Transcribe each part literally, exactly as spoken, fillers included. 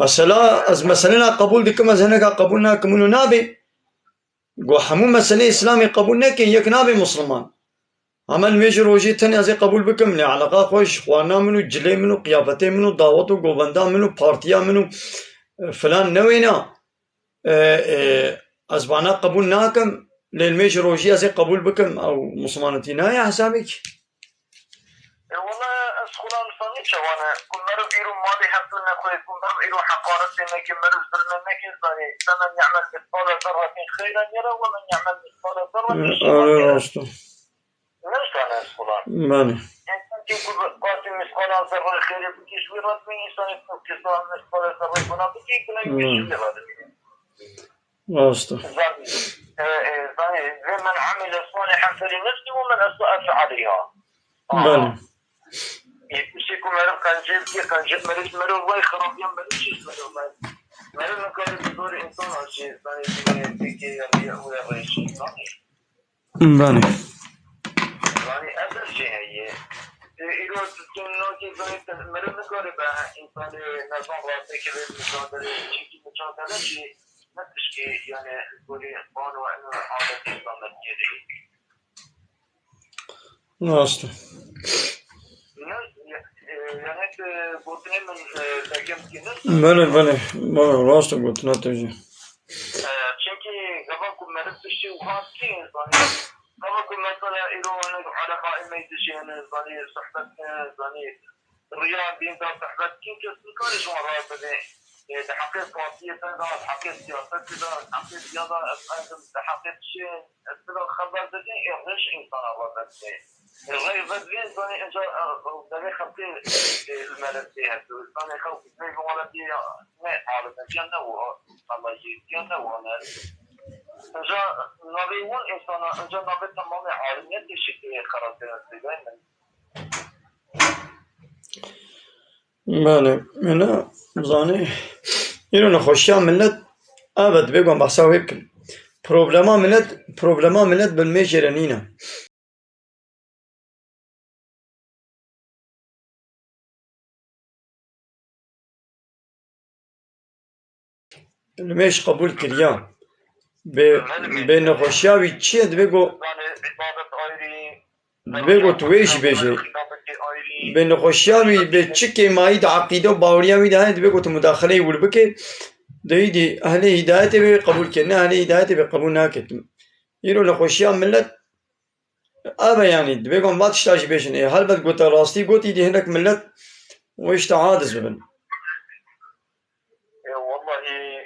Mesela, ez meselena qebûl dikim, ez hineka qebûl nakim, wilo nabê. Go hemû meseleyê Îslamê qebûl nekin, yek nabê Musliman. Hema nimêjî rojî tenê ez ê qebûl bikim, lê eleqa xwe ji xwarina min û cilê min û qiyafetê min û dawet û govenda min û partiya min û, e, filan newêna. E, e, ez vana qebûl nakim, lê nimêjî rojî ez ê qebûl bikim, ew Muslimanetî nayê hesabê kî. E, wela ez xulam sanî çawane, ku meriv îro malê hevdû nexwe, ku meriv îro heqaretê neke, meriv zulmê neke, zanî, فمن يعمل مثقال ذرة خيرا يره ومن يعمل مثقال ذرة شرا يره. Rast e. Ne zane ez xulam. Belê. Însan ki ku qasî mîsqala zerre xêrê bikî, ji wî re dibî, însanê ku qasî mîsqala zerre guna bikî, guna bikî, ji wî re dibî. Rast e. Zanî, e, e, zanî, ve men amile salihan feli nefsi ve men esa'e fe aleyha. Belê. Yekuşê ku meriv qencê bikê, qencê meriv, meriv vay xirabiyan meriv çi meriv vay. Meriv nikare bi zorê însan a çi, zanî, dînê pêkê ya, ya, ya rêşî, zanî. Belê. Zanî, ev der jê heye. E, îro tu, tu nakê zanî, te, meriv nikare be însanê nezan rastê kevê micadele, çimkî micadele jî ne tişkî, yani, li gorî qanûn û eno adetê Îslamê diyê. Rast e. Ne, e, yani, e, gotinê min, e, dergem kî ne? Belê, belê. Belê, rast e gotina te jî. E, çimkî gava ku meriv tiştî wiha dikî, zanî, gava ku mesela îro hinek eleqayê me dijî hene, zanî, sohbet kirin, zanî, riya dîn de sohbet kî, kes nikare ji wan re bibê. E, di heqê partiyê te de, di heqê siyasetê de, di heqê diya de, ez, ez, di heqê tişê, ez bila xeber didî, ê rêş însana re vedibê. Ê rê vedibê, zanî, inca, e, devê xelkê, e, li me re tê heto. Zanî, xelk divê bi wan re tê ya, ne alim e, ya ne wa, Allah jî, ya ne wan e. Inca navê wan însana, inca navê temamê alimiyetê şiklê xeratê ne sêdayê min. Belê, min zanî, îro nexweşiya milet, ev e, divê ku em behsa wê bikin. Problema milet, problema milet bi nimêjê re nîne. Nimêj qebûl kiriya. Bê, bê nexweşiya wî çi ye? Divê ku, divê ku tu wê jî bêjê. Bê nexweşiya wî, bê çi kêmayî di eqîde û baweriya wî de heye, divê ku tu mudaxileyê wir bikê. Di îdî ehlê hîdayetê bê qebûl kê, ne ehlê hîdayetê bê qebûl nake. Îro nexweşiya milet ev e, yanî, divê ku em va tişta jî bêjin. Ê, helbet gote rastî gotî, dî hinek milet wê ji te aciz bibin. E, wellahî,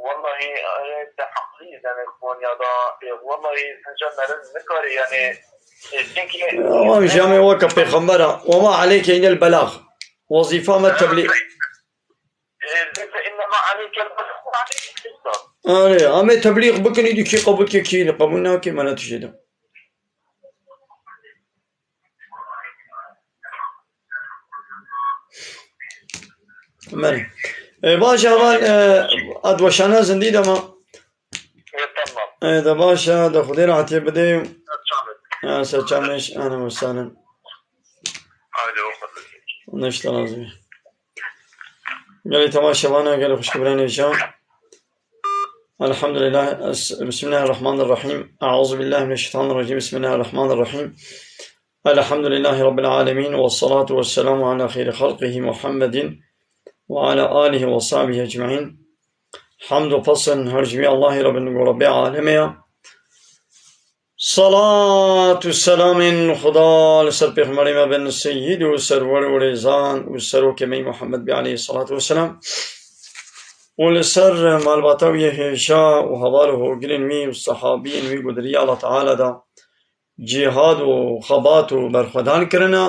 wellahî, e, te heqlî, yani, konuya da, e, wellahî, inca meriv nikare, yani, e, çimkî Wan jî em ê weke pêxembera, "Wema aleyke inel belâg." Wezîfa me teblî-, e, fe innema aleykel belâg ve aleykel hisab. Erê, em ê teblîx bikin, îdî kî qebûl ke, kî qebûl nake, me ne tişê de. Belê. E, baş e, heval, e, ad weşana zindî dema. E, tamam. E, de baş e, de Xwedê rahatiyê bidê. Çamet. E, ser çameş, ahlen ve sahlen. Haydi bakalım. Neşte lazım. Gelî temaşevana, gelî xwişk û birayê hêja. Elhamdülillah. Es-, Bismillahirrahmanirrahim. Euzu billahi mineşşeytanirracim. Bismillahirrahmanirrahim. Elhamdülillahi Rabbil alemin. Vessalatu vesselamu ala hayri halqihi Muhammedin ve ala alihi ve sahbihi ecmaîn. Hamd û pesn her ji wî Allahî re bin, ku Rebbê alemê ye. Salat û selamên Xuda li ser Pêxemberê me bin, Seyyid û Serwer û Rêzan û Serokê me Muhammed bî aleyhissalatu vesselam. Û li ser malbata wî yê hêja û heval û hogirên wî û sehabiyên wî ku di riya Allah Teala de cîhad û xebat û berxwedan kirine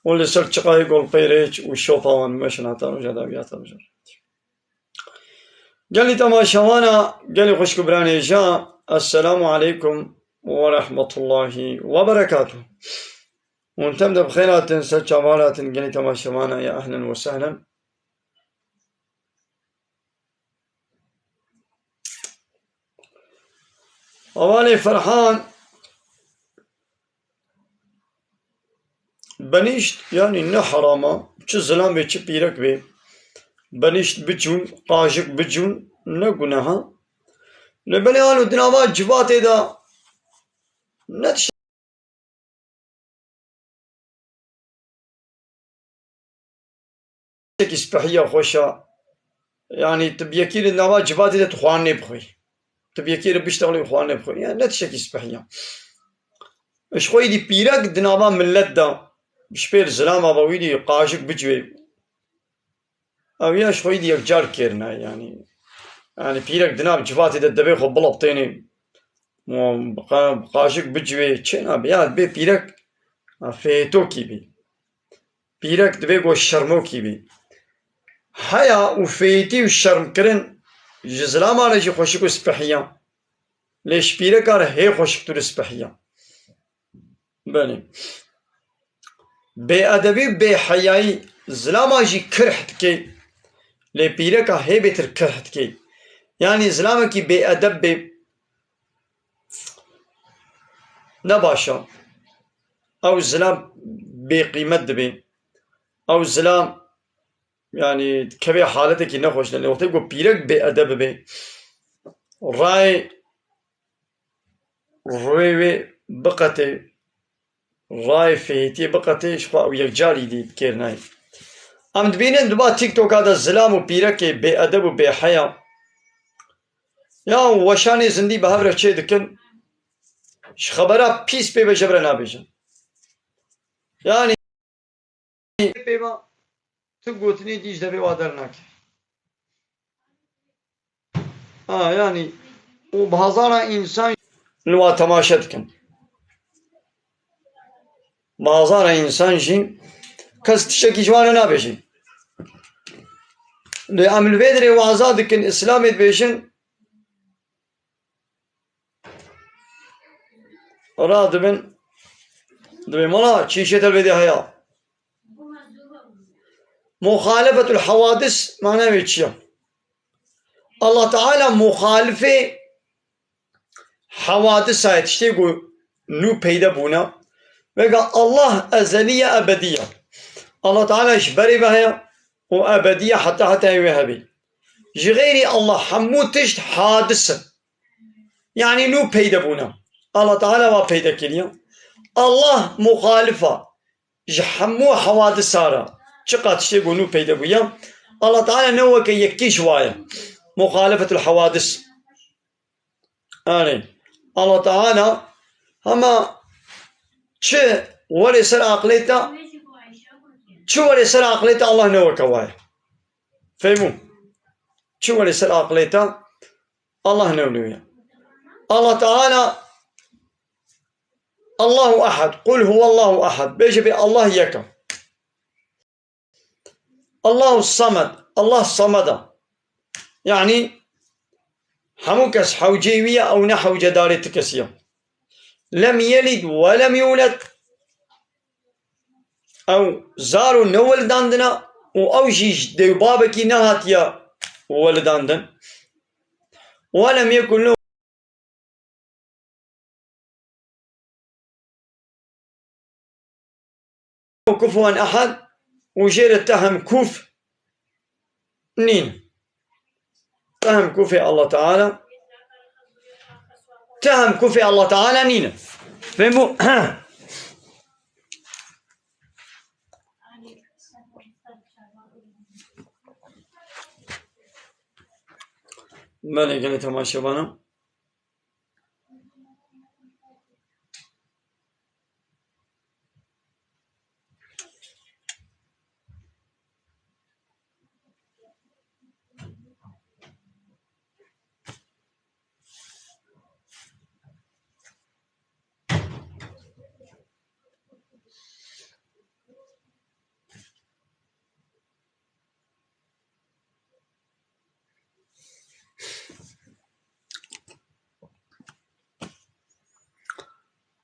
û li ser çiqayê golpeyê rêç û şopa wan meşin heta roja dawî heta roja. Gelî temaşevana, gelî xwişk û birayê hêja, Esselamu aleykum ve rahmetullahi ve berekatuh. Hûn tem de bi xêr hatin, ser çava hatin, gelî temaşevana ya ehlen ve sehlen. Hevalê Ferhan, benîşt, yanî ne herama, çi zilam bê, çi pîrek bê. benîşt bicûn, qajik bicûn, ne guneh e. Lê belê halo di nava civatê de ne tiştekî spehiya xweş e. Yanî tu bi yekî li nava civatê de tu xwarinê bixwî. Tu bi yekî re biştexlî û xwarinê bixwî. Yani ne tiştekî spehî ya. Ji xwe yî dî pîrek di nava millet de ji pêr zilama ve wî dî qajik bicivê. Ew ya ji xwe yî dî yekcar kirine yani. Yani pîrek di nav civatê de devê xwe bilaptênê. Qa-, qaşik bicivê çê nabe. Ya bê pîrek, ha, fêtokî bî. Pîrek divê ku şermokî bî. Heya û fêtî û şermkirin ji zilama re jî xweşik û spehiya. Lê ji pîreka re hê xweşiktir û spehiya. Belê. Bêedebî û bêheyayî zilama jî kirh dike. Lê pîreka hê bêtir kirh dike. Yanî zilamekî bêedeb bê ne baş e. Ew zilam bêqîmet dibe. Ew zilam, yanî, dikeve haletekî nexweş de. Lê wextê ku pîrek bêedeb bibe, rayê rûyê wê biqetê, rayê fêhîtiyê biqetê, ji xwe ew yekcarî dî dikêr nayê. Em dibînin di va TikToka de zilam û pîrekê bêedeb û bêheya ya weşanê zindî bi hev re çê dikin, ji xebera pîs pê ve ji hev re nabêjin. Yanî pê ve tu gotinê dî ji devê wa dernake. Ha, yanî û bi hezara însan li wa temaşe dikin. Bi hezara însan jî kes tiştekî ji wan re nabêjin. Lê em li vê dirê waza dikin, Îslamê dibêjin, radibin, dibê mala çîşê te li vê de heye. Muxalefetul hawadis mana wê çi ye? Allah Teala muxalifê hawadisa ye, tiştê ku nû peyde bûne. Vega Allah ezeliye ebediye. Allah Teala ji berê ve heye û ebediye heta heta wê hebî. Ji xeyrî Allah hemû tişt hadis in. Yanî nû peyde bûne. Allah Teala wa peyde kiriye. Allah muxalifa ji hemû hawadisa re. Çiqa tiştê ku nû peyde bûye. Allah Teala ne weke yekî ji wa ye. Muxalefetul hawadis. Erê. Allah Teala hema çi were ser aqilê te, çi were ser aqilê te Allah ne weke wa ye. Fehmû? Çi were ser aqilê te Allah ne wê ye. Allah Teala Allahu ehad. Qul huwallahu ehad. Bêje bê Allah yek e. Allahu samed. Allah samed e. Yanî hemû kes hewceyê wî ye, ew ne hewcedarê ti kesî ye. Lem yelid we lem yuled. Ew zaro newelidandine û ew jî ji dê û babekî nehatiye welidandin. Welem yekun lehu kufuwen ehad û jê re te hemkûf nîn. Te hemkûfê Allah Teala, te hemkûfê Allah Teala nîn. Fehmû? Belê gelê temaşevanan.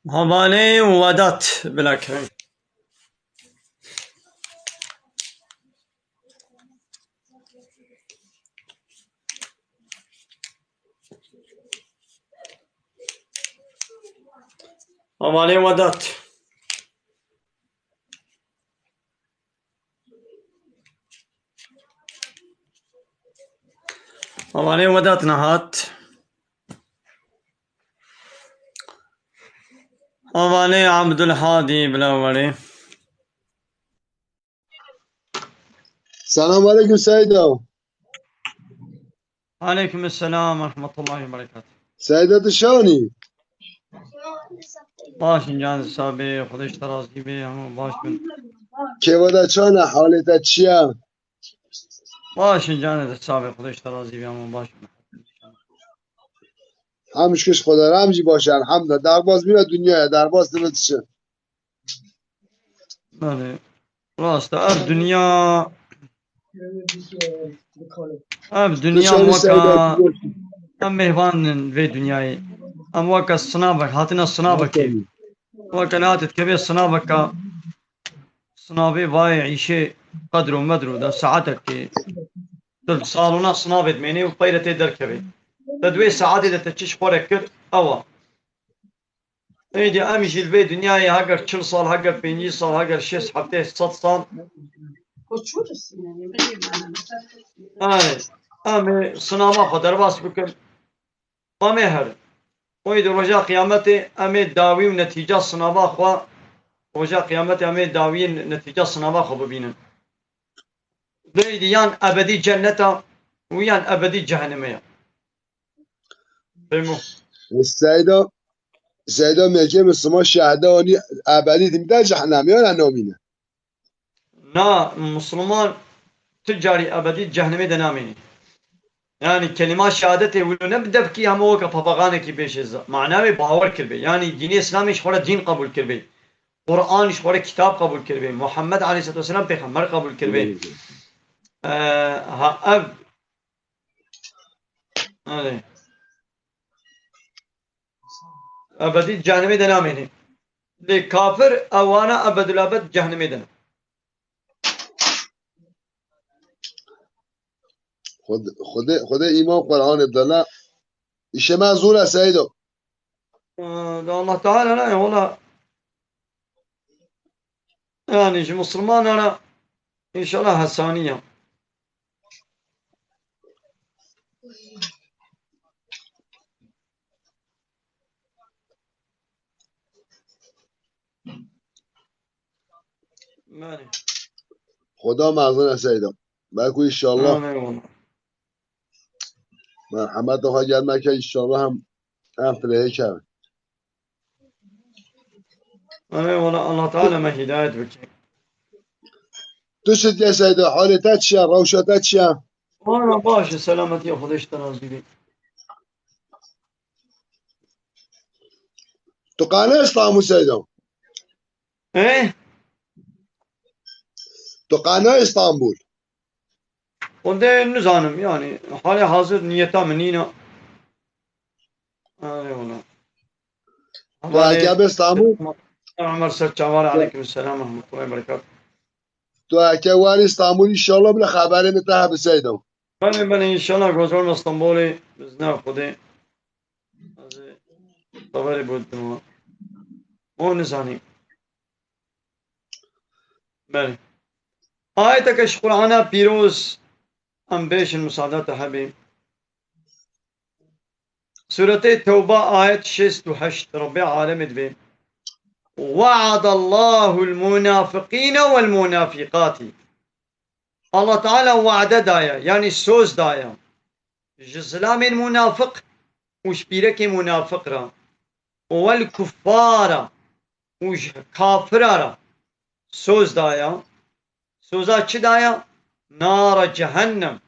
Hevalê Wedat bila kerem. Hevalê Wedat. Hevalê Wedat nehat. Hevalê Abdulhadî bila werê. Selam aleyküm Seyda. Aleyküm selam ve rahmetullahi ve berekatuhu. Seyda, tu şanî? Baş in canê te sax be, Xwedê ji te razî be, hemû baş bin. Kêfa te çawa, halê te çi ye? Baş in canê te sax be, Xwedê ji te razî be, hemû baş bin. Hemû şikir ji Xwedê re, em jî baş in, elhamdulillah. Derbas bîne dinyayê, derbas dibe diçe. Belê. Rast e, ev dinya, ev dinya weke em mêvan in vê dinyayê. Em weke sinavek, hatine sinavekê. Weke nehatê dikevê sinaveka, sinavê vayê îşê qedro medro de saetekê. Tu li salona sinavê dimênê û peyre tê derkevê. Te di wê saetê de te çi ji xwe re kir, ew e. Êdî em jî li vê dinyayê heger çil sal, heger pêncî sal, heger şêst, heftê, sed sal. Erê, em ê sinava xwe derbas bikin. Em ê herin. Êdî roja qiyametê em ê dawî û netîca sinava xwe, roja qiyametê em ê dawiyê netîca sinava xwe bibînin. Êdî yan ebedî cenneta û yan ebedî cehennemê ye. Fehmo. Seyda, Seyda, meke Müslüman şehda anî ebedî dimîne cehennemê ya ne namîne? Na, Müslüman tu carî ebedî cehennemê de namîne. Yani kelîma şehadetê wilo ne bi devkî hema weke papaxanekî bêje. Mana wê bawer kirbe. Yani dînê Îslamê ji xwe re dîn qebûl kirbe. Quran ji xwe re kitab qebûl kirbe. Muhammed aleyhisselatu vesselam pêxember qebûl kirbe. Ee, ha ev Erê. Ebedî cehennemê de namêne. Lê kafir ewana ebedulabed cehennemê de ne. Xwedê, Xwedê, Xwedê îman Qur'anê bide ne. Îşê me zor e Seydo. Ee, da Allah Teala ne, wala. Yani ji Müslümanlara inşallah hesanî ya. Yani. Xweda mezin e Seyda. Belkû inşallah. Amin, eyvallah. Merhemet oha gelmeke inşallah hem, hem filehê kevin. Erê wala Allah Teala me hidayet bike. Tu çi diye Seyda, halê te çi ye, rewşa te çi ye? Valla baş e, selametiya Xwedê ji te razî be. Tu qane Îstanbul Seyda? He? Tu qane Îstanbul? Xwedê nizanim, yani, halê hazir niyeta min nîne. Erê wala. Tu heke be Îstanbul? Ömer Serçavar, aleyküm selam ve rahmetullahi ve berekatuhu. Tu heke warî Îstanbul, inşallah bile xeberê min te hebe Seydo. Belê, belê, inşallah goz warme Stenbolê, bi izna Xwedê. Ez ê xeberê bo dima. O nizanî. Belê. Ayeteke ji Qur'ana pîroz em bêjin, musaade te hebê. Suretê Tewba ayet şêst û heşt Rebbê alemê divê: "We'adallahu l-munafiqîne wel-munafiqatî." Allah Teala wade daye, yanî soz daye. Ji zilamên munafiq û ji pîrekê munafiq re. Û wel kuffara û ji kafira re soz daye. Soza çi daye? Nara cehennem.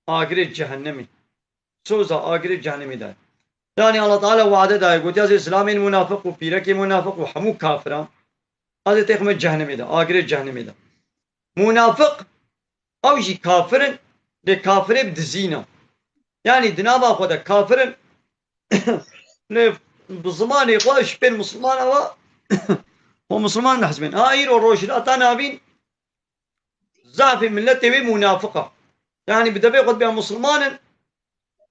Agirê cehennemê. Soza agirê cehennemê daye. Yani Allah Teala wade daye. Gotiya zê zilamên munafiq û pîrekê munafiq û hemû kafira. Ez ê têxime cehennemê de. Agirê cehennemê de. Munafiq, ew jî kafir in, lê kafirê bi dizî ne. Yanî di nava xwe de kafir in, lê bi zimanê xwe ji pêr misilman ewa, xwe misilman dihesibên. Ha îro rojhilata navîn, zafê miletê wê munafiq e. Yanî bi devê xwe dibe misilman in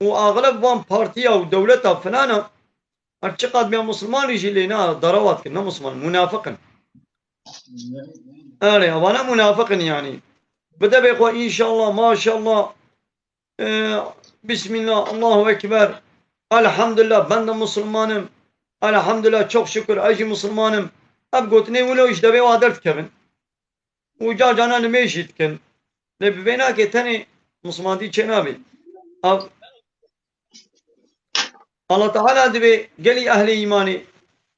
û axileb van partiya û dewleta filan e, her çiqas dibe misilman jî lê ne darawa dikin, ne misilman, munafiq in. Erê, ewana munafiq in yanî. Bi devê xwe înşallah, maşallah, e, Bismillah, Allahu Ekber, Elhamdülillah, ben de Musulman im, Elhamdülillah, çok şükür, ez jî Musulman im. Ev gotinê wilo ji devê wa derdikevin. Û car carna nimêj jî dikin. Lê bi vê nakê tenê Musulmantî çênabê. Ev Allah Teala divê gelî ehlê îmanê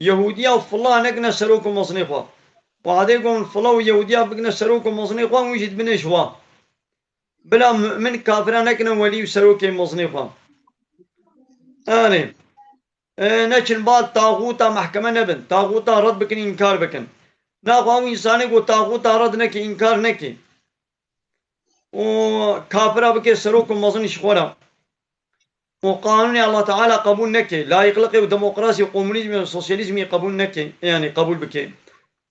Yehûdiya û fila nekine serok û mezinê xwe. Wadê ku hûn fila û Yehûdiya bikine serok û mezinê xwe, hûn jî dibine ji wa. Bila mu'min kafira nekine welî û serokê mezinê xwe. Erê. E, neçin ba taxûta mehkeme nebin. Taxûta red bikin, înkar bikin. Naxwe ew însanê ku taxûta red neke, înkar neke. û kafira bike serok û mezin ji xwe re û qanûnê Allah Teala qebûl neke, layîqliqê û demokrasî û komunîzmê û sosyalîzmî qebûl neke, yanî qebûl bike.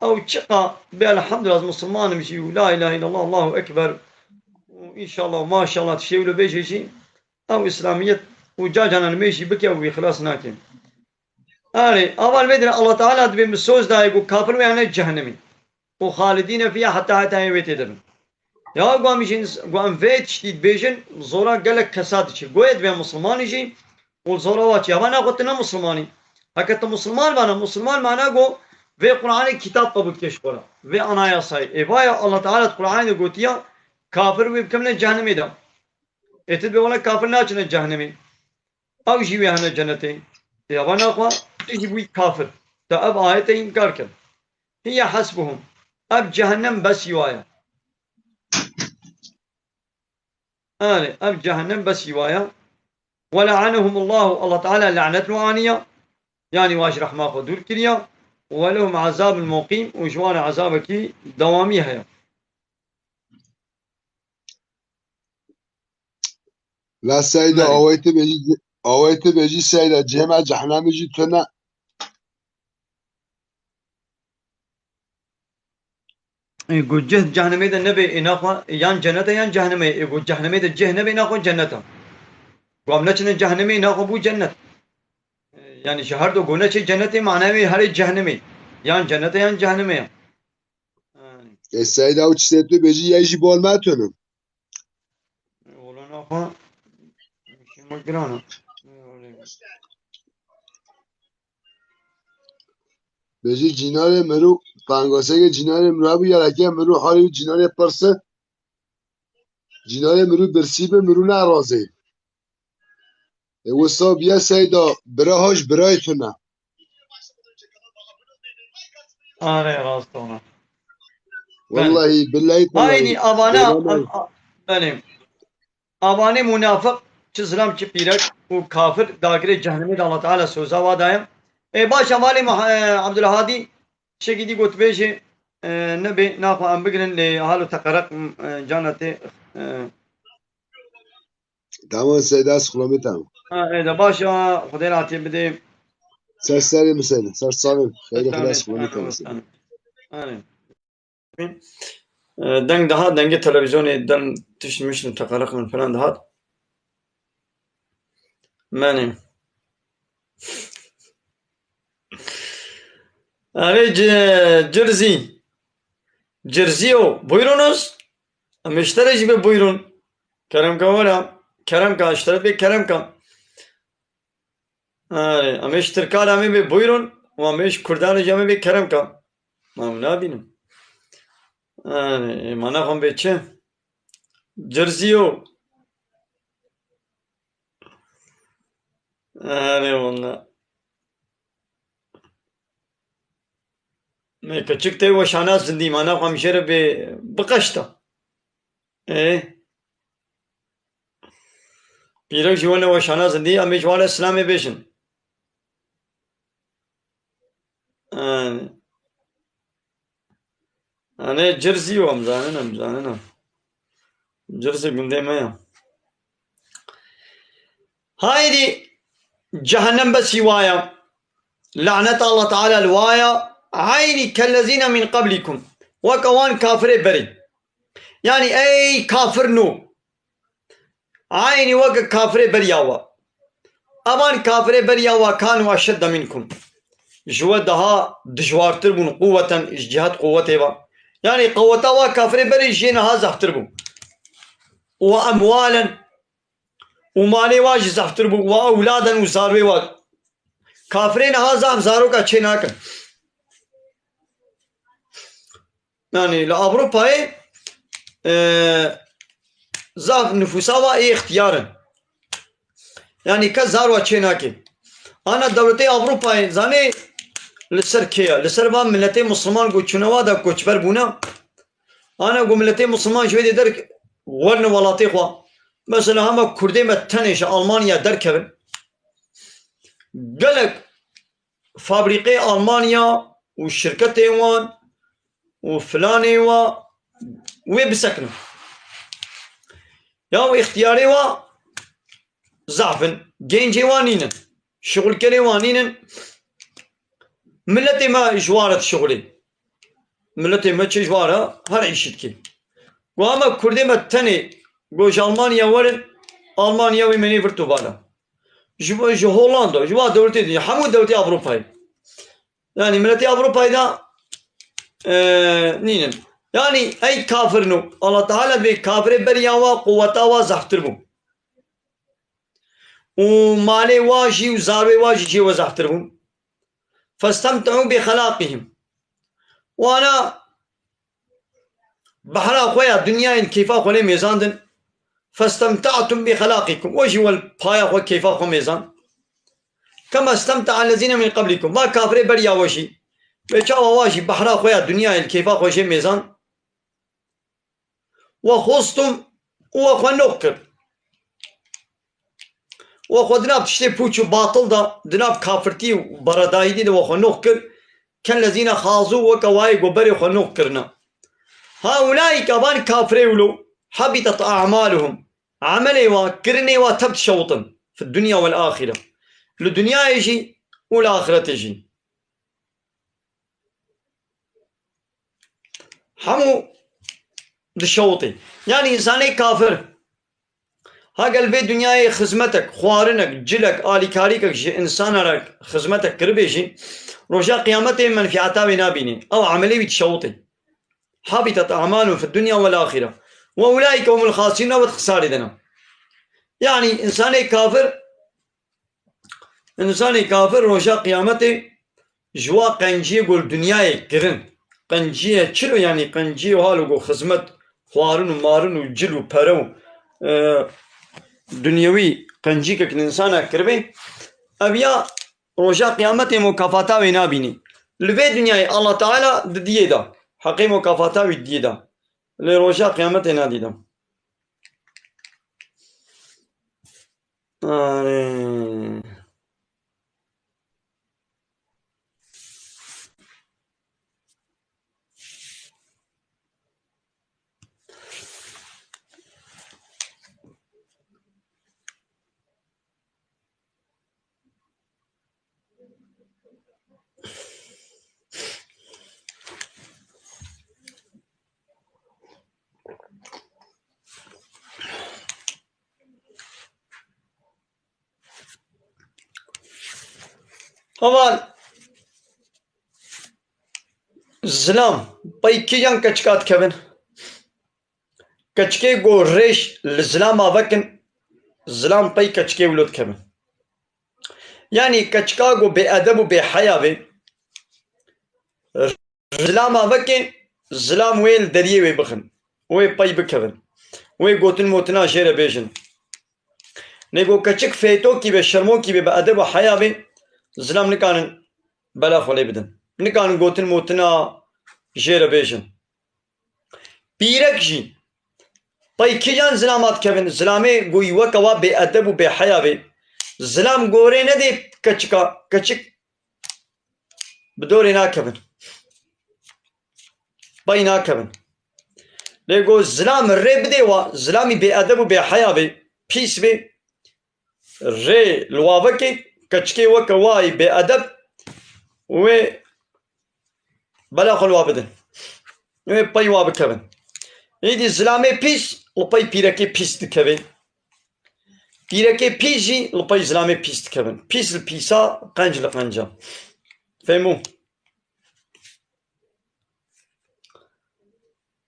Ew çiqa bê elhamdülillah ez Musulman im jî û la ilahe illallah, Allahu Ekber û înşallah û maşallah tiştê wilo bêje jî, ew Îslamiyet û ca canan mê jî bike ew wî xilas nake. Erê, ava li vê dirê Allah Teala dibê min soz dayê ku kafir wê hene cehennemê. Û xalidîne fîha heta heta wê tê de bin. Ya ku em jî, ku em vê tiştî dibêjin, zora gelek kesa diçe. Goyê dibê Musulmanî jî û zora wa çi. Ava naxwe tu ne Musulmanî. Heke tu Musulman vana, Musulman mana ku vê Qur'anê kitab qebûl dike ji xwe re. Vê anayasayê. Ê vaya Allah Teala di Qur'anê de gotiya, kafir wê bikevine cehennemê de. Ê tu dibê wele kafir naçine cehennemê. Ew jî wê hene cenetê. Ê ava naxwe, tu jî bûyî kafir. Te ev ayetê înkar kir. Hiye hasbuhum. Ev cehennem besî wa ye. Erê, ev cehennem besî wa ye. Ve le'anehumullahu, Allah Teala lanet li wan aniya. Yanî wa ji rehma xwe dûr kiriya. Ve lehum azabun muqîm, û ji wan re azabekî dewamî heye. La Seyda, Belê. Awê tu bêjî, awê tu bêjî Seyda, cihê me cehennemê jî tune. Ê, ku cih cehennemê de nebe, ê naxwe yan cennet e yan cehennemê. Ê, ku cehennemê de cih nebe, naxwe cennet e. Ku em neçine cehennemê, naxwe bû cennet. Ê, yanî ji her du ku neçe cennetê, manayê wê herê cehennemê. Yan cennet e yan cehennemê ye. Yanî. Ê Seyda, ew tiştê tu bêjî, yê jî bol me tune. Wala naxwe, şema giran e. Bêjî cînarê mirû, pengaseke cînarê mirû hebû, yeleke mirû halî û cînarê pirse. Cînarê mirû birsî be, mirû nerazê. Ê wisa biye Seyda, bira ha ji birayê tune. Are, rast ona. Wellahî, billahî, Aynî avana, Peygamber. A-, a-, belê. Avanê munafiq, çi zilam, çi pîrek û kafir dagirê cehennemê de Allah Teala soza wa daye. Ê, baş, avalê Muha-, e, Abdulhadî, şekî dî gotibêjê, e, nebê, naxwe em bigrin lê halo teqereq, e, cana tê, e, Tamam Seyda, sixulamê tamam. Ha, ê de baş e, Xwedê rahatiyê bidê. Ser serê min Seyda, ser savê. Xeyr, Xwedê sixulamê tamam. Anê. E, deng dihat, dengê televîzyonê, dem tişt mişt teqereq min filan dihat. Menê. Erê ci-, Cirzî. Cirziyo, buyurunuz. Em ji te re jî bê buyurun. Keremka were. Keremka, ji te re bê keremka. Erê, em ê ji Tirkan re em ê bê buyurun. Û em ê ji Kurdan re jî em ê bê keremka. Ma em nabînin. Erê, ê, mana xwe bê çi? Cirziyo. Erê, walla. Me keçik tê weşana zindî, mana xwe em jê re bê biqeşta. Ê? Pîrek ji wan e weşana zindî, em ê ji wan re silamê bêjin. Anê. Anê Cirzî yo, em zanin, em zanin em. Cirzî gundê me ya. Haydî cehennem besî wa ya. Lanet Allah Teala li wa ya. Eynî kellezîne min qeblîkum. Weke wan kafirê berî. Yanî ey kafir nû. Eynî weke kafirê beriya we. Evan kafirê beriya we kan û eşedde minkum. Ji we daha dijwartir bûn quwweten, ji cihet quwwetê ve. Yanî quwweta we kafirê berê jê niha zehtir bû. Û emwalen, û malê wa jî zehftir bû, wa ewladen û zarwê wa. Kafirê niha zaf zaroka çê nakin. Yani li Avrupayê, e, zaf nüfusa wa ê ixtiyar in. Yani kes zarwa çê nake. Ana dewletê Avrupayê zanê li ser kê ye? Li ser van miletê Musliman ku çûne wa de koçber bûne. Ana ku miletê Musliman ji wê dê der werine welatê xwe. Mesela hema Kurdê me tenê ji Almanya derkevin. Gelek fabrîqê Almanya û şirketê wan û filanê wa wê bisekinin. Ya û îxtiyarê wa zaf in, gencê wan nînin, şixulkerê wan nînin. Miletê me ji wan re dişixulê. Miletê me çi ji wan re her îşî dike. Ku hema Kurdê me tenê ku ji Almanya werin, Almanya wê menê vir tûbala. Ji, ji Hollanda, ji wa dewletê din, hemû dewletê Avrupayê. Yani miletê Avrupayê de, e, nînin. Yani ey kafir no. Allah Teala vê kafirê beriya wa quweta wa zehftir bû. Û malê wa jî û zarwê wa jî jê we zehftir bûn. فاستمتعوا بخلاقهم. Wana behra xwe ya dinyayê li keyfa xwe lê mêzandin. فاستمتعتم بخلاقكم. We jî we li paya xwe keyfa xwe mêzan. كما استمتع الذين من قبلكم. Va kafirê beriya we jî. Wê çawa wa jî behra xwe ya dinyayê li keyfa xwe jê mêzan. وخضتم û we xwe noq kir. We xwe di nav tiştê pûç û batil de, di nav kafirtî û beredayîtî de we xwe noq kir. كالذين خاضوا, weke wayê ku berê xwe noq kirine. هؤلاء, ka van kafirê wilo, حبطت أعمالهم. Emelê wa, kirinê wa tev dişewitin. في الدنيا والآخرة. Li dinyayê jî û li axiretê jî. Hemû dişewitê. Yani însanê kafir, ha gel vê dinyayê xizmetek, xwarinek, cilek, alîkarîkek ji însana re xizmetek kiribê jî, roja qiyametê menfîeta wê nabînê. Ew emelê wî dişewitê. حبطت أعمالهم في الدنيا والآخرة وأولئك هم الخاسرون, ew xisarê de ne. Yani însanê kafir Însanê kafir roja qiyametê ji wa qenciyê ku li dinyayê kirin. Qenciyê çilo, yanî qenciyê halo ku xizmet, xwarin û marin û cil û pere û, e, dinyewî qencîkek li însana kiribê. Ev ya roja qiyametê mukafata wê nabînî. Li vê dinyayê Allah Teala didiyê da. Heqê mukafata wî didiyê da. Lê roja qiyametê nadî da. Arê. Heval, zilam, pey kîjan keçika dikevin? Keçikê ku rêş li zilama vekin, zilam pey keçikê wilo dikevin. Yanî keçika ku bêedeb û bêheya vê, zilama veke, zilam wê li deriyê wê bixin, wê pey bikevin, wê gotin motina jê re bêjin. Lê ku keçik fêtokî be, şermokî be, bi edeb û heya be, zilam nikarin bela xwe lê bidin. Nikarin gotin motina jê re bêjin. Pîrek jî pey kîjan zilama dikevin, zilamê ku weke wa bêedeb û bêheya be, zilam gorê nedê keçika, keçik bi dorê nakevin. Pey nakevin. Lê ku zilam rê bidê wa, zilamî bêedeb û bêheya bê, pîs bê, rê li wa vekê, keçikê weke wayî bêedeb, wê bela xwe li wa bidin. Wê pey wa bikevin. Îdî zilamê pîs li pey pîrekê pîs dikevê. Pîrekê pîs jî li pey zilamê pîs dikevin. Pîs li pîsa, qenc li qenca. Fehmû?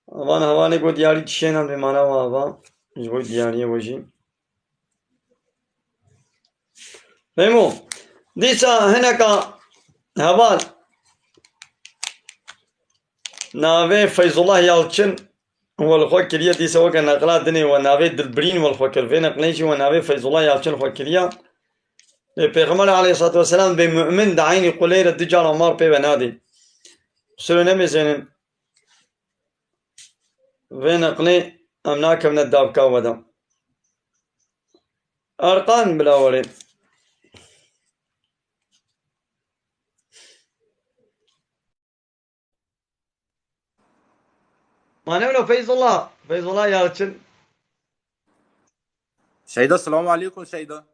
Van hevalê got diyarî dişênan vê mana wa va. Ji bo diyariyê we jî. Fehmo. Dîsa hineka heval navê Feyzullah Yalçin we li xwe kiriye, dîsa weke neqla dinê we navê Dilbirîn we li xwe kir. Vê neqlê jî we navê Feyzullah Yalçin xwe kiriye. Lê Pêxember aleyhissalatu vesselam bê mu'min di eynî qulê re du cara mar pê ve nadê. Qusûrê nemêzênin. Vê neqlê em nakevne davka we de. Erqan bila werê. Mane wilo Feyzullah. Feyzullah Yalçin. Seyda, selamu aleykum Seyda.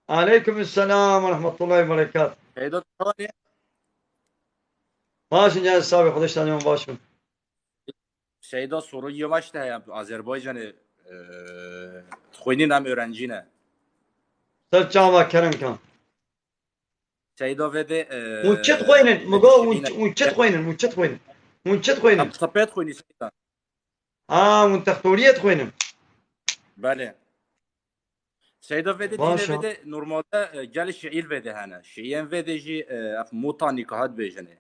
Aleykum selam ve rahmetullahi ve berekat. Seyda, tu ne? Baş in, can sabi, Xwedê ştanê wan baş bin. Seyda, soru yavaş da ya, Azerbaycan'ı e, xwînîn em öğrencine. Ser çava kerem kan. Seyda vede e, Hûn çi dixwînin? Min got hûn çi- hûn çi dixwînin? Hûn çi dixwînin? Hûn çi dixwînin? Em sepet xwînî Seyda. Ha, hûn textoriyê dixwînin. Belê. Seyda vede Baş tîne e. Vede normalde e, gelî şiîr vede hene. Şiîrên vede jî e, ev mota nîkaha dibêjinê.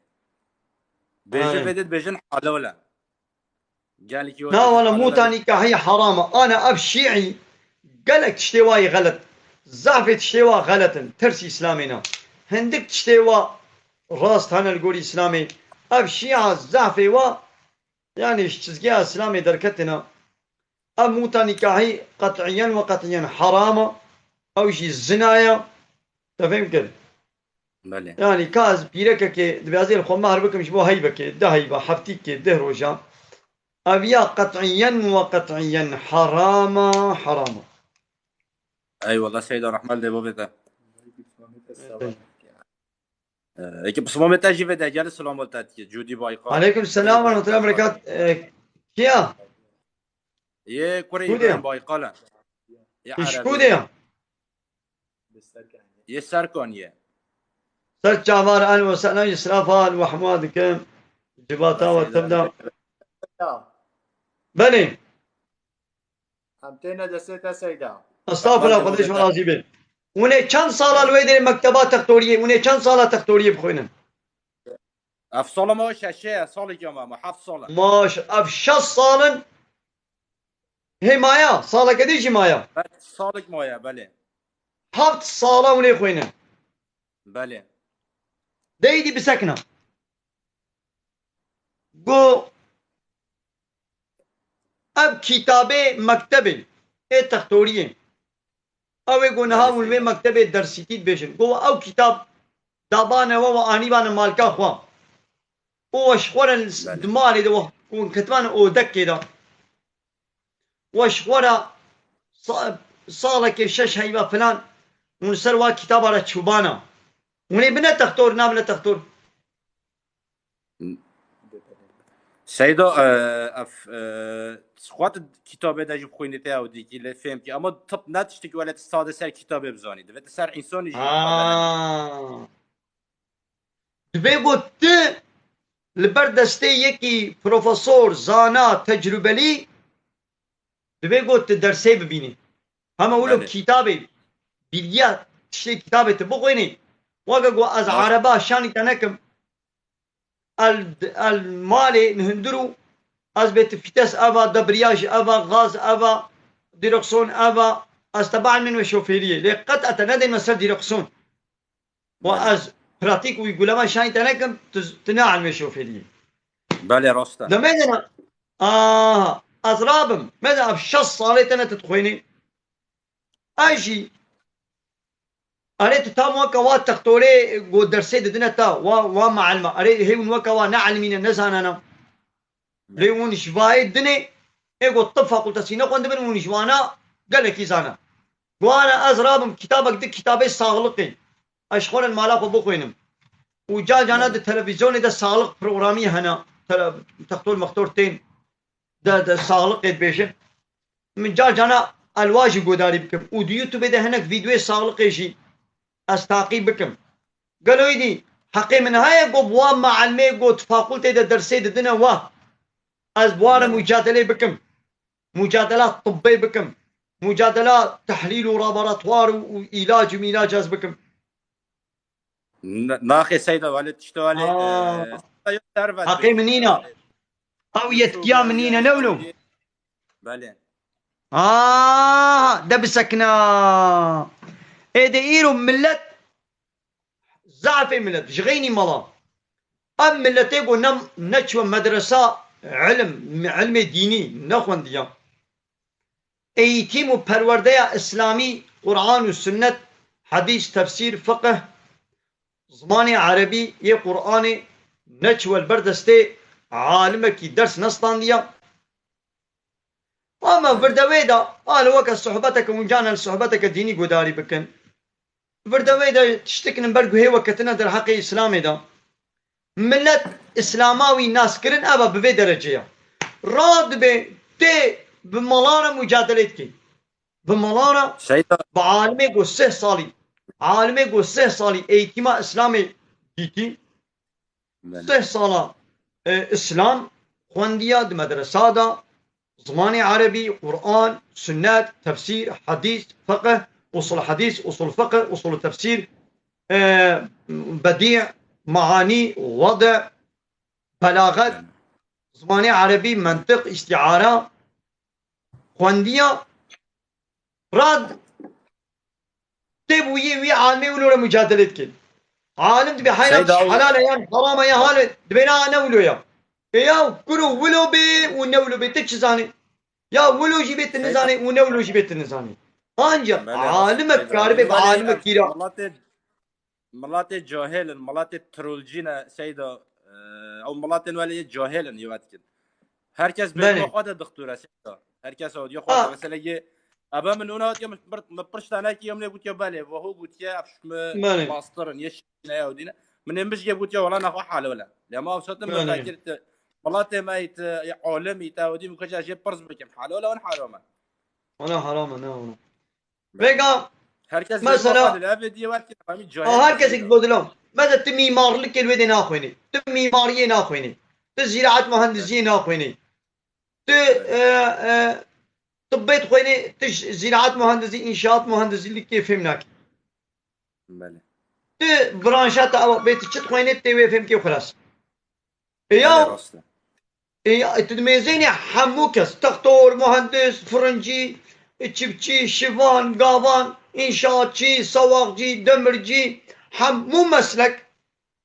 Bêje Aynen. Vede dibêjin halal e. Gelekî Na wala mota nîkahî heram e. Ana ev şiî gelek tiştê wa yê xelet. Zehfê tiştê wa xelet in. Tirs Îslamê ne. Hindik tiştê wa rast hene li gorî Îslamê. Ev şiî zehfê wa yani ji çizgiya Îslamê derketine. Ev mota nîkahî qet'iyen ve qet'iyen heram e. Ew jî zina ye. Te fêm kir? Belê. Yani ka ez pîrekekê dibê ez ê li xwe mehr bikim ji bo heyvekê, du heyva, heftîkê, deh roja. Ev ya qet'iyen ve qet'iyen heram e, heram e. Eyvallah Seyda, rahmet lê bavê te. Ee, Eke pismamê te jî vede, gel selamet te diye. Cudî Baykal. Aleykum selam ve rahmetullahi ve berekat. Ee, Kiya? Yê kurê Kudê? İbrahim Baykal e. Yê Iş Erebî. Kudê? Yê Serkan ye. Ser çavar, ehlen ve sehlen, Îsrafal ve hemû dikim. Civata ve Seyda. Tevda. Belê. Em têne destê te Seyda. Estağfurullah, Aman Xwedê ji we Seyda. razî be. Hûn ê çend sala li wê derê mekteba textoriyê, hûn ê çend sala textoriyê bixwînin? Ev sala me şeşe ye, salê ke me, me heft sal e. Maş, ev şeş sal in hê maya, saleke dî jî maya. Heft salek maye, belê. Heft sala hûn ê xwînin. Belê. Deydî bisekna. Go ev kitabê mektebê ê textoriyê. Ew ê go niha hûn vê mektebê dersîtî dibêjin. Go ew kitab dabane we, we anîbane malka xwe. Û we ji xwe re di malê de we hûn ketibane odekê de. We ji xwe re sa- salekê şeş heyva filan hûn ser wa kitaba re çûbana. Hûn ê bine textor, nabine textor. Seyda, e, ev, e, xwe tu kitabê de jî bixwînî te ew dîkî lê fêm kî. Ama tip ne tiştekî wele tu sade ser kitabê bizanî. Divê tu ser însanî jî Ha. Divê got tu li ber destê yekî profesor, zana, tecrubelî, divê got tu dersê bibînî. Hema wilo Belê. Kitabê, bilgiya tiştê kitabê tu bixwînî. Weke ku ez Baş. Ereba şanî te nekim. El, el malê li hundir û ez bê tu fîtes eva, debriyaj eva, gaz eva, direksiyon eva, ez teba ilmên we şofêriyê. Lê qet ez te nedême ser direksiyon. Wa Belê. Ez pratîk û uygulama şanî te nekim, tu, tu ne ilmê şofêriyê. Belê, rast e. Demê de ne, aha, ez rabim, me de ev şeş salê te ne tu dixwînî. Ez jî, erê tu tam weke wa textorê go dersê didine te, wa, wa mealime. Erê hê hûn weke wa ne ilmî ne, ne zana ne. Lê hûn ji vayê dinê, ê go tib fakultesî nexwendibin, hûn ji wana gelekî zana. Go ana ez rabim kitabek di kitabê saxliqê. Ez ji xwe re li mala xwe bixwînim. Û car carna di televîzyonê de saxliq programî hene. Tele-, textor mextor tên de, de saxliqê dibêjin. Min car carna elwa jî godarî bikim. Û di YouTubeê de hinek vîdeoyê saxliqê jî ez taqîb bikim. Gelo êdî heqê min heye ku bi wan mealmê ku di fakultê de dersê didine wa ez bi wan re Belê. Mucadelê bikim. Mucadela tibbê bikim. Mucadela, tehlîl û laboratuvar û, û îlac û mîlac ez bikim. N-, naxê Seyda, welê tiştê welê, Aa. e, Seyda yok servet Heqê bê. min nîne. Ew yetkiya min nîne, ne wilo? Belê. Aa, de bisekina. Ê de îro millet, zafê millet, ji xeynî mala. Em milletê ku ne, neçiwe medresa, ilim, ilmê dînî nexwendiya. Eğitim û perwerdeya îslamî, Quran û sunnet, hedîs, tefsîr, fiqh, zimanê erebî yê Quranê, neçiwe li ber destê alimekî ders nestandiya. Ama virdewê de, a li weke sohbeteke, hûn canan sohbeteke dînî gudarî bikin. Virdewê de tiştik nin ber guhê we ketine derheqê Îslamê de. Millet Îslama wî nas kirin, eva bi vê derecê ye. Radibe tê bi mala re mucadelê dikî. Bi mala re, Seyda. Bi alimê ku sih salî, alimê ku sih salî eğitîma Îslamê dîtî, Belê. Sih sala, e, Îslam xwendiya di medresa de, zimanê erebî, Quran, sunnet, tefsîr, hedîs, fiqh, usul hedîs, usul fiqh, usul tefsîr, e, bedî, meanî, wede, belaxet, zimanê erebî, mentiq, îstîara xwendiya. Rad tê bûyî wî alimê wilo re mucadele dikin. Alim dibe heyran Seyda, helal e yan haram e ya hale dibe na ne wilo ya. E ya kuro wilo be û ne wilo be, te çi zanî? Ya wilo jî be, te Seyda. Nizanî û ne wilo jî be, te nizanî. Ancak Belê, alimek Seyda. karibe bi Belê, alimek kîra. Milatê, milatê cahil in, milatê trolcî ne Seyda. E, ew milatên welê yê cahil in, yê wet dikin. Herkes Belê. bêdma xwe de dixtûre Seyda. Herkes ew diye xwe Ha. de. Mesela yê, ebe min ona hatiye min pir-, min pir ştanekî yê min ê gotiye belê, veho gotiye ev şimi Belê. master in, yê şine ew dîne. Min ê min jî gotiye wala nexwe halole. Lê ma ew satin min Belê. fekir te, milatê me yê te, yê alim yê te, ew dî min kaça jê pirz bikim. Halole wan harame. Ona haram e, ne ona. Vega Herkes Mesela- bêdma xwe de, ev diye wet ki, hemî cahil. Ha, her kesek bodilam. Mesela tu mimarlikê li wê de naxwênî. Tu mimariyê naxwênî. Tu ziraat mühendisiyê naxwênî. Tu, e, e, tibbê dixwênî, tu j-, ziraat mühendisî, inşaat mühendisî li kê fêm nakî. Belê. Tu branşa te ewa bê, tu çi dixwênî, tê wê fêm kê xweras. E Belê, ya, rast e. e ya, tu dimêzênê hemû kes, textor, mühendis, firincî, çiftçî, şivan, gavan, inşaatçî, sewaqcî, demircî, hemû meslek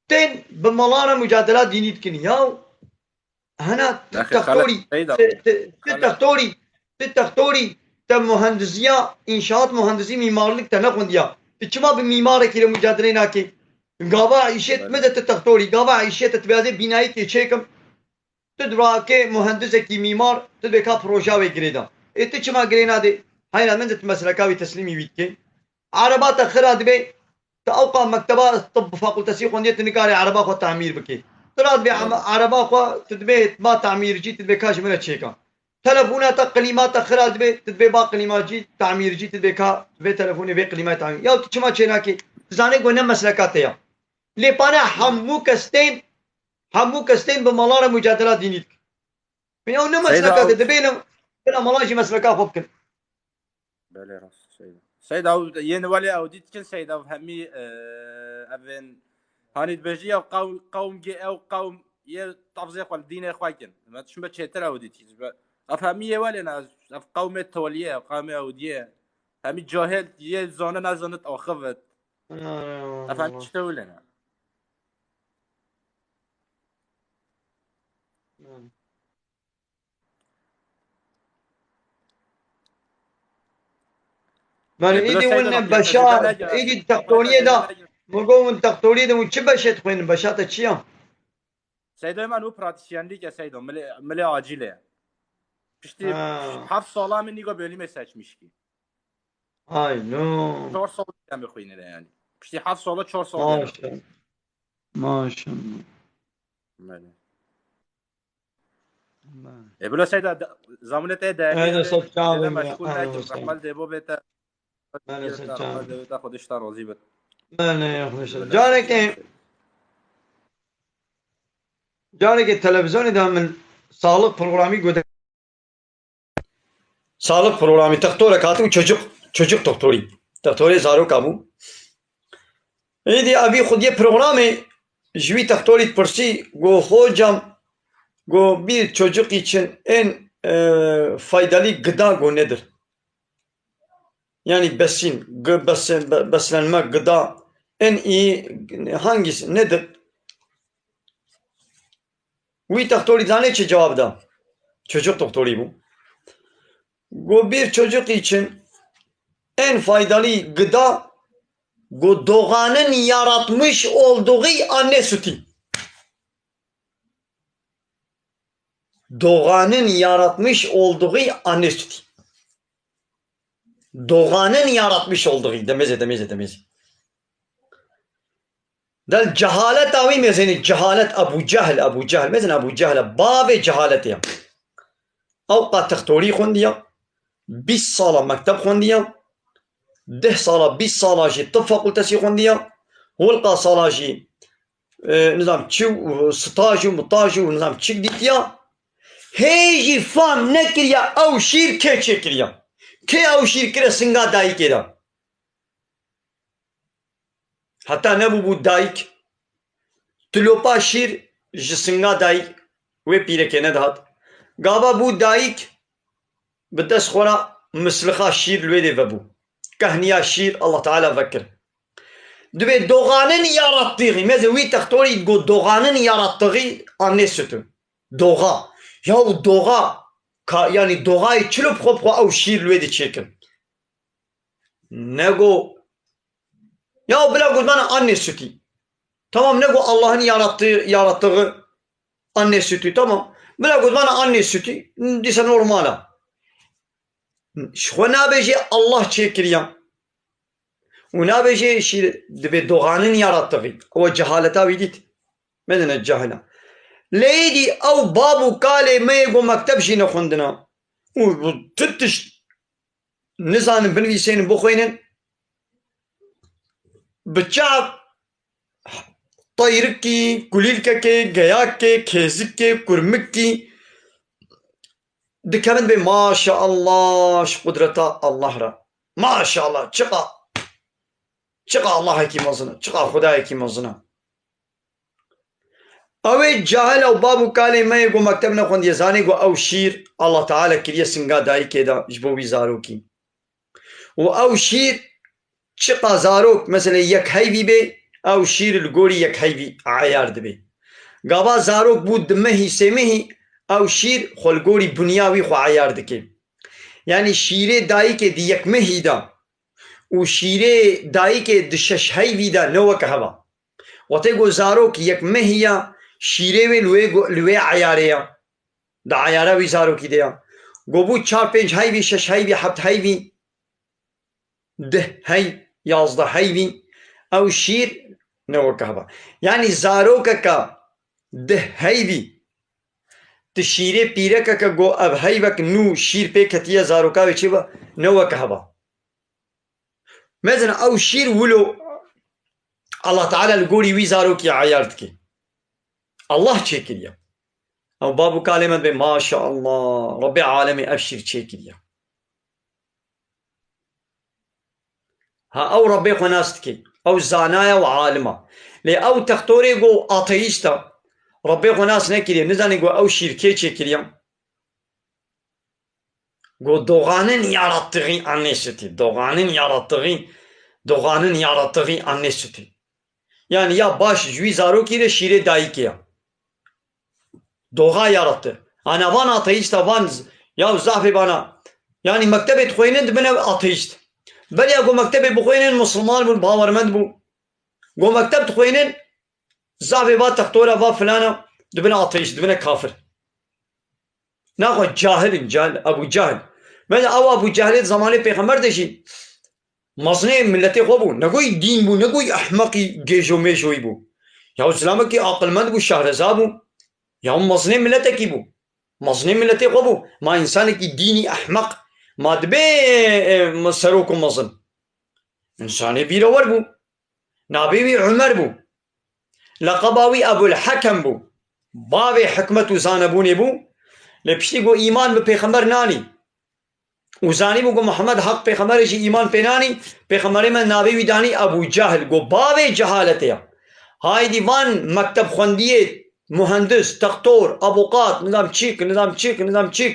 tên bi malan re mucadela dînî dikin. Ya, hena tu Nexê, textorî, xelek, Seyda. tu, tu, tu Xelek. Textorî, tu textorî, te muhendisiya, inşaat muhendisî, mimarlik te nexwendiya. Tu çima bi mimarekî re mucadelê nakî? Gava îşê Belê. me de tu textorî, gava îşê te tu bêazê bînayî tê çêkim. Tu dibakê muhendisekî mîmar, tu dibê ka proja wê girê da. Ê tu çima girê nadê? Heyra min de tu mesleka wî teslîmî wî dikê. Ereba te xira dibe, tu ewqa mekteba tibb fakultesî xwendiye, tu nikarê ereba xwe tamîr bikê. Tu ra dibê Doğru. em-, ereba xwe, tu dibê ba tamîrcî, tu dibê ka ji min re çêka. Telefona te, qilîma te xira dibe, tu dibê ba qilîmacî, tamîrcî, tu dibê ka vê telefonê, vê qilîmayê tamîr. Ya tu çima çênakê? Tu zanê ku ne mesleka te ya. Lê pane hemû kes tên, hemû kes tên bi mala re mucadela dînî dikin. Ew ne Seyda, mesleka te, ew- dibêne bila mala jî mesleka xwe bikin. Belê, rast, Seyda. Seyda, ew yên welê ew dî dikin, Seyda, ev hemî, e, evên, hanî dibêjî ew qewm, qewm gê, ew qewm yê tefzê xwe li dînê xwe kin. Me çimbe çêtir ew dî dikin. Ev hemî yê welê ne, ev qewmê toliyê, ev qewmê ew diyê. Hemî cahil, yê zane nezanit axivit. Ev hemî çi tewlê ne. Belê, E, bila îdî Seyda win bak, beşa, Seyda îdî textoriyê da, min got win textoriyê de win çi beşê dixwînin, beşa te çi ya? Seyda, man û pratisyenlîk e Seyda, milê, milê acîlê. Piştî Ha. heft sala min nîga bölümê seçmiş ki. Ay no. Çar sal em xwînire yani. Piştî heft sala çar sal. Maşallah. Maşallah. Belê. Belê. E, bila Seyda, de-, zamanê te de. Aynen, sağ ol, Seyda ya. meşgul Aynen, nekim. sağ ol. Rahmal dê bo bê te. Aynen, sağ ol. Rahmal dê bo te, Xwedê ji te razî bit. Belê, ya Xwedê. Carekê, carekê televizyonê de min sağlık programî gote. Sağlık programı, textorek hatibû çocuk, çocuk textorî. Textorê zaroka bû. Êdî evî xwediyê programê ji wî textorî dipirsî, got, "Hocam, got, bir çocuk için en, e, faydalı gıda got nedir?" Yani besin, gı-, besin, be-, beslenme, gıda en iyi hangisi, nedir? Wî textorî zanê çi cevap da? Çocuk doktorî bû. Got, "Bir çocuk için en faydalı gıda, got, doğanın yaratmış olduğu anne sütü." Doğanın yaratmış olduğu anne sütü. Doğanın yaratmış olduğu. Demeze, demeze, demeze. Del cehaleta wî mezinî, cehalet Ebu Cehl, Ebu Cehl, mezin Ebu Cehl, bavê cehaletê ya. Ew qa textorî xwendiya, bîst sala mekteb xwendiya, deh sala, bîst sala jî tib fakultesî xwendiya, holqa sala jî, e, nizam çi, staj û mitaj û nizam çik dîtiya, hê jî fam nekiriya ew şîr kê çêkiriya. Kê ew şîr kire singa dayikê de. Heta nebûbû dayik, tilopa şîr ji singa dayik wê pîrekê nedihat. Gava bû dayik, bi dest xwe re mislixa şîr li wê dê vebû. Kehniya şîr Allah Teala vekir. Dibê doğanın yarattığı, meze wî textorî got doğanın yarattığı anne sütü. Doğa. Yahu doğa, ka, yani doğayê çilo bi xwe bi xwe ew şîr li wê dê çêkin. Nego, ya bila got bana anne sütü. Tamam, nego Allah'ın yarattığı, yarattığı anne sütü. Tamam. Bila got bana anne sütü. Dîsa normal a. Ji xwe nabêjê Allah çêkiriya. Û nabêjê şîr, dibê doğanın yarattığı. O cehaleta wî dît. Medine cahila. Lê êdî ew bab û kalê me yê go mekteb jî nexwendina. Û tu tişt nizanin binivîsênin, bixwînin. Bi çav teyrikî, kulîlkekê, geyakê, kêzikê, kurmikî dikevin bê maşallah ji qudreta Allah re. Maşallah, çiqa, çiqa Allahekî mezin e, çiqa Xwedayekî mezin e. Ew ê cahil ew bab û kalê me yê ku mekteb nexwendiye, zanê ku ew şîr Allah Teala kiriye singa dayikê de ji bo wî zarokî. Û ew şîr çiqa zarok, mesela yek heyvî bê, ew şîr li gorî yek heyvî eyar dibe. Gava zarok bû du mehî, sê mehî, ew şîr xwe li gorî bunya wî xwe eyar dike. Yanî şîrê dayikê di yek mehî de û şîrê dayikê di şeş heyvî de ne weke hev a. Wextê ku zarok yek mehî ya, şîrê wê li wê go-, li wê eyarê ya. Di eyara wî zarokî de ya. Ku bû çar pênc heyvî, şeş heyvî, heft heyvî, deh hey, yazdeh heyvî, ew şîr ne weke hev a. Yanî zarokeke deh heyvî, tu şîrê pîrekeke ku ev heyvek nû şîr pê ketiye, zaroka wê çi be, ne weke hev a. Mezin ew şîr wilo Allah Teala li gorî wî zarokî eyar dike. Allah çêkiriye. Ew bab û kalê me dibe, maşallah, Rebbê alemê ev şîr çêkiriye. Ha, ew Rebbê xwe nas dike. Ew zanaya û alim a. Lê ew textorê ku ateîst e, Rebbê xwe nas nekiriye, nizanî ku ew şîr kê çêkiriye. Got, doğanın yarattığı anne sütü. Doğanın yarattığı, doğanın yarattığı anne sütü. Yani ya baş ji wî zarokî re şîrê dayikê ya. Doğa yarattı. Ana van ateîsta van z-, ya zafê bana. Yani mektebê dixwênin dibine ateîst. Belya ku mektebê bixwênin musulman bûn, bawermend bû. Ku mekteb dixwênin zafê va textora va filana dibine ateîst, dibine kafir. Naxwe cahil in, cahil, Ebu Cahil. Mesela ew Ebu Cahilê di zamanê Pêxember de jî mezinê miletê xwe bû. Negoyî dîn bû, negoyî ehmeqî gêjo mêjoyî bû. Yahu zilamekî aqilmend bû, şehreza bû. Yahu mezinê miletekî bû. Mezinê miletê xwe bû. Ma însanekî dînî ehmeq ma dibe, e, serok û mezin. Însanê bîrewer bû. Navê wî Umer bû. Leqeba wî Ebul Hekem bû. Bavê hikmet û zanebûnê bû. Lê piştî ku îman bi pêxember nanî. û zanîbû ku Muhammed heq pêxember e, jî îman pê nanî, pêxemberê me navê wî danî Ebû Cehl, got, bavê cehaletê ye. Haydî van mekteb xwendiyê, muhendis, textor, avokat, nizam çîk, nizam çîk, nizam çîk.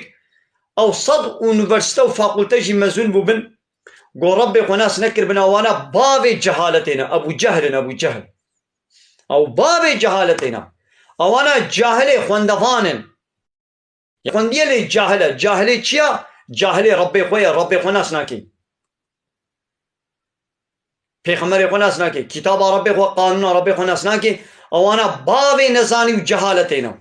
Ew sed unîversîte û fakulte jî mezûn bûbin. Got, Rebbê xwe nas nekiribin, ewana bavê cehaletê ne. Ebû Cehl in, Ebû Cehl. Ew bavê cehaletê ne. Ewana cahilê xwendevan in. Xwendiyê lê cahil e. Cahilê çi ya? Cahilê Rebbê xwe ye. Rebbê xwe nas nake. Pêxemberê xwe nas nake. Kitaba Rebbê xwe, qanûna Rebbê xwe nas nake. Ewana bavê nezanî û cehaletê ne.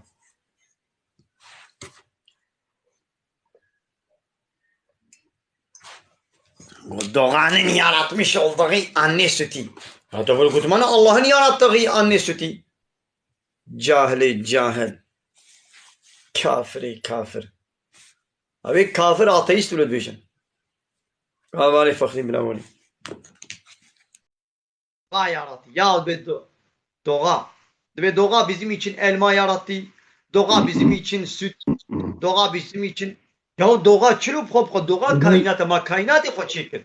Got, doğanın yaratmış olduğu annesi sütü. Hata böyle gotmana Allah'ın yarattığı annesi sütü. Cahilê cahil. Kafirê kafir. Ew ê kafir ateîst wilo dibêjin. Hevalê Fexrî bila welî. Va yarattı. Ya be do-, doğa. Dibê doğa bizim için elma yarattı. Doğa bizim için süt. Doğa bizim için. Ya doğa çilo xwe xwe doğa kainata ma kainatê xwe çêkir.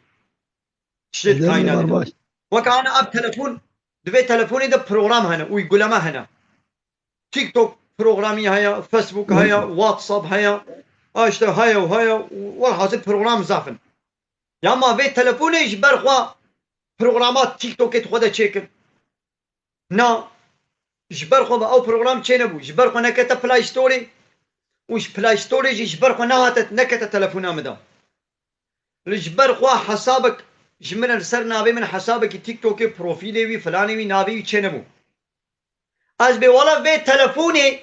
Çi kainatê de. Wek ana ev telefon, divê telefonê de program hene, uygulama hene. TikTok programî heye, Facebook heye, WhatsApp heye. A işte heye û heye, welhasil program zaf in. Ya ma vê telefonê ji ber xwe programa TikTokê xwe de çêkir. Na, ji ber xwe ve ew program çênebû. Ji ber xwe nekete Play Storê û ji Play Storê jî ji ber xwe nehate, nekete telefona min de. Li ji ber xwe hesabek ji min re li ser navê min hesabekî TikTokê profîlê wî, filanê wî, navê wî çênebû. Ez bê wela vê telefonê,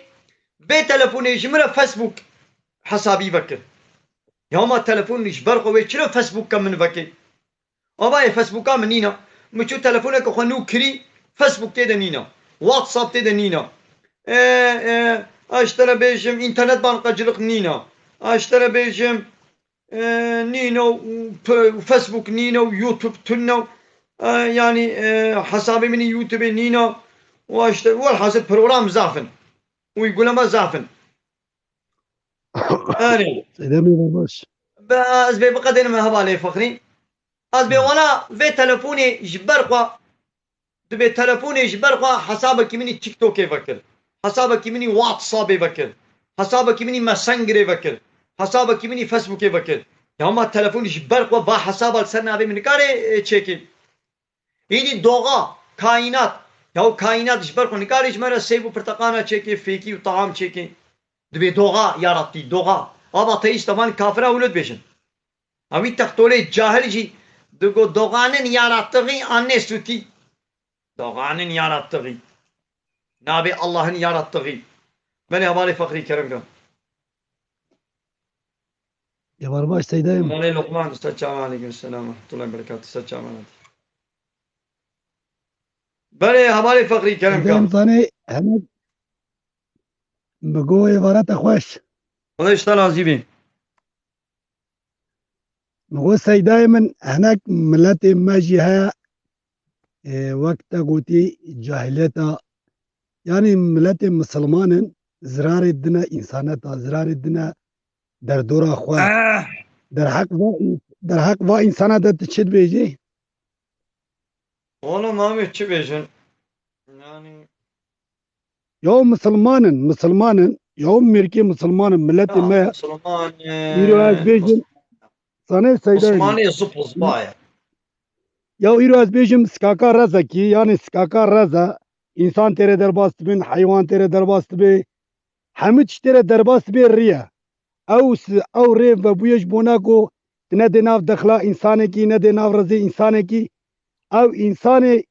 vê telefonê ji min re Facebook hesabî vekir. Ya ma telefon ji ber xwe wê çilo Facebook ke min vekê? Ava ê Facebooka min nîna. Min çû telefoneke xwe nû kirî, Facebook tê de nîna. WhatsApp tê de nîna. E, e, ez ji te re bêjim, înternet bankacılık nîna. Ez ji te re bêjim, e, nîno, û pe-, Facebook nîno, YouTube tunno. E, yanî, e, hesabê min ê YouTubeê nîno. Û işte, welhasil program zaf in. Uygulama zaf in. Erê. Seydemê baş. Be, ez bê biqedênim hevalê Fexrî. Ez bê wela vê telefonê ji ber xwe, dibê telefonê ji ber xwe hesabekî min î TikTokê vekir. Hesabekî min î WhatsAppê vekir. Hesabekî min î Messengerê vekir. Hesabekî min î Facebookê vekir. Ya ma telefon ji ber xwe va hesaba li ser navê min nikare, e, çêkê. Îdî doğa, kaînat. Ya o kaînat ji ber xwe nikare ji me re seyb û pirteqana çêkê, fêkî û taam çêkê. Dibê doğa yarattî, doğa. Ava te îşte van kafira wilo dibêjin. Ewî textolê cahil jî digo doğanın yarattığı anne sütü. Doğanın yarattığı. Nabê Allah'ın yarattığı. Belê hevalê Fexrî kerem ke. Êvar baş Seydayê min. Malê Lokman, ser çavan, aleykum selam ve rahmetullahi ve berekatuhu, ser çavan. Belê hevalê Fexrî kerem ke. Seydayê min zanê hemek bi go êvara te xweş. Xwedê ji te razî bê. Min got, Seydayê min, hinek miletê me jî heye, e, wek te gotî, cahiliyeta, yanî miletê misilman in, zirarê dine însaneta, zirarê dine derdora xwe. Eh! Derheq va, derheq va însana de tu çi dibêjî? Oğlum, Ahmet, çi bêjin? Yani, ya misilman in, misilman in. Ya mirkê misilman in, miletê me. Misilman, e, îro ez bêjim, sanê Seyda. Misilmanê zip û ziba ye. Ya îro ez bêjim, sikaka rezekî, yani sikaka reze. Însan têre derbas dibin, heywan têre derbas dibe. Hemû tişt têre derbas dibe riye. Ew si-, ew rê vebûye ji bona ku tu nedê nav dexla însanekî, nedê nav rezê însanekî. Ew însanê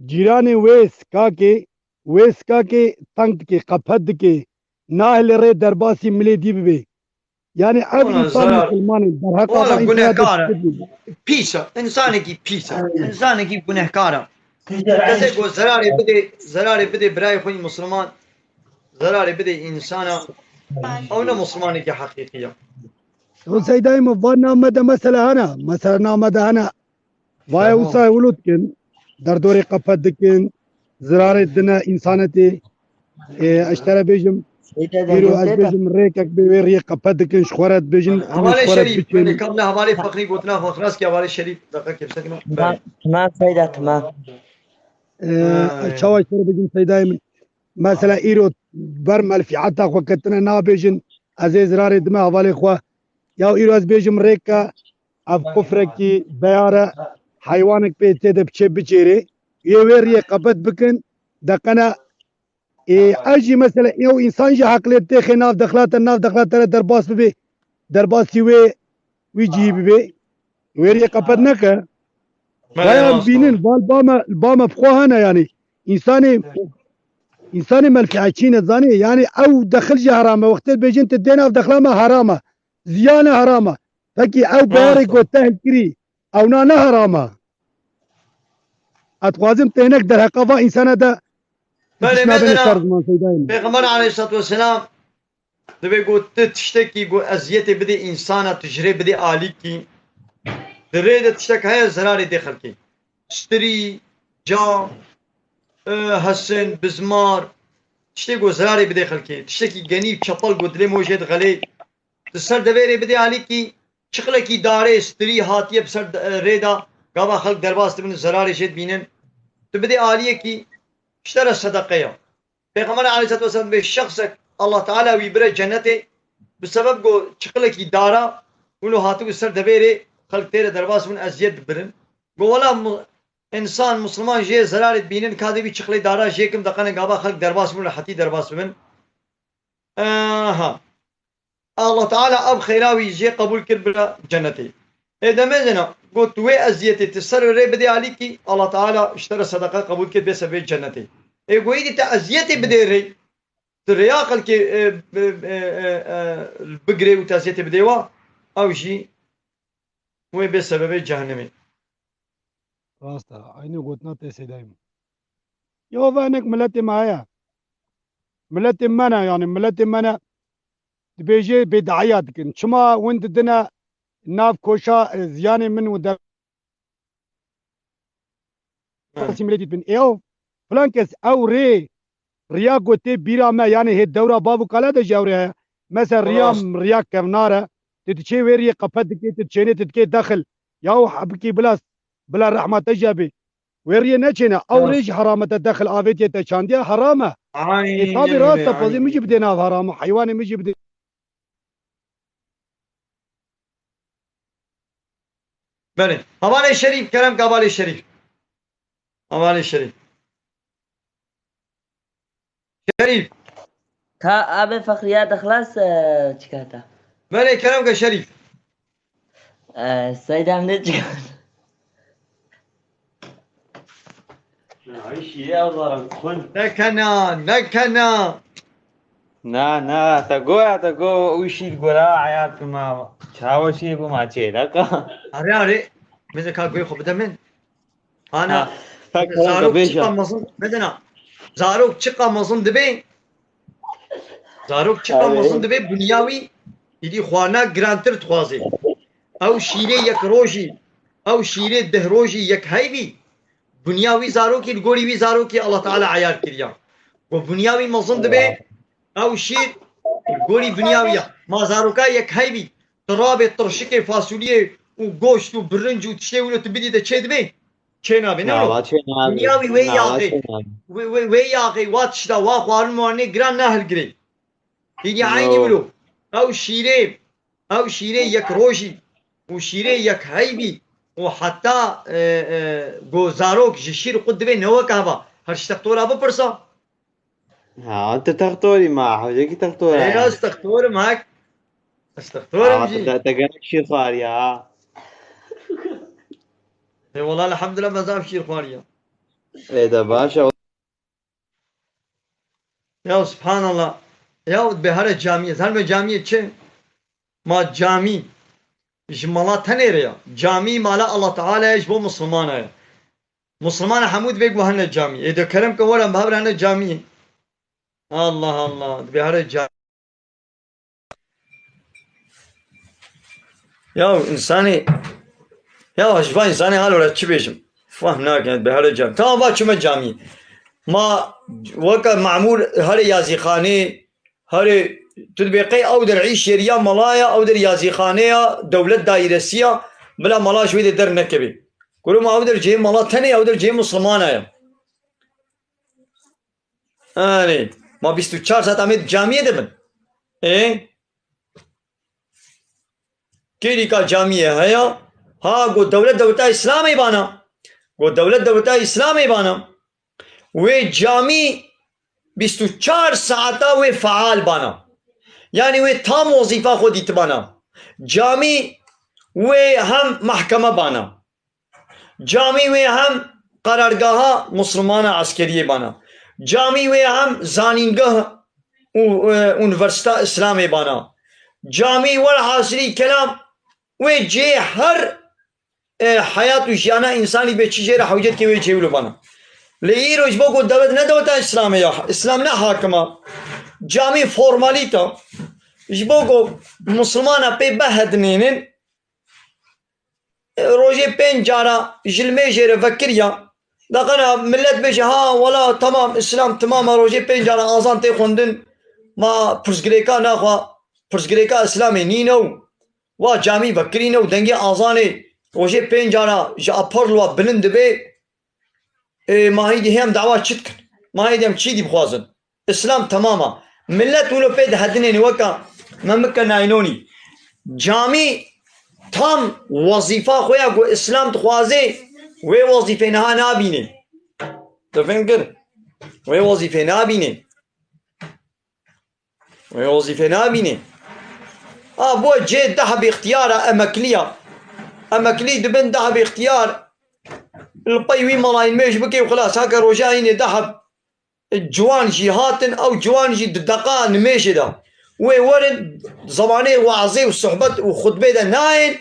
cîranê wê sikakê, wê sikakê teng dike, qepet dike, nahêle rê derbasî milê dî bibe. Yani ev Ona însan zarar. Misilman in, derheqa Ona da însanê gunehkar e. Pîs e. Însanekî pîs e. Aynen. Însanekî gunehkar e. Kesê ku zerarê bidê, zerarê bidê birayê xwe yî Misilman, zerarê bidê însana, ew ne Misilmanekî heqîqî ye. Ew Seydayê min, va name de mesela hene. Mesela name de hene. Vaya Tamam. Wisa wilo dikin, derdorê qepet dikin, zirarê dine însanetê, e, ez ji te re bêjim, Îro ez bêjim rêkek bê wê riyê qepet dikin, ji xwe re dibêjin, em ê ji xwe re biçin. Hevalê Şerîf, belê kabla hevalê Feqrî gotina xwe xilas ki hevalê Şerîf, deqa kevsekine. Tamam, tamam, Seyda, tamam. Ee, çawa ji te re bêjim Seydayê min? Mesela îro ber melfîeta xwe ketine nabêjin, ez ê zirarê dime hevalê xwe. Ya îro ez bêjim rêke, ev qufrekî beyar e, heywanek pê tê de biçê biçêrê. Yê wê riyê qepet bikin, deqene Ê, ev jî mesela ew însan jî heqlê têxê nav dexlate, nav dexlate re derbas bibe, derbasî wê, wî cihî bibe. Wê riyê qepet neke. Belê, rast e. Bayan bînin, val ba me, ba me bi xwe hene yanî. Însanê, însanê melfîetçî ne zanê. Yanî ew dexil jî heram e. Wextê bêjin tu dê nav dexla me heram e. Ziyan e heram e. Pekî ew beyarê got te hilkirî. Ewna ne heram e. Ez dixwazim tênek derheqa va însana de. Belê, dişna bêne ser ziman Seydayê min. Pêxember aleyhissalatu vesselam dibê got, tu tiştekî got eziyetê bidê însana, tu ji rê bidê alîkî. Di rê de tiştek heye zerarê dê xelkê. Stirî, cam, e, hesin, bizmar, tiştê got zerarê bidê xelkê. Tiştekî genî, çepel got dilê mojê dixelê. Di ser devê rê bidê alîkî, çiqlekî darê, stirî hatiye bi ser de-, rê de, gava xelk derbas dibin, zerarê jê dibînin. Tu bidê aliyekî, ji te re sedeqe ya. Pêxember aleyhisselatu vesselam dibê şexsek Allah Teala wî bire cennetê, bi sebeb go çiqlekî dara, wilo hatibû ser devê rê, xelk tê re derbas bûn, eziyet dibirin. Go wela mu-, însan, misliman jê zerarê dibînin, ka dê wî çiqlê dara jê kim, deqene gava xelk derbas bûn, rehetî derbas bibin. Aha. Allah Teala ev xeyra wî jê qebûl kir bira cennetê. Ê demê zena, got tu wê eziyetê tu ser rê bidê alîkî, Allah Teala ji te re sedeqa qebûl kir bê ser vê cennetê. Ê goyî dî te eziyetê bidê rê, tu rêya xelkê, e, e, e, e, e, bigirê û tu eziyetê bidê wa, ew jî wê bê sebebê cehennemê. Rast e, eynî gotina te Seydayê min. Ya ve hinek miletê me heye. Miletê me ne, yanî miletê me ne dibêje bêdehiya dikin. Çima win didine nav koşa, e, ziyanê min û de-, asîmîlê dibin. Ê ew filan kes ew rê riya ku tê bîra me, yanî hê dewra bav û kale de jî ew rê heye. Mesela riya, riya kevnar e. Tu diçê wê riyê qepet dikê, tu diçênê, tu dikê dexil. Ya û hebikî bila, bila rehma te jî hebê. Wê riyê neçêne. Ew rê jî heram e, te dexil avêtiye te çandiye, heram e. Ê tabî rast e, pozê min jî bidê nav heram e, heywanê min jî bidê. Belê. Hevalê Şerîf, kerem ke hevalê Şerîf. Hevalê Şerîf. Şerîf. Ka abê Fexriya de xilas, e, çikata. Belê, kerem ke Şerîf. E, Seydam ne çikat. Ay şîrê Allah'ım, xun. Nekena, nekena. Na, na, te goya, te go, wî şîr gora, hayatım ha. Çawa şîr bu maçê, neka. Are, are. Meze ka goy xo bide min. Ana, ha, zarok çiqa mezin, medena. Zarok çiqa mezin dibe. Zarok çiqa mezin dibe, bunya wî, îdî xwarina girantir dixwaze. Ew şîrê yek rojî, ew şîrê deh rojî yek heyvî, bunya wî zarokî, li gorî wî zarokî Allah Teala eyar kiriya. Ku bunya wî mezin dibe, ew şîr li gorî bunya wî ya. Ma zaroka yek heyvî, tu rabê tirşikê, fasuliyê û goşt û birinc û tiştê wilo tu bidî de çê dibe? Çê nabe, ne wilo? Bunya wî wê yaxê. Wê, wê, wê yaxê, wa tişta, wa xwarin wanê giran nahilgirê. Hînî eynî wilo. Ew şîrê, ew şîrê yek rojî û şîrê yek heyvî û heta, e, e, go zarok ji şîr qut dibe ne weke heva. Her ji textora bipirsa. Ha, tu textorî ma, hewcekî textor e. Ê, ez textorim hek. Ez textorim jî. Te, te gelek şîr xwariya ha. Ê, wela elhamdulillah, me zaf şîr xwariya. Ê, de baş e. Ya subhanallah. Ya bê here camiyê. Her me camiyê çi? Ma camî ji mala tenê re ya. Camî mala Allah Teala ye, ji bo Musulmana ye. Musulmana hemû divê ku hene camî. Ê de kerem ke were bi hev re hene camî. Allah Allah. Dibê here camî. Ya insanê, ya ji van insanê halo re çi bêjim? Fehm nakin, bi here cam. Tamam, va çime camî. Ma weke memûr here yazîxanê, Herê, tu dibê qey ew der îş yeriya mala ya, ew der yazîxane ya, dewlet daîresi ya, bila mala ji wê de dernekevê. Kuro ma ew der cihê mala tenê, ew der cihê Muslimana ya. Erê, ma bîst û çar saet em ê di camiyê de bin. Ê? Kêlîka camiyê heye. Ha, got dewlet dewleta Îslamê bana. Got dewlet dewleta Îslamê bana. Wê camî bîst û çar saeta wê feal bana. Yanî wê tam wezîfa xwe dîtibana. Camî wê hem mehkeme bana. Camî wê hem qerargeha Muslimana eskeriyê bana. Camî wê hem zanîngeh û, e, unîversîta Îslamê bana. Camî welhasilî kelam wê cihê her, e, heyat û jiyana însanî bê çi jê re hewcet ke wê cihê wilo bana. Lê îro ji bo ku dewlet ne dewleta Îslamê ya, Îslam ne hakim a. Camî formalîte. Ji bo ku Muslimana pê behedinênin, rojê pênc cara ji limêjê re vekiriya. Daqena millet bêje, ha, wela, temam, Îslam temam e, rojê pênc cara azan tê xwendin, ma pirsgirêka naxwe, pirsgirêka Îslamê nîne û wa camî vekirîne û dengê azanê rojê pênc cara ji apar li wa bilind dibe. Ê, ma hêdî hem dawa çi dikin? Ma hêdî em çî dî bixwazin? Îslam temam a. Millet wilo pê dihedinêne weka memike naylonî. Camî tam wezîfa xwe ya ku Îslam dixwaze, wê wezîfê niha nabîne. Tu fêm kir? Wê wezîfê nabîne. Wê wezîfê nabîne. A, bo cê dehb îxtiyar a emeklî ya. Emeklî dibin dehb îxtiyar. Li pey wî melayî nimêj bike û xilas. Heke roja înê dehb ciwan jî hatin, ew ciwan jî di deqa nimêjê de. Wê werin zemanê wazê û sohbet û xutbê de nayên.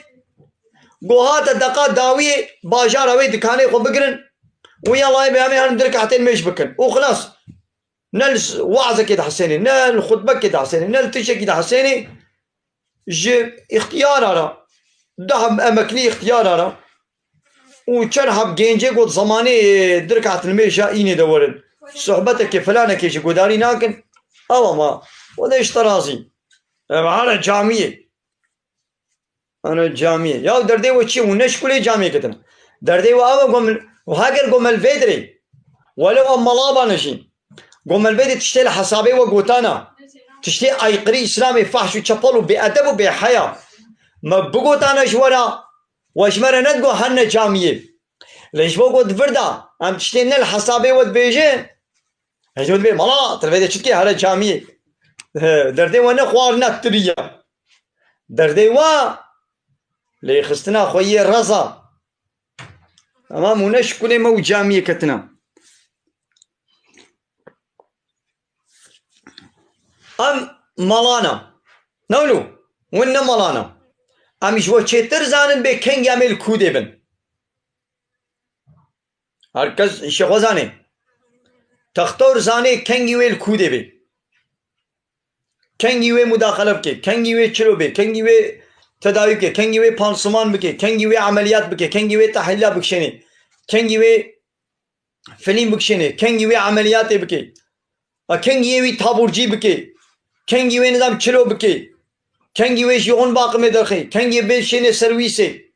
Go hate deqa dawiyê bajara wê dikanê xwe bigirin. Û ya layê be em ê herin di rekaetê nimêj bikin. Û xilas. Ne li s-, wazekê dihesênê, ne li xutbekê dihesênê, ne li tiştekî dihesênê, ji îxtiyara re, deh emeklî îxtiyara re û çend heb gencê got zemanê, e, di rekaet nimêja înê de werin. Sohbetekê filanekê ji guhdarî nakin. Ew ama, we de işte razî. Em here camiyê. Ano camiyê. Ya derdê we çi ye? Hûn ne ji kulê camiyê ketin. Derdê we ew e, gomil, û heger gomel vê dirê. Welew em mala bane jî. Gomel vê de tiştê li hesabê we gotana. Tiştê aykırı Îslamê, fahş û çepel û bêedeb û bêheya. Me bigotana ji we re, we ji me re nedigot herne camiyê. Lê ji bo got vir da, em tiştê ne li hesabê we dibêjin. Ez got bê mala, tu vê de çi dikê here camiyê. He, derdê we ne xwarina tiriya. Derdê we lêxistina xwe yê reza. Tamam, hûn ne şikulê me û camiyê ketina. Em malana. Newlo, hûn ne malana. Em ji we çêtir zanin bê kengî em ê li kûdê bin. Her kes îşê xwe zanê. Textor zanê kengî wê li kûdê bê. Kengî wê mudaxele bike, kengî wê çilo bê, kengî wê tedawî bike, kengî wê pansuman bike, kengî wê emeliyat bike, kengî wê tehîla bikişênê, kengî wê filîm bikişênê, kengî wê emeliyatê bike. A kengî yê wî taburcî bike, kengî wê nizam çilo bike, kengî wê ji yoxun bakimê derxê, kengî bê şênê serwîsê.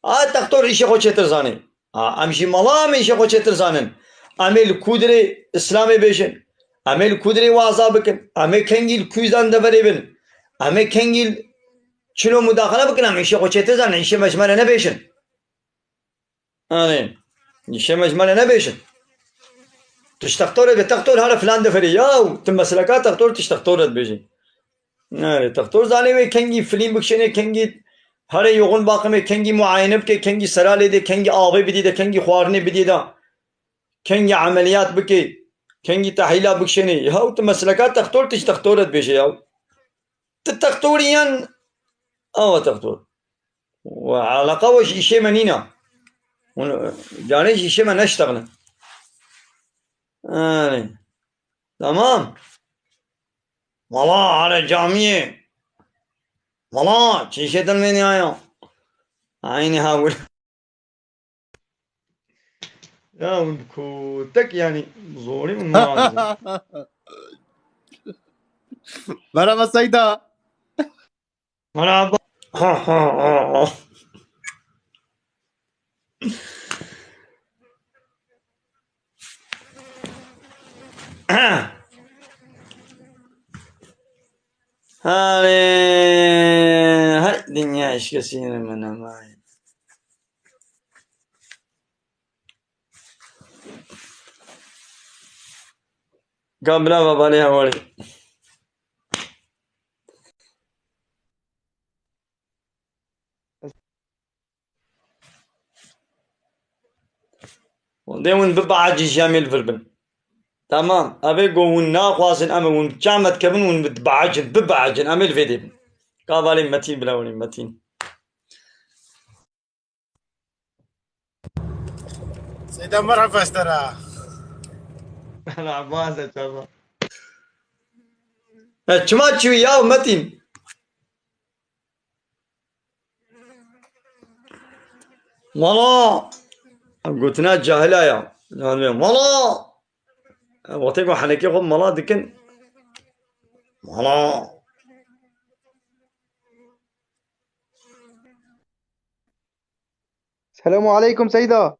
A textor îşê xwe çêtir zanê. A, em jî mala em ê îşê xwe çêtir zanin. Em ê li kûdirê Îslamê bêjin. Em ê li kûdirê waza bikin. Em ê kengî li kûzan deverê bin. Em ê kengî li çilo mudaxele bikin. Em îşê xwe çêtir zanin. Îşê me ji me re nebêjin. Anê. Îşê me ji me re nebêjin. Tu ji textorê be, textor here filan deverê. Yaw, tu meseleka textor, tu ji textor re dibêjî. Erê, textor zanê wê kengî filîm bikişênê, kengî herê yoxun bakimê, kengî muayene bike, kengî sera lê de, kengî avê bidî de, kengî xwarinê bidî de, kengî emeliyat bike, kengî tehîla bikişênê. Yaw tu meseleka textor, tu ji textor re dibêje yaw. Tu textorî yan awa textor. We eleqa we ji îşê me nîna. Hûn carê ji îşê me neştexilin. Erê. Tamam. Mala, here camiyê. Mala, çi îşê te li me nîya ya? Eynî ha wir. Ya hûn kotek, yanî, zorî hûn muazin. Merhaba Seyda. Merhaba. Hani, hay dünya eşkesini menemay. Gamla babalê hevalê. Dê hûn bibehecin ji em ê li vir bin. Tamam. Ev ê ku hûn naxwazin em ê hûn bi çamet kevin, hûn bibehecin, bibehecin, em ê li vê dê bin. Kavalê Metîn bila hûn ê Metîn. Seyda merhaba estera. Merhaba, Seyda. Ya çima çû ya Metîn? Mala. Gotina cahila ya. Yani mala. Wextê ku henekê xwe mala dikin. Mala. Selamu aleykum Seyda.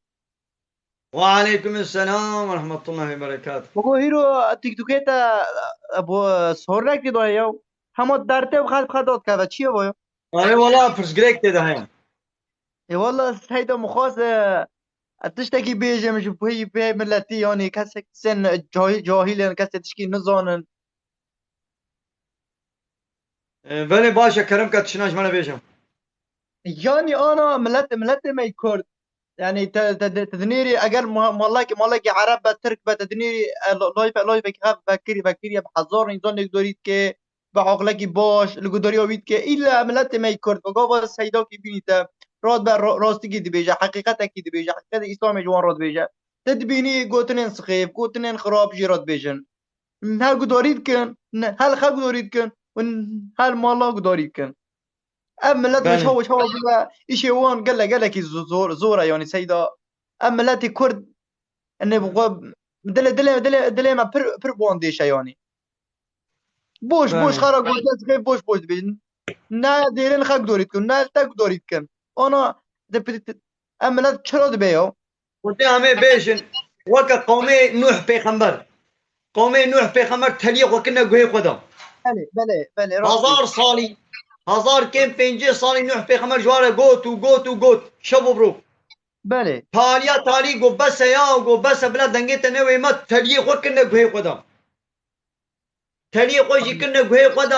Ve aleykum selam ve rahmetullahi ve berekatuh. Babo hîro TikTokê te bu sornek tê dayê ya. Hema derte bi xet bi xet dikeve. Çi ye bo ya? Erê wala pirsgirêk tê de heye. E wala Seyda min xwest e, tiştekî bêjim ji pey pey miletî, yanî kesek sen cahil, cahil in, kesê tişkî nizanin. E, belê baş e, kerem ke tişna ji me re bêje. Yanî ana milet, miletê me yê Kurd. Yanî te, te, te, te dinêrî eger ma-, malekî, malekî Ereb be, Tirk be, te dinêrî, e, lo-, layfe, layfekî hev vekirî, vekiriye bi hezar însan lê gudarî dike, bi aqlekî baş, li gudariya wî dike. Îlla miletê me yê Kurd, bi gava Seydakî bînî te, rat be, ra-, rastikî dibêje, heqîqetekî dibêje, heqîqetê Îslamê ji wan re dibêje. Te dibînî gotinên sixêf, gotinên xirab jê re dibêjin. Ne gudarî dikin, ne hel xwe gudarî dikin û hel mala gudarî dikin. Ev milet Belê. Weşa weşa bûye, îşê wan gele gelekî zo-, zor, zor e yanî Seyda. Ev miletî Kurd, enê bi xwe dilê, dilê, dilê, dilê me pir, pir bi wan dêşe yanî. Boş, boş Belê. Xera gotiye zixê boş, boş dibêjin. Ne dêrên xwe gudarî dikin, ne te gudarî dikin. Ana, de, de, de, ev milet çira dibe ya? Xwedê em ê bêjin, weke qewmê Nuh pêxember. Qewmê Nuh pêxember teliyê xwe kirine guhê xwe de. Belê, belê, belê, rast Hezar salî, hezar kêm pêncî salî Nuh pêxember ji wan re got û got û got. Şev û roj. Belê. Taliya talî got bes e ya, got bes e bila dengê te newême, teliyê xwe kirine guhê xwe de. Teliyê xwe jî kirine guhê xwe de,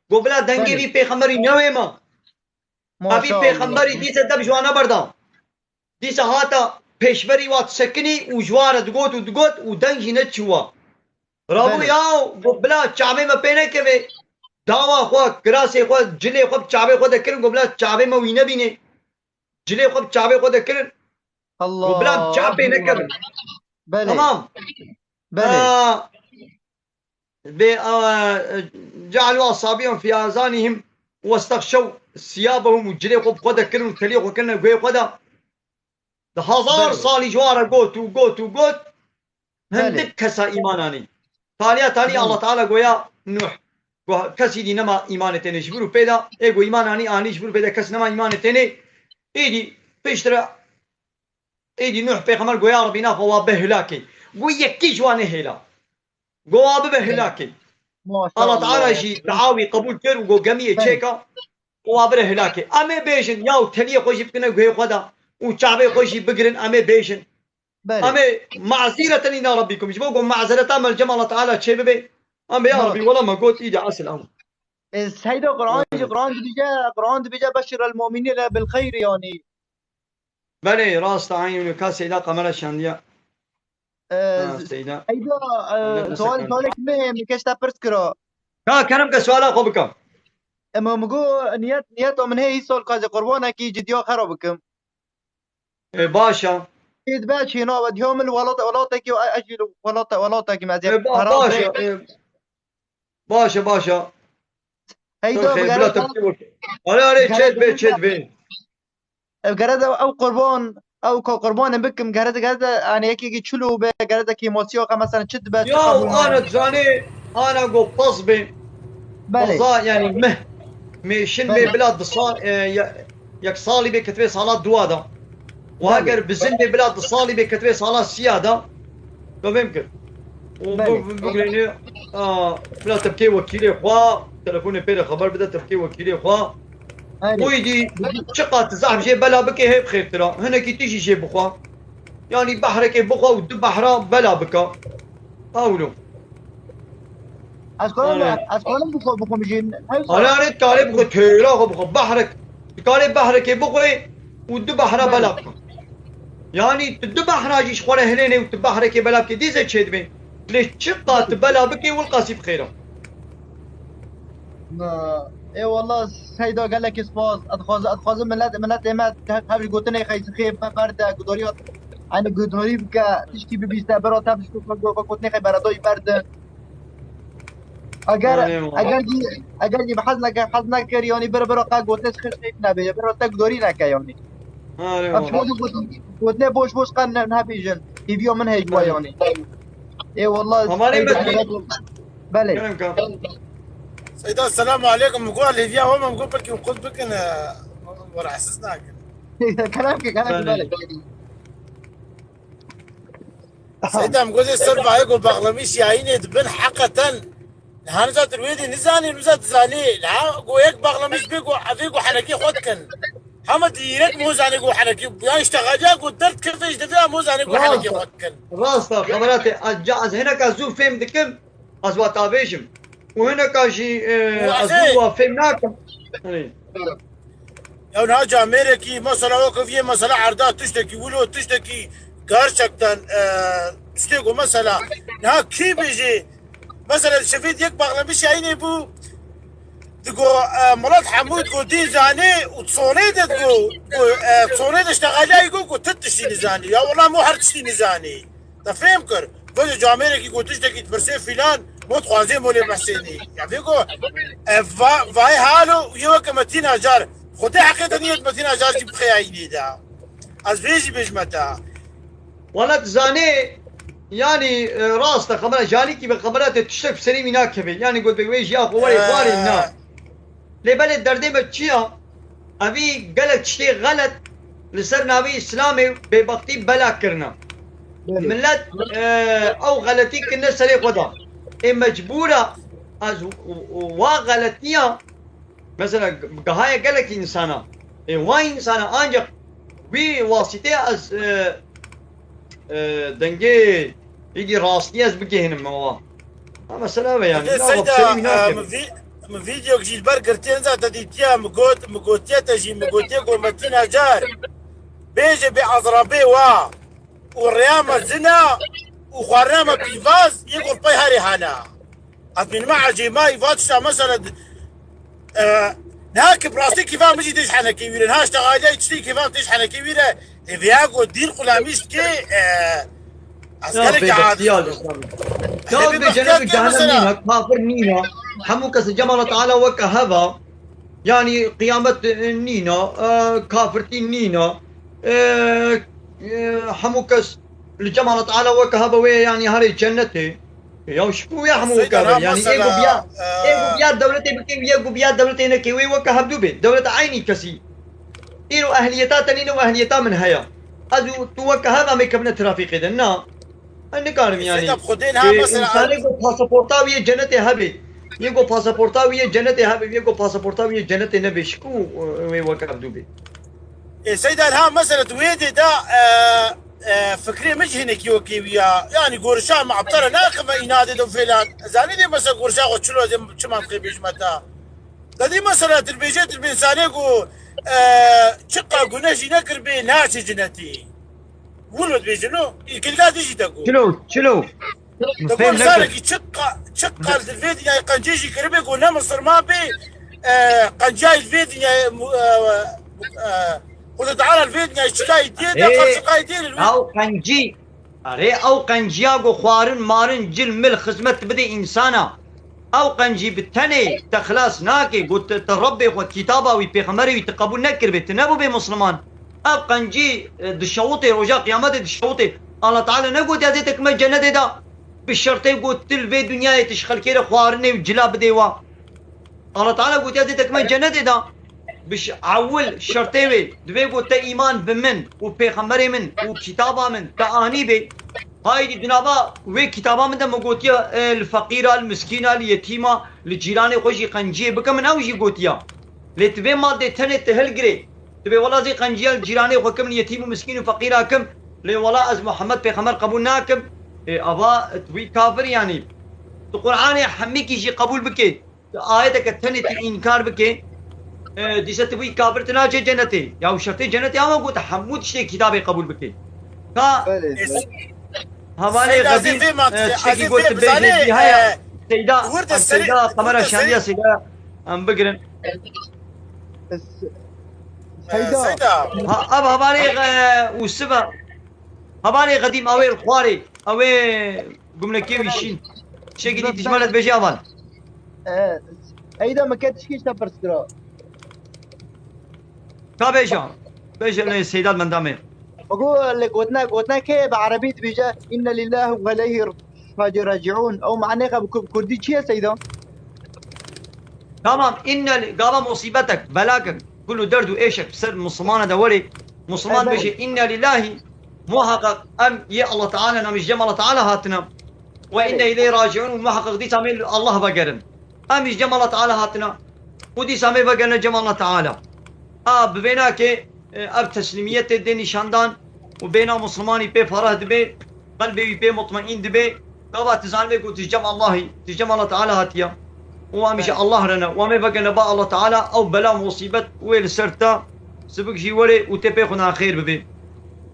got bila dengê Belê. Vî pêxemberî newême. Evî Maşallah. Pêxemberî dîse dev ji wan neberda. Dîsa hata pêşberî wa disekinî û ji wa re digot û digot û deng jî neçû wa. Rabû Belê. Ya got bila çavê me pê nekeve. Dawa xwe, kirasê xwe, cilê xwe bi çavê xwe de kirin, got bila çavê me wî nebîne. Cilê xwe bi çavê xwe de kirin. Allah. Got bila bi çav pê nekevin. Belê. Tamam. Belê. Aa, Bê, e, cealû esabi'ahum fî azanihim westexşew siyabehum û cilê xwe bi xwe de kirin û teliyê xwe kirine guhê xwe de. Di hezar Belê. Salî ji wan re got û got û got. Hindik Belê. Kesa îman anî. Taliya talî Belê. Allah Teala goya Nuh. Go kesî dî nema îmanê tenê ji vir û pê de. Ê go îman anî, anî ji vir û pê de kes nema îmanê tenê. Êdî piştre Êdî Nuh pêxember goya Rebî naxwe wa be hilakê. Go yekî ji wan nehêla. Go wa bibe hilakê. Maşallah. Allah Teala jî dua wî qebûl kir û go gemiyê çêka û wa bire hilakê. Em ê bêjin ya û teliyê xwe jî bikine guhê xwe de û çavê xwe jî bigirin em ê bêjin. Belê. Em ê mazîreten îla Rebbikum. Ji bo go mazereta me li cem Allah Teala çê bibe. Em ê ya Rebî wela me got îdî esil em. E, Seyda Quran jî Quran dibêje, Quran dibêje beşir el mu'minîne bil xeyr yanî. Belê, rast e, eynî wilo ka Seyda kamera şandiya. Ee, Ha, Seyda. Seyda, e, Kamera sual, sekmedi. Sualek me, min keş te pirs kira. Ka kerem ke suala xwe bika. Ema min got, niyet, niyeta min heye, îsal ka ez ê qurbanekî cidiya xera bikim. E, baş e. Ê dibe çîna ve diya min li welat, welatekî, ez jî li welat, welatekî me, ez ê E, ba-, para baş e. bê. E, baş e, baş e. Heyda, Dur, bigere bila te-, tepkî bol. Are, are, bigere çet be, çet be. Ev gere de ew qurban, ew ka qurbanê bikim, gere de, gere de, yani yekekî çilo be, gere de kêmasiya xwe mesela çi dibe, çi Ya, qebûl ana nabe? Canê, ana go pas be. Belê. Baza, yanî meh, mêşin bê bila di sal, e, ya-, yek salî bê ketibê sala dua da. Û eger bizin bê bila di salî bê ketibê sala siya da, tu fêm kir. Û Belê. bi-, bi-, bigirêne, a, bila tepkê wekîlê xwe, telefonê pê re xeber bide tepkê wekîlê xwe. Belê. Û îdî çiqas tu zehf jê bela bikê hê bi xêrtir a. Hinekî tu jî jê bixwe. Yanî behrekê bixwe û du behra bela bike. Ewlo. Ez karim, Aynen. ez karim bixwe, bixwe mijîn. Hewsa. Ananê dikarê bixwe, têra xwe bixwe. Behrek, dikarê behrekê bixwe û du behra bela bike. Yanî tu du behra jî ji xwe re hilênê û tu behrekê bela bikê, dî zê çêdibê. Lê çiqa tu bela bikê, wilqasî bi xêr e. Na, ê wala Seyda, gelekî spas. Ez dixwazim, ez dixwazim millet, milletê me hev, hev ji gotinê xeysixê berde, gudariya, yani gudarî bike, tişkî bibîste, bira tev ji gotinê xey beredayî berdin. Eger, Yanî wala. eger jî, eger jî bi hez neke, hez nekir, yanî bira, bira qe gotinê xeysixê nebê, bira te gudarî neke yanî. Arê Ev wala. şima gotin, gotinê boş boş qe ne, nebêjin. Hêviya min heye ji we Belê. yanî. Ê wala Amanê Seyda, Metin. Belê. Kerem ka. Seyda, selamu aleykum. Min got, lêviya we me, min got, belkî hûn qut bikin, e, we rahatsiz nakin. Kerem ke, kerem ke, Belê. belê. Seyda, min got, ê ser vayê ku baxlamî şiyayînê dibin, heqeten, niha niza tu wê dî nizanî, niza dizanî. Niha ku yek baxlamî bê ku evê ku henekê xwe dikin. Hema direkt mozanê ku henekê, ya îştexaliya ku derd keve ji devê mozanê ku Rast henekê e. xwe dikin. Rast e, xebera te, ez ca, ez hineka zû fêm dikim. Ez wa tavêjim. Û hineka jî, e, Û ez ez ê wa fêm nakim. Hani. Ya niha camêrekî, mesela wekî vê mesela erda tiştekî, wilo tiştekî gerçekten, e, tiştê ku mesela niha kî bêjê, mesela şevê yek baxlamiş yayînê bû, digo, e, milet hemû digo dîn zanê û sonê de digo, ku, e, sonê de ştegaliyayî got ku tu tiştî nizanî. Ya wela mo her tiştî nizanî. Te fêm kir? Vêca camêrekî ku tiştekî dipirsê fîlan, mo dixwazê molê behsênî. Ya vê ku, e, va-, vay halo û yê weke Metîn Acar. Xwedê heqê te niyet Metîn Acar jî bixeyayînê de. Ez vê jî bêjime te. Wala tu zanê, yanî, e, rast e, xebera janîkî be xebera te tiştek bi serê wî nakeve. Yanî got be wê jiya xwe warê, Ee. warê na. Lê belê derdê me çi ya? Evî gelek tiştê xelet li ser navê Îslamê bêbextî bela kirine. Belê. Millet, e, ew xeletî kirine serê xwe de. Ê mecbûr e ez û, û, û wa xeletiya, mesela, gihaya gelek însana. Ê wa însana ancak wî wasîtê ez, e, e, dengê êdî rastî ez bigihînim me wa. Ha, mesela ve yani. Dê Seyda, e, min vî-, min vîdeok jî li ber girtiye, niza te dîtiye, min got, min gotiye te jî, min gotiye ku Metîn Acar bêje bê azrabê wa û rêya mezin e û xwarina me pîvaz yê ku pey herê hane. Ez bînime ecêmayî va tişta mesela, e, niha ki bi rastî kêfa min jî tê ji henekê wî re. Niha işte aileyê tiştê kêfa min tê ji henekê wî re. Ê vêya ku dîn xulamîş dike, e, ez Ya gelekî bêbextiya aciz. li Îslamê. Ya Hê bêbextiya bêbextiya ki cehennem mesela. nîne, kafir nîne. Hemû kes li cem Allah Teala weke hev e. Yanî qiyamet, e, nîne, e, kafirtî nîne. E, e, hemû kes li cem Allah Teala weke hev e wê, yanî herê cennetê. Ya ji ku wê hemû Seyda, weke hev e? ha, Yanî ê mesela, ku biya, e, ê ku biya dewletê bike, ê ku biya dewletê neke, wê weke hevdû bê. Dewleta eynî kesî. Îro ehliyeta te nîne û ehliyeta min heye. Ez û tu weke hev em ê kevine trafîkê de. Na. Ez nikarim, yanî. Seyda, bi Xwedê niha Ê, mesela, însanê ku pasaporta wî yê cennetê hebe. Yê ku pasaporta wî yê cennetê hebe, yê ku pasaporta wî yê cennetê nebe, ji ku, e, wê weke hevdû bê? Ê, Seyda, niha mesela tu wê dê de, e, e, fikrê min jî hinekî wekî wî ya. Yanî gorişa me ebtara naxime înadê de filan. Zanî dê mesela gorişa xwe çilo dê çima dixê bêjime te. Te dî mesela tu dibêje tu bi însanê ku, e, çiqa guneh jî nekiribê naçê cinetî. Wilo dibêjin o, îkilga dijî te ku. Çilo, çilo. Te Fêm got nekir. Zarekî çiqa, çiqa li vê dinyayê qencê jî kiribê ku ne misilman bê, e, qenciyayî li vê dinyayê, mu-, e, e, Xwedê Teala li vê dinyayê çikayî dê, de Ê, qencikayî dê li wê. Ew qencî, erê ew qenciya ku xwarin, marin, cil, mil, xizmet bidê însana. Ew qencî bi tenê te xilas nake, got te, te Rebbê xwe, kitaba wî, pêxemberê wî tu qebûl nekiribê, tu nebûbê misliman. Ev qencî, e, dişewitê, roja qiyametê dişewitê. Allah Teala negotiya dê te kime cenetê de, bi şertê got tu li vê dinyayê tu ji xelkê re xwarinê û cila bidê wa. Allah Teala gotiya dê te kime cennetê da. Bi ş-, ewil şertê wê, divê ku te îman bi min û pêxemberê min û kitaba min te anî bê. Haydî di nava wê kitaba min de min gotiya, e, li feqîra, li miskîna, li yetîma, li cîranê xwe jî qenciyê bike min ew jî gotiya. Lê ti vê maddê tenê ti hilgirê. Ti vê wela zê qenciya li cîranê xwe kim, li yetîm û miskîn û feqîra kim. Lê wela ez Muhammed pêxember qebûl nakim. Ê, ava ti wî kafir yanî. Tu Qur'anê hemîkî jî qebûl bikê. Ayeteke tenê tu înkar bikê, e, dîse tu bûyî kafir, tu naçê cenetê. Ya û şertê cenetê ama got hemû tiştê kitabê qebûl bikê. Ka Belê, belê. Hevalê Seyda, Xedîm, Seyda, e, tiştekî Seyda, got tu bêjê, Seyda, em Seyda, kamera şandiya Seyda, em bigirin. Es-, Seyda. Seyda. Ha, ev hevalê, e, Ûsiva. Hevalê Xedîm, ew ê li xwarê, ew ê gumlekê wî şîn. Tiştekî dî tijmele dibêjê heval. E, Seyda, min ke tişkî ji te pirs kira. Ka bêje. Bêje lê Seyda li mendamê. Bego lê gotina, gotina kê bi erebî dibêje, "Inna lillahi ve ileyhi raci-, raciun." Ew manê xwe bi ku-, kurdî çi ye Seyda? Tamam, inne li-, gava musîbetek, belakek, kul û derd û êşek bi ser Muslimana de werê, Musliman Evet. bêje, "Inne lillahi", muhaqqaq em yê Allah Teala ne, em ji cem Allah Teala hatine. "Ve inne ileyhi raciun", û muhaqqaq dîsa em ê li Allah vegerin. Em ji cem Allah Teala hatine. Û dîsa em ê vegerine cem Allah Teala. A, bi vê nakê, e, ev teslîmiyetê dê nîşandan û bêhna Muslimanî pê fereh dibe, qelbê wî pê mutmeîn dibe, gava tu zanibê ku tu ji cem Allahî, tu ji cem Allah Teala hatiye. Û em ji Evet. Allah re ne, û em ê vegerine ba Allah Teala, ew bela musîbet wê li ser te, sibik jî were û tê pê xwe naxêr bibe.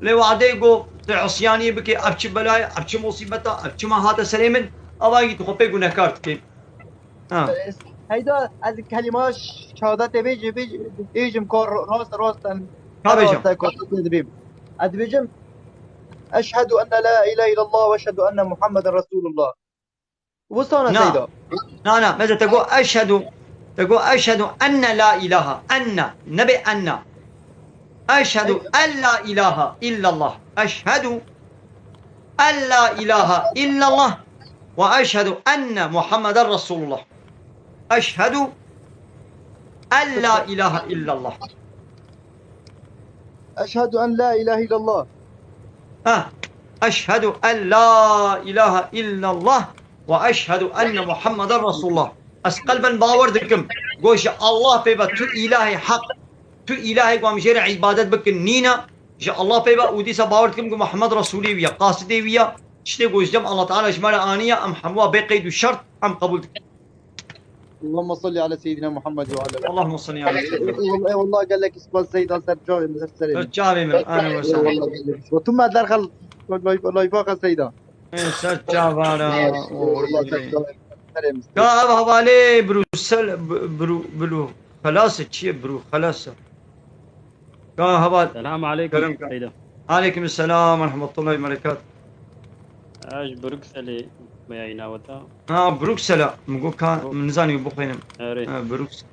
Lê wadeyê ku tu isyaniyê bikê, ev çi bela ye, ev çi musîbet e, ev çima hate serê min, ava yî tu xwe pê gunehkar dikê. Ha. Heyda, ez kelîma şehadetê bêjim, bêj-, bêjim ku rast, rast em, Ka bêjim. rast em, ku dibêm. Ez dibêjim, "Eşhedû enne la ilahe illallah ve eşhedû enne Muhammeden Resulullah." Wisa ne Na. Seyda? Na, na, mesela te got, "Eşhedû", te got, "Eşhedû enne la ilahe", enne, nebe enne. "Eşhedû en la ilahe illallah." Eşhedû en la ilahe illallah ve eşhedû enne Muhammeden Resulullah. Eşhedû en la ilahe illallah. Eşhedû en la ilahe illallah. Ha. Eşhedû en la ilahe illallah ve eşhedû enne Muhammeden Resulullah. Ez qelben bawer dikim. Goşê Allah pê ve tu ilahê heq, tu ilahê ku em jê re îbadet bikin nîne. Ji Allah pê ve û dîsa bawer dikim ku Muhammed Resûlê wî ye, qasidê wî ye. Tiştê ku ji cem Allah Teala ji me re aniye, em hemû bê qeyd û şert em qebûl dikin. Allahümme salli ala seyyidina Muhammed ve ala. Allahümme salli ala seyyidina. Eyvallah, eyvallah, gelek spas Seyda, ser çavê min, ser serê min. Ser çavê min, ahlen ve sehlen. Eyvallah, gelek spas. Tu me derxel, lay-, layfa xwe Seyda. Ê, ser çavara, Eyvallah, oğlum. Ser çavê min, serê min. Ya ev hevalê Brüksel, Bru-, Bru-, Bru-, Xelas e, çi ye Bru-, Xelas e? Ka heval. Selam aleykum, Kerem ka. Seyda. Aleykum selam ve rahmetullahi ve berekat. Ez ji Brukselê me yayîna we ta. Ha, Bruksela. Min got ka, Bru- min nizanî bixwînim. Erê. Ha, Bruksel.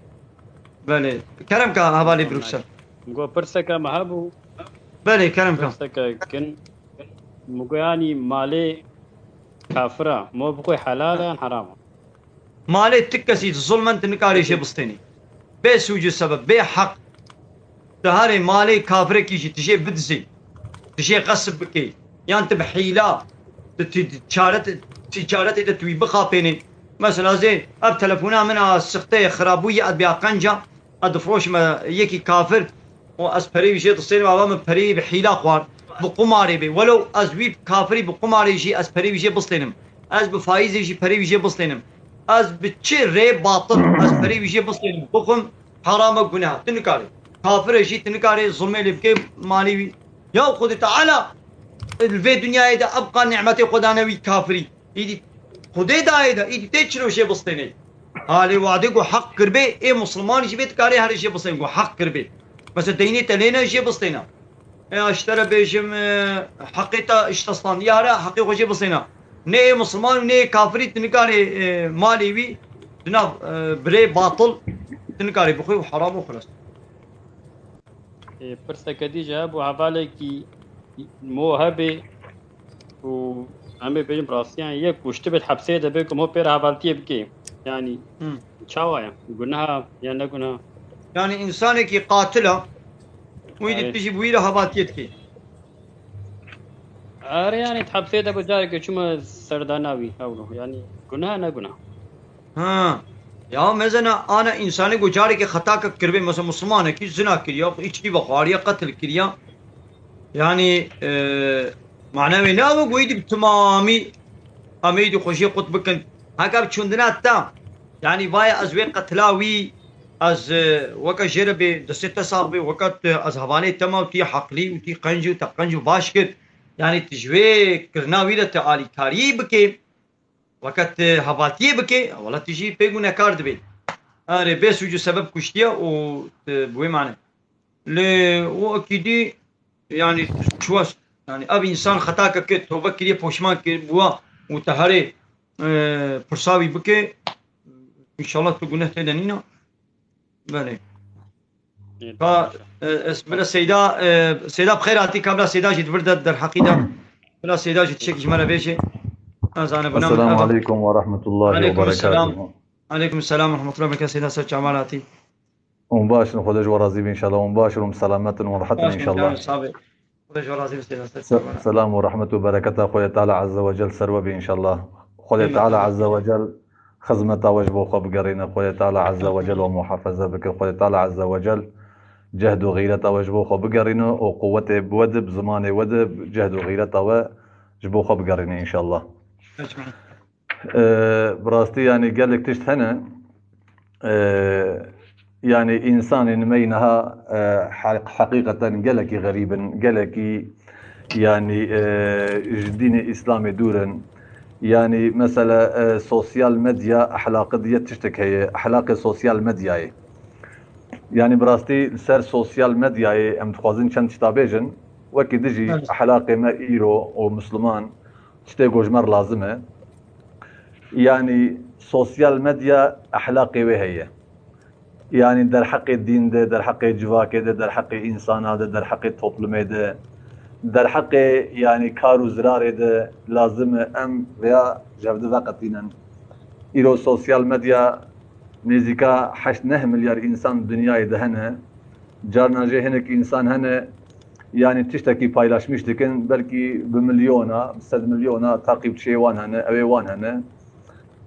Belê. Kerem ka hevalê Bruksel. Min got pirseke me hebû. Belê, kerem ka. Pirseke kin. Min got yanî malê kafira, mo bixwe helal e yan heram e? Malê ti kesî zulmen tu nikarê jê bistênî. Bê sûc û sebeb, bê heq. Tu herê malê kafirekî jî tu jê bidizî. Tu jê xesib bikê. Yan tu bi hîla, tu ti-, ticaret, ticaretê de tu wî bixapênî. Mesela zê ev telefona min a sixteyê xirabûyî ez bêa qenca. Ez difroşime yekî kafir û ez perê wî jê distênim, ava min perê wî bi hîla xwar, bi qumarê bê. Welew ez wî kafirî bi qumarê jî ez perê wî jê bistênim. Ez bi faîzê jî perê wî jê bistênim. Ez bi çi rê batil ez perê wî jê bistênim. Bixwim heram e, guneh e. Tu nikarî. Kafir e jî tu nikarî zulmê lê bikê malê wî. Ya Xwedê Teala li vê dinyayê de ebqa nîmetê xwe dane wî kafirî. Îdî Xwedê dayê de, îdî tê çilo jê bistênê. Halê wadê ku heq kirbê, ê Muslimanî jî bê dikarê herê jê bistêne, ku heq kirbê. Mesela deynê te lêne jê bistêne. E, ez ji te re bêjim, e, heqê te ji te standiye here, heqê xwe jê bistêne. Ne ê Musliman û ne ê kafirî tu nikarê, e, malê wî di nav, e, birê batil tu nikarê bixwî û heram û xilas. Ê, pirseke dî jî hebû, hevalekî mo hebê û em ê bêjin bi rastiyan yek kuştibê di hepsê de bê ku mo pê re hevaltiyê bikê. Yani Hı. Çawa ye? Guneha ya ne guneha? Yani insanekî qatila, wî dî Erê. tu jî bi wî re hevatiyê dikî. Erê yani hepsê de ku carekê çûme serdana wî hewlo. Yani guneha ne guneha? Ha. Ya mezena ana insanê ku carekê xetake kiribe, mesela muslimanekî zina kiriya, îçkî vexwariya, qetil kiriya. Yani e, mana wê ne ew ku wî dî bi timamî em ê dî xwe jê qut bikin. Heke bi çûndina te, yani vaye ez wê qetila wî, ez e, weke jê re bê destê te sax bê, weke tu ez hevalê te ma û tu yê heqlî û tu yê qenc û te qenc û baş kir. Yani tu ji wê kirina wî re tu alîkariyê bikê, weke tu hevatiyê bikê, wela tu jî pê gunekar dibê. Erê bê sûc û sebeb kuştiye û tu bi wê mane. Lê o ekîdî yani çiwas, yani ev insan xetake kir, tobe kiriye, poşman kir, bûwa û te herê e, pirsa wî bike. Înşallah tu guneh tê de nîna. Belê. Ka e, ez bila Seyda e, Seyda bi xêr hatî, ka bila Seyda jî di vir de derheqî de. Bila Seyda jî tiştekî ji me re bêje. Ez zane bina min Esselamu eva. aleykum ve rahmetullahi ve Aleykum selam. berekatuhu. Aleykum selam ve rahmetullahi ve berekatuhu. Seyda Çamal hatî. Hûn baş in, Xwedê ji we razî be înşallah. Hûn baş in, hûn selamet in, hûn rehet in Baş in, înşallah. Sabe. Xwedê ji we razî be Seyda. Se- Selam û rehmet û bereketa Xwedê Teala Azze ve Cel ser we be înşallah. Xwedê Amin. Teala Azze ve Cel xizmeta we ji bo xwe bigerîne. Xwedê Teala Azze ve Cel we muhafaza bike. Xwedê Teala Azze ve Cel cehd û xîreta we ji bo xwe bigerîne û quwetê bi we de, bi zimanê we de, cehd û xîreta we ji bo xwe bigerîne înşallah. Ecmaîn. Ee, bi rastî yani gelek tişt hene. Ee, yani insanên me niha e, heq- heqîqeten gelekî xerîb in, gelekî yani e, ji dînê Îslamê dûr in. Yani mesela e, sosyal medya ehlaqi diye tiştek heye, ehlaqê sosyal medyayê. Yani bi rastî li ser sosyal medyayê em dixwazin çend tişta bêjin. Wekî dijî Evet. Ehlaqê me îro û Misliman tiştê ku ji me re lazim e. Yani sosyal medya ehlaqê wê heye. Yani derheqê dîn de, derheqê civakê de, derheqê însana de, derheqê toplumê de, derheqê yani kar û zirarê de lazim e em veya ji hev de veqetînin. Îro sosyal medya nêzîka heşt neh milyar însan dinyayê de hene. Carna jê hinek însan hene, yani tiştekî paylaşmiş dikin, belkî bi milyona, bi sed milyona taqîbçiyê wan hene, ew ê wan hene.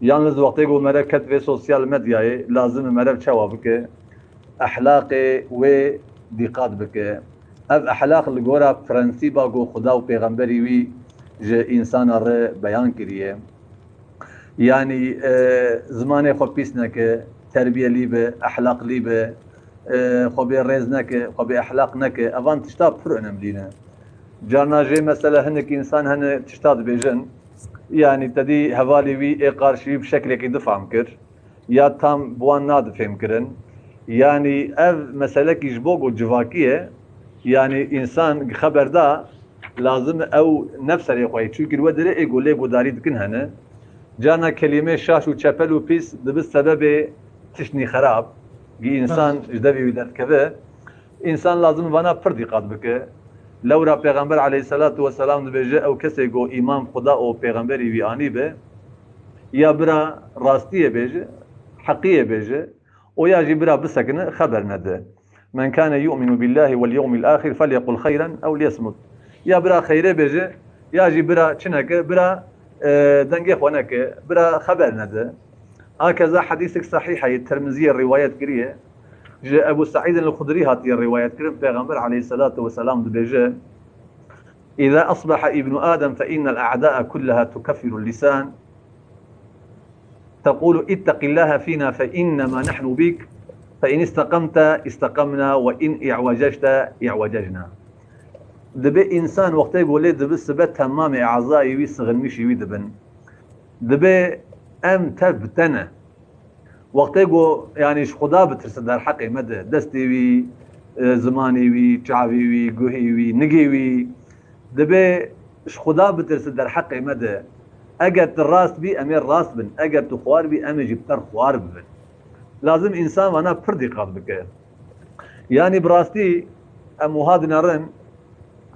Yalnız wextê ku mere ket vê sosyal medyayê, lazim e mere çawa bike? Ehlaqê wê dîqat bike. Ev ehlaq li gora prensîba ku Xuda û pêxemberî wî ji însana re beyan kiriye. Yani e, zimanê xwe pîs neke, terbiyelî be, ehlaqlî be, e, xwe bê rêz neke, xwe bê ehlaq neke. Evan tişta pir önemlî ne. Carna jê mesela hinek însan hene tişta dibêjin, yani te dî hevalê wî ê qarşî wî bi şeklekî difam kir, ya tam bi wan nadifêm kirin. Yani ev meselekî ji bo ku civakî ye, yani însan xeber da, lazim e ew nefserê xwe yê. Çunkî li we dirê ê ku lê gudarî dikin hene. Carna kelîmê şaş û çepel û pîs dibi sebebê tiştnî xerab. Gî însan ji devê wî derdikeve. Însan lazim vana pir dîqat bike. Lewra Pêxember aleyhisselatu vesselam dibêje, ew kesê ku îman Xuda û Pêxemberî wî anî be, ya bira rastiyê bêje, heqiyê bêje, û ya jî bira bisekine, xeber nede. Men kâne yu'minu billâhi vel yevmil âhir felyekul hayren ev liyesmut. Ya bira xeyrê bêje, ya jî bira çi neke, bira e, dengê xwe neke, bira xeber nede. Hakeza hedîsek sahîh heye, Tirmiziyê rîwayet kiriye. Ji Ebu Seîdin el-Xudrî hatiye rîwayet kirin, Pêxember aleyhisselatu vesselam dibêje, إذا أصبح ابن آدم فإن الأعداء كلها تكفر اللسان تقول اتق الله فينا فإنما نحن بك فإن استقمت استقمنا وإن اعوججت اعوججنا. Dibê însan wextê ku lê dibi sibe temamê ezayê wî sixinmişî wî dibin. Dibê em tev bi te ne. Wextê ku yani ji Xuda bitirse derheqê me de, destê wî, e, zimanê wî, çavê wî, guhê wî, nigê wî, dibê ji Xuda bitirse derheqê me de. Eger tu rast bî, em ê rast bin. Eger tu xwar bî, em ê jî bi te re xwar bibin. Lazim însan vana pir dîqat bike. Yani bi rastî em wiha dinerin,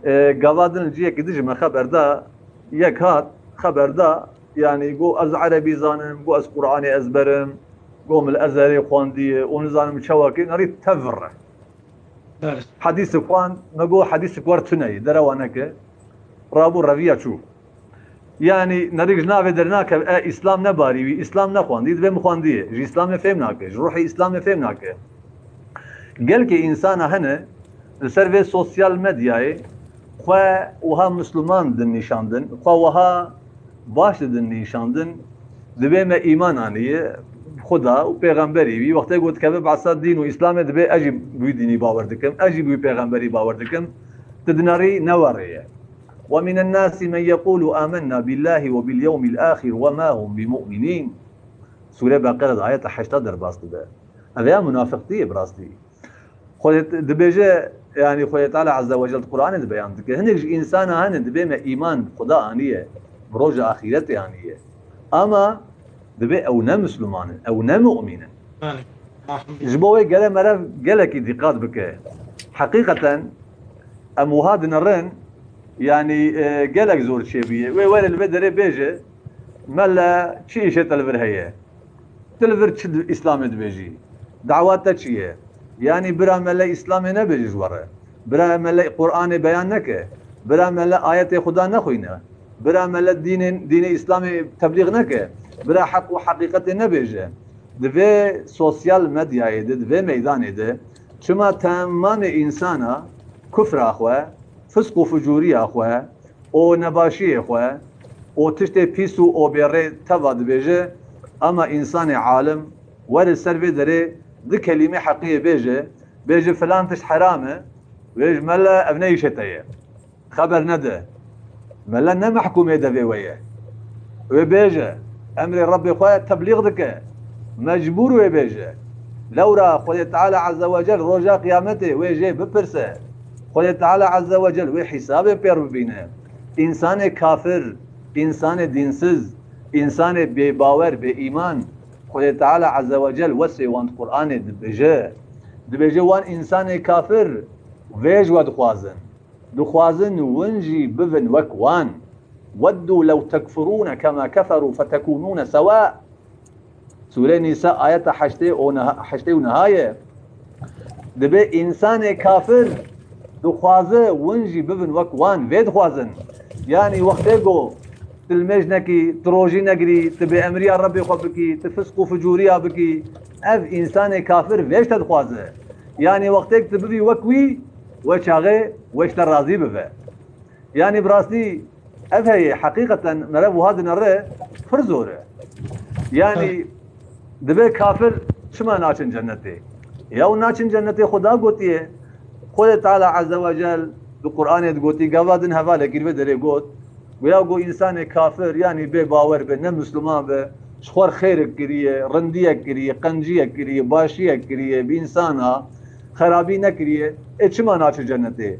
e, gava din li cihekî din ji me xeber da, yek hat xeber da, yanî go ez erebî zanim, go ez Qur'anê ezberim, go min li Ezherê xwendiye û nizanim çawa kê, nerî tevir e. Hedîsik xwend, me got hedîsik wer tune ye, derewa neke. Rabû reviya çû. Yanî nerîk ji navê dernakeve, e, Îslam nebarî wî, Îslam nexwendî, divê min xwendiyê. Ji Îslamê fêm nake, ji ruhê Îslamê fêm nake. Gelkê însana hene, li ser vê sosyal medyayê xwe wiha Misliman din nîşandin, xwe wiha baş didin nîşandin, divê me îman aniye, Xuda û pêxemberî wî. Wextê ku dikeve behsa dîn û Îslamê, divê ez jî bi wî dînî bawer dikim, ez jî bi wî pêxemberî bawer dikim, tu dinerî ne werê ye. وَمِنَ النَّاسِ مَنْ يَقُولُ آمَنَّا بِاللَّهِ وَبِالْيَوْمِ الْآخِرِ وَمَا هُمْ بِمُؤْمِنِينَ. Sûre Beqere de ayeta heşta derbas dibe. Ev ya munafiqtî ye bi rastî. Xwedê t-, dibêje, yanî Xwedê Teala Azze ve Celle Qur'anê de beyan dike. Hinek ji însana hene dibê me îman Xuda aniye, bi roja axîretê aniye. Ama dibê ew ne Misliman in, ew ne mu'mîn in. Belê. Ji bo wê gere meriv gelekî dîqat bike. Heqîqeten em wiha dinirin, yanî, e, gelek zor çêbûye. Wê were li vê derê bêje, mele çi îşê te li vir heye? Tu li vir çi di-, Îslamê dibêjî? Dawa te çi ye? Yanî bira mele Îslamê nebêje ji we re. Bira mele Qur'anê beyan neke. Bira mele ayetê Xuda nexwîne. Bira mele dînê, dînê Îslamê teblîx neke. Bira heq û heqîqetê nebêje. Di vê sosyal medyayê de, di vê meydanê de çima temamê însana kufra xwe, fisq û fucûriya xwe û nebaşiyê xwe û tiştê pîs û obêrê teva dibêje, ama însanê alim were ser vê derê di kelîmê heqiyê bêje, bêje filan tişt heram e, wê ji mele ev ne îşê te ye. Xeber nede. Mele ne mehkûmê devê we ye. Wê bêje, emrê Rebbê xwe teblîx dike. Mecbûr wê bêje. Lewra Xwedê Teala Azze ve Cel roja Qiyametê wê jê bipirse. Xwedê Teala Azze ve Cel wê hîsabê pêr bibîne. Însanê kafir, însanê dînsiz, însanê bêbawer, bêîman, Xwedê Teala Azze ve Cel wesfê wan di Qur'anê dibêje. Dibêje wan însanê kafir vê ji we dixwazin. Dixwazin win jî bibin wek wan. وَدُّوا لَوْ تَكْفُرُونَ كَمَا كَفَرُوا فَتَكُونُونَ سَوَاءً. Sûrê Nîsa ayeta heştê û neha-, heştê û neha ye. Dibê însanê kafir dixwaze win jî bibin wek wan. Vê dixwazin. Yanî wextê ku tu limêj nekî, tu rojî negirî, tu bêemriya Rebbê xwe bikî, tu fisq û fucûriya bikî, ev însanê kafir vê ji te dixwaze. Yanî wextê ku tu bibî wek wî, wê çaxê wê ji te razî bibe. Yanî bi rastî ev heye, heqîqeten mere wiha dinere pir zor e. Yanî dibe kafir çima naçin cennetê? Ya û naçin cennetê, Xuda gotiye. Xwedê Teala Azze ve Cel di Qur'anê de gotî, gava din hevalekî li vê derê got, goya ku însanê kafir, yanî bê bawer be, ne Misliman be, ji xwe re xêrek kiriye, rindiyek kiriye, qenciyek kiriye, başiyek kiriye, bi însana xerabî nekiriye, ê çima naçe cennetê?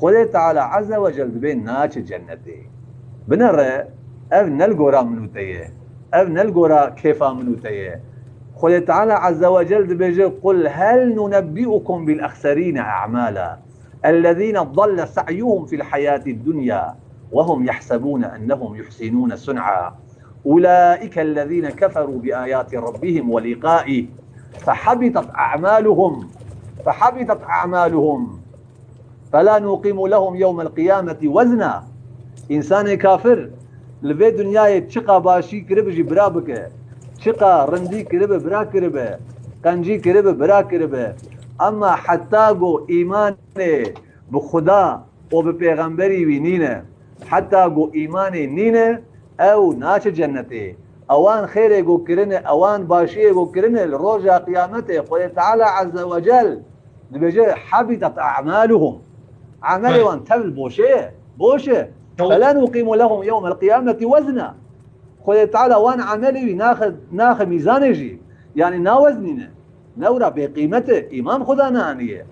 Xwedê Teala Azze ve Cel dibê naçe cennetê. Binere, ev ne li gora min û te ye. Ev ne li gora kêfa min û te ye. Xwedê Teala Azze ve Cel dibêje, قُلْ هَلْ نُنَبِّئُكُمْ بِالْأَخْسَرِينَ أَعْمَالًا الَّذِينَ ضَلَّ سَعْيُهُمْ فِي الْحَيَاةِ الدُّنْيَا وَهُمْ يَحْسَبُونَ أَنَّهُمْ يُحْسِنُونَ صُنْعًا أُولَٰئِكَ الَّذِينَ كَفَرُوا بِآيَاتِ رَبِّهِمْ وَلِقَائِهِ فَحَبِطَتْ أَعْمَالُهُمْ، فَحَبِطَتْ أَعْمَالُهُمْ، فَلَا نُقِيمُ لَهُمْ يَوْمَ الْقِيَامَةِ وَزْنًا. Însanê kafir li vê dinyayê çiqa başî kiribe jî bira bike, çiqa rindî kiribe bira kiribe, qencî kiribe bira kiribe. Ema heta ku îmanê bi Xuda û bi pêxemberî wî nîne. Heta ku îmanê nîne, ew naçe cennetê. Ewan xêrê ku kirine, ewan başiyê ku kirine, li roja qiyametê Xwedê Teala Azze ve Cel dibêje, "Habitat a'maluhum." Emelê wan tev li boşê ye. Boş e. Fela nuqimu lehum yewmel qiyameti wezna. Xwedê Teala wan emelê wî naxe, naxe mîzanê jî. Yanî naweznîne. Lewra bêqîmet e, îman Xuda neaniye.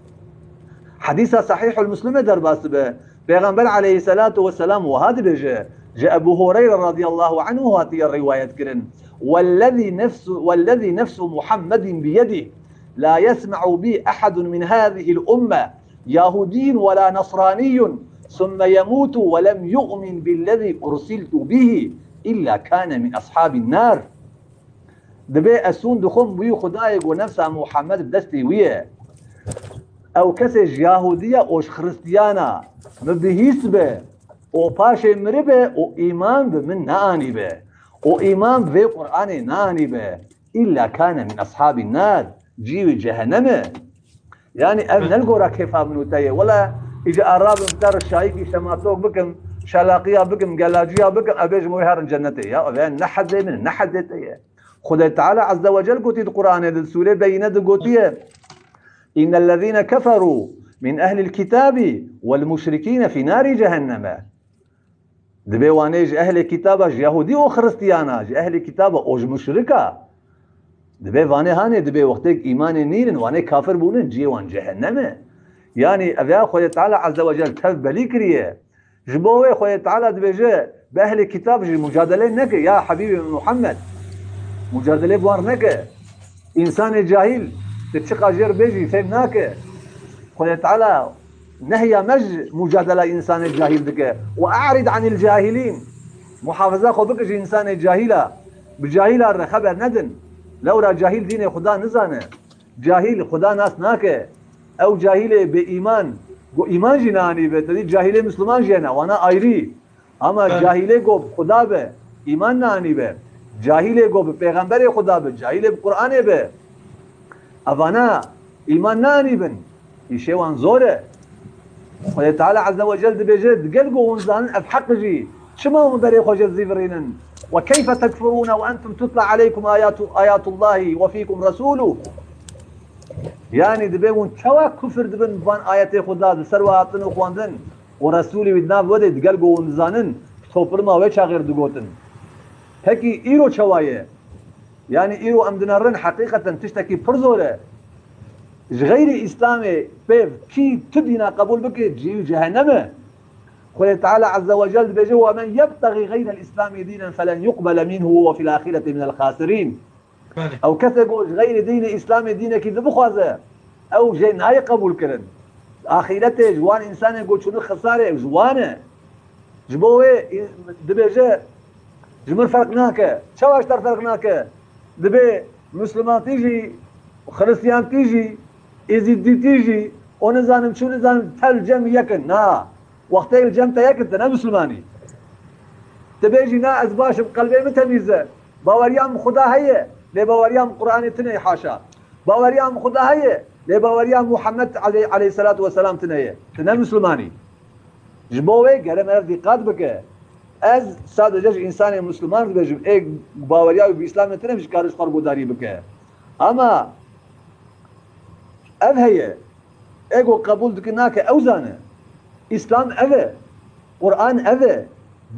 Hedîsa Sahîhul Muslimê derbas dibe. Pêxember aleyhisselatu vesselam wiha dibêje, ji Ebu Hureyre radiyallahu anhu hatiye rîwayet kirin, "Wellezî nefsu, wellezî nefsu Muhammedin biyedih, la yesma'u bi ahadun min hâzihil umme, Yahudiyun ve la Nasraniyun, summe yemutu ve lem yu'min billezî ursiltu bihi, illa kane min ashabin nar. Dibê ez sûn dixwim wî Xwedayê ku nefsa Muhammed bi destê wî ye. Ew kesê ji Yahudiya û ji Xiristiyana min bihîst be û paşê miribe û îman bi min neanîbe û îman bi vê Qur'anê neanîbe, illa kane min ashabin nar, cî wî cehennem e. Yani ev ne li gora kêfa min û te ye. Wela îca erabim te rişayîkî şematok bikim, şelaqiya bikim, gelaciya bikim, ev ê ji min wê herin cennetê. Ya ev ne hezê min, ne hezê te ye. Xwedê Teala Azze ve Cel gotî di Qur'anê de, di Sûrê Beyîne de gotiye, "Innellezîne keferû min ehlil kitâbî vel muşrikîne fî nârî cehenneme." Dibê wanê ji ehlê kitaba, ji Yahudî û Xiristiyana, ji ehlê kitaba û ji muşrika. Dibê vanê hanê, dibê wextêk îmanê nînin, wanê kafir bûnin, ciyê wan cehennem e. Yanî ev ya Xwedê Teala Azze ve Cel tev belî kiriye. Ji bo wê Xwedê Teala dibêje, bi ehlê kitab jî mucadele neke, ya Habîbê Muhammed. Mucadele bi wan neke. Însanê cahîl, tu çiqa jê re bêjî, fêm nake. Xwedê Teala nehya me ji mucadela însanê cahîl dike. Ve a'rid anil cahilîn. Muhafaza xwe bike ji însanê cahîla. Bi cahîla re xeber nedin. Lewra cahîl dînê Xuda nizane. Cahîl Xuda nas nake. Ew cahîlê bê îman, ku îman jî neanîbe, te dî cahîlê Misliman jî hene, wana ayrî. Ama Belê. Cahîlê ku bi Xuda be, îman neanîbe. Cahîlê ku bi pêxemberê Xuda be, cahîlê bi Qur'anê be, evana îman neanîbin. Îşê wan zor e. Xwedê Teala Azze ve Cel dibêje, digel ku hûn zanin ev heq jî, çima hûn berê xwe jê zîvirînin? Ve keyfe tekfurûne ve entum tutla aleykum ayatu, ayatullahî ve fîkum resûlû. Yanî dibê hûn çawa kufir dibin van ayetê Xuda di ser we hatin û xwendin û Resûlê wî di nav we de, digel ku hûn dizanin, topluma wê çaxê re digotin. Pekî îro çawa ye? Yanî îro em dinerin heqîqeten tiştekî pir zor e. Ji xeyrî Îslamê pêv kî tu dîna qebûl bike, cihê wî cehennem e. Xwedê Teala Azze ve Cel dibêje, "Ve men yebtexî xeyrel Îslamî dînen felen yuqbele minhu ve fil axireti minel xasirîn." Belê. Ew kesê ku ji xeyrî dînê Îslamê dînekî di bixwaze, ew jê nayê qebûl kirin. Axîretê ji wan însanên ku çûne xisarê ji wan e. Ji bo wê dibêje, ji min ferq nake. Çawa ji te re ferq nake? Dibê Mislimantî jî, Xiristiyantî jî, Êzîdîtî jî, û nizanim çû nizanim tev cem yek in. Na. Wextê li cem te yek in, te ne Mislimanî. Dibêjî, na, ez baş im, qelbê min temîz e. Baweriya min Xuda heye, lê baweriya min Qur'anê tune ye, haşa. Baweriya min Xuda heye, lê baweriya Muhammed aley-, aleyhisselatu vesselam tune ye. Tu ne Mislimanî. Ji bo wê gere meriv dîqat bike. Ez sadece ji însanê Misliman dibêjim, ê baweriya wî bi Îslamê tune jî kare ji xwe re guhdarî bike. Ama ev heye. Ê ku qebûl dike nake, ew zane. Îslam ev e. Qur'an ev e.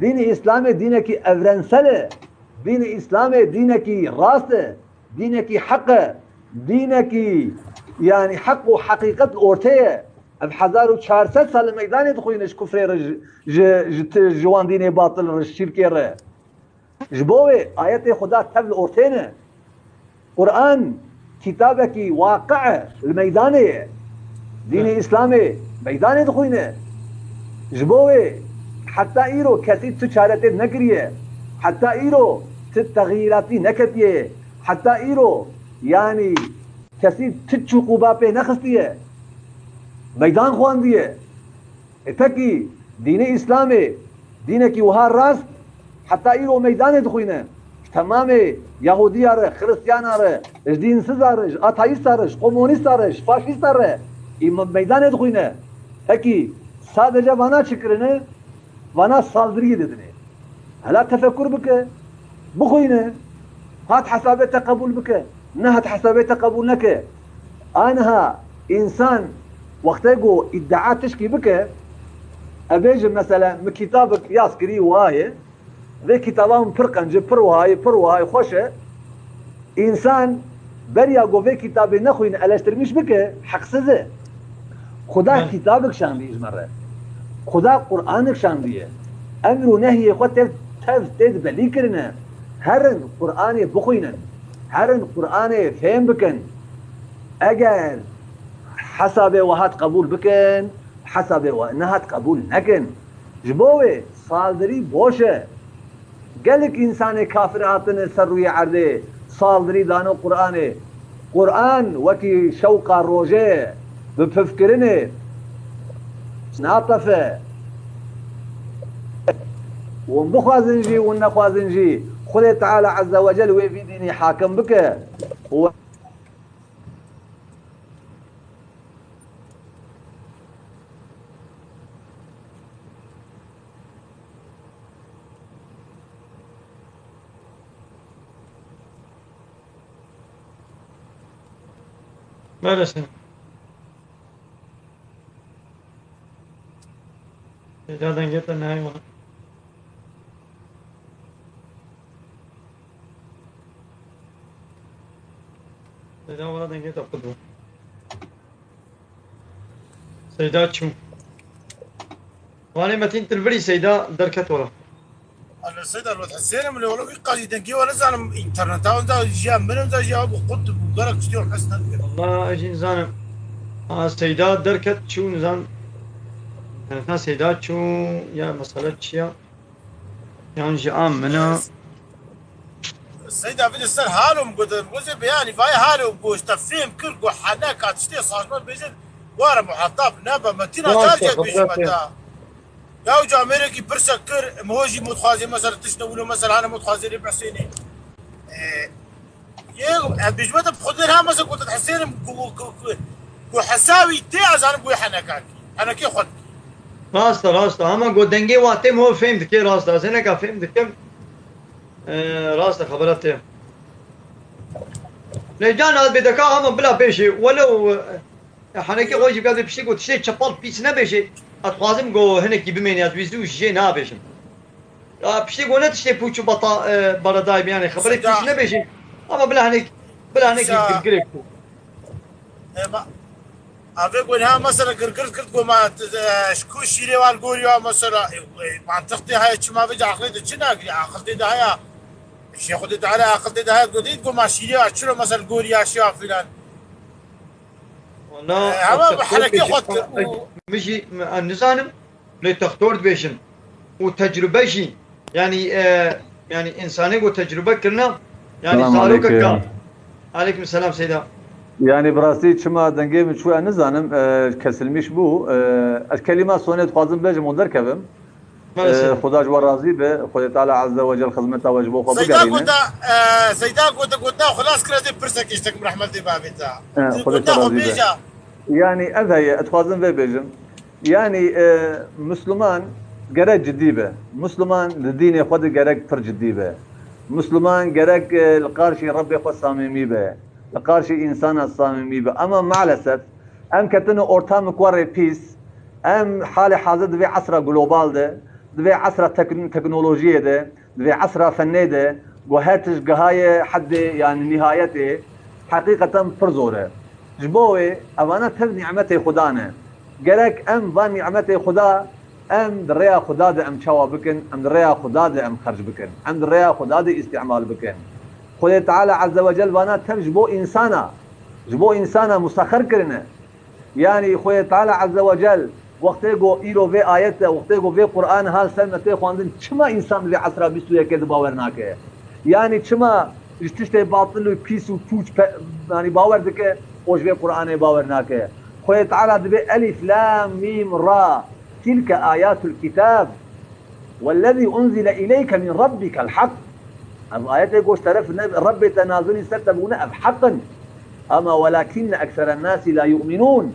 Dînê Îslamê dînekî evrensel e. Dînê Îslamê dînekî rast e. Dînekî heq e. Dînekî, yanî, heq û heqîqet li ortê ye. Ev hezar û çar sed sal li meydanê dixwîne ji kufrê re, ji, ji, ji, ji wan dînê batil re, ji şîrkê re. Ji bo wê ayetê Xuda tev li ortê ne. Quran kitabekî waqi e, li meydanê ye. Dînê Îslamê meydanê dixwîne. Ji bo wê heta îro kesî tu çaretê nekiriye. Heta îro tu texyîratî neketiye. Heta îro, yanî, kesî tu çûqûba pê nexistiye. Meydan xwendiye. E pekî dînê Îslamê dînekî wiha rast heta îro meydanê dixwîne. Ji temamê Yahudiya re, Xiristiyana re, ji dînsiza re, ji ateîsta re, ji komunîsta re, ji faşîsta re î me-, meydanê dixwîne. Pekî sadece vana çi kirine? Vana saldiriyê didinê. Hela tefekur bike, bixwîne, hat hesabê te qebûl bike, nehat hesabê te qebûl neke. Aniha însan wextê ku îdia tişkî bike, e bêjin mesela min kitabek yaz kirî wiha ye, vê kitaba min pir qenc e, pir wiha ye, pir wiha ye, xweş e. Însan beriya ku vê kitabê nexwîne, eleştirmiş bike, heqsiz e. Xuda Belê. Kitabek şandî ji me re. Xuda Qur'anek şandiye. Emr û nehyê xwe tev, tev tê de belî kirine. Herin Qur'anê bixwînin. Herin Qur'anê fêm bikin. Eger hesabê we hat qebûl bikin, hesabê we nehat qebûl nekin. Ji bo wê saldirî boş e. Gelek însanê kafir hatine ser rûyê erdê, saldirî dano Qur'anê. Qur'an wekî şewqa rojê bi pifkirinê natefe. Hûn bixwazin jî, hûn nexwazin jî, Xwedê Teala Azze ve Cel wê vî dînî hakim bike. Û Neresin? Seyda dengê te nayê wala. Seyda wala dengê te xwe dû. Seyda çû. Wanê Metîn Tilvirî Seyda derket wala. Alo Seyda, Elbet Hesênim, lê wala wî qajî dengê wala zanim, interneta wenda jiya min wenda jiya bu qut bu gerek tiştê wala hes nedikim. Wala ez jî nizanim. Ha, Seyda derket çû nizan. Interneta Seyda çû ya mesele çi ya? Yan ji a min a? Seyda vide ser halo min gotin, goze beyanî vay halo goşta fêm kir, go hene ka tiştê saçma bêjin, wara muhatap nebe, Metîna Rast e, carcek bêjî xebret e. Meta. Ya uca mêrekî pirsek kir, em ho jî mutxazê mesela tişt ne wilo mesela hane mutxazê lê behsênê. Ee, yê, em bêjime de bi xwe dêr ha mesela gotin Hesênim ku, ku, ku, ku hesawî tê ez zanim ku yê heneka kî. Henekê xwe dikî. Rast e, rast e. Hema got dengê wa têm ho fêm dike, rast e. Ez hineka fêm dikim. Ee, rast e, xebera te. Lê can ez bêdeka hema bila bêjê. Welew, e, Ya henekê xwe jî bêjê piştî ku tiştê çepal pîs nebêjê. Ez dixwazim ku hinekî bimênî, ez wî zû jê nabêjim. Ya piştî ku ne tiştê pûç û beta, e, beredayê bî, yanî xeberê pîs Seyda. Nebêjê. Ama bila hinek, bila hinekî Seyda. Girgirê ku. E, ma, avê ku niha mesela girgir girt ku ma, e, ji ku şîrê wan gorî wa mesela, e, e, mantiq tê heye, çima vêca aqlê de çi nagirî? Aqil tê de heye. Şêxû tê de heye, aqil tê de heye, ku dît ku ma şîrê wa çiro mesela gorî ya şiya filan. Wala, Ee, ama ez bi tefsir herekê dibêjim, xwe dikir û min jî, em nizanim, lê textor dibêjin. Û tecrube jî, yanî, e, yanî însanê ku tecrube kirine, yanî Selamun zarokek aleyküm. Ka. Aleyküm selam Seyda. Yanî bi rastî çima dengê min çû, ez nizanim, e, kesilmiş bû. E, ez kelîma sonê dixwazim bêjim û derkevim. Maalesef. Ee, Xuda ji we razî be. Xwedê Teala Azze ve Cel xizmeta we ji bo xwe Seyda bigerîne. Gote, e, Seyda gote, gotina xwe nas kir, ez ê pirsek îştekim rehmetê bavê te. Ee, Xwedê Gotina te xwe razî be. Bêje. Yanî ev heye, ez dixwazim vê bêjim. Yanî, e, Misliman gerek cidî be. Misliman di dînê xwe de gerek pir cidî be. Misliman gerek, e, li qarşî Rebbê xwe samîmî be. Li qarşî însana samîmî be. Ama maalesef em ketine ortamê ku rê pîs, em halê hazir di vê esra global de, di vê esra tekn-, teknolojiyê de, di vê esra fennê de, ku her tişt gihaye heddê, yanî nihayetê, heqîqeten pir zor e. Ji bo wê evana tev nîmetê Xuda ne. Gerek em van nîmetê Xuda, em di rêya Xuda de em çawa bikin, em di rêya Xuda de em xerc bikin, em di rêya Xuda de îstîmal bikin. Xwedê Teala Azze ve Cel vana tev ji bo însana, ji bo însana musexer kirine. Yanî Xwedê Teala Azze ve Cel wextê ku îro vê ayet e, wextê ku vê Qur'an ha li ser me tê xwendin, çima însan di vê esra bîst û yekê de bawer nake? Yanî çima ji tiştê batil û pîs û pûç pe-, yanî bawer dike û ji vê Qur'anê bawer nake? Xwedê Teala dibê Elif Lam Mîm Ra, Tilke ayatul kitab. Wellezî unzile ileyke min rabbikel hak. Ev ayetê ku ji teref ne, Rebbê te nazilî ser te bûne, ev heq in. Ama welakinne ekseren nasi la yu'minûn.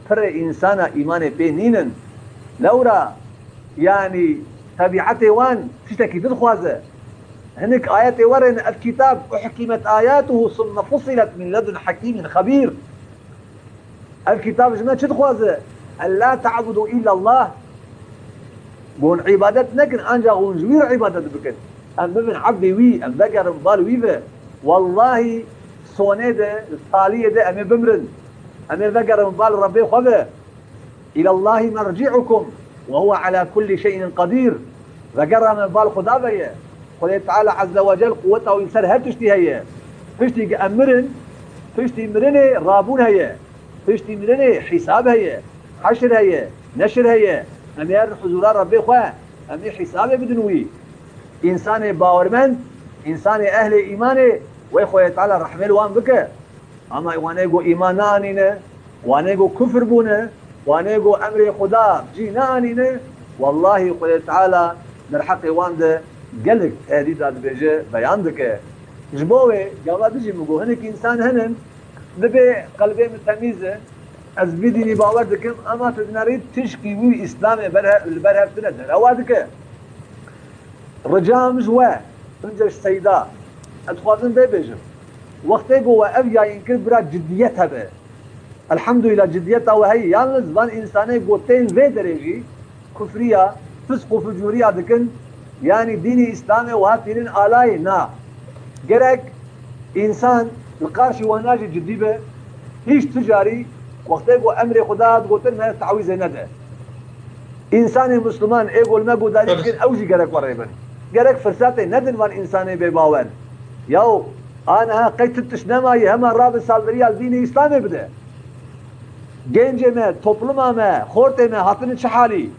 Pirê însana îmanê pê nînin. Lewra, yanî, tebîetê wan tiştekî din dixwaze. Hinek ayetê werên, ev kitab uhkimet ayatuhu summe fusilet min ledun hakimin xebîr. Ev kitab ji me çi dixwaze? Ella ta'budu illallah. Hûn îbadet nekin, ancak hûn ji wî re îbadet bikin. Em bibin ebdê wî, em vegerin bal wî ve. Wallahî sonê de, saliyê de em ê bimrin. Em ê vegerin bal Rebbê xwe ve. İlallahi merci'ukum ve huve ala kulli şeyin kadir. Vegera me bal Xuda ve ye. Xwedê Teala Azze ve Cel quweta wî ser her tiştî heye. Piştî ki em mirin, piştî mirinê rabûn heye. Piştî mirinê hîsab heye. Heşir heye, neşir heye. Em ê herin huzura Rebbê xwe. Em ê hîsabê bidin wî. Însanê bawermend, însanê ehlê îmanê, wê Xwedê Teala rehmê li wan bike. Ama wanê ku îman neanîne, wanê ku kufr bûne, wanê ku emrê Xuda cî neanîne, wellahî Xwedê Teala derheqê wan de gelek tehdîda dibêje, beyan dike. Ji bo wê gava dijî min got, hinek însan hene, dibê qelbê min temîz e, ez vî dînî bawer dikim, ama tu dinêrî tişkî wî Îslamê berhe-, li ber hev tune derewa dike. Rica min ji we, bince ji Seyda, ez dixwazim vê bêjim. Wextê ku we ev yayîn kir, bira ciddiyet hebe. Elhamdulillah, ciddiyeta we heye. Yalniz van însanê ku tên vê derê jî kufriya, fisq û fucûriya dikin, yanî dînê Îslamê wiha tînin alayê, na. Gerek însan li qarşî wana jî cidî be, hîç tu carî wextê ku emrê Xuda hat gotin, me tawîzê nede. Însanê Misliman ê ku li me guhdarî dikin, ew jî gerek we rê bin. Gerek firsatê nedin van însanê bêbawer. Yaw, aniha qey tu tişt nemayî, hema rabe saldiriya li dînê Îslamê bide. Gencê me, topluma me, xortê me hatine çi halî?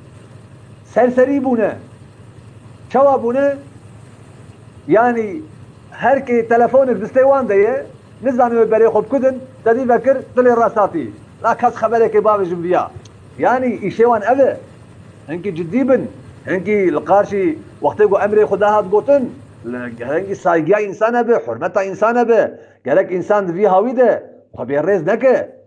Serserî bûne. Çawa bûne? Yanî her kê telefonek distê wan de ye, nizanin wê berê xwe bikudin, te dî vekir, dilê rast hatî. La kes xeberekê bavêjin viya. Yanî îşê wan ev e. Hinkî cidî bin. Hinkî li qarşî wextê ku emrê Xuda hat gotin, li, hinkî saygîya însan hebe, hurmeta însan hebe. Gerek însan di vî hawî de xwe bêrêz neke.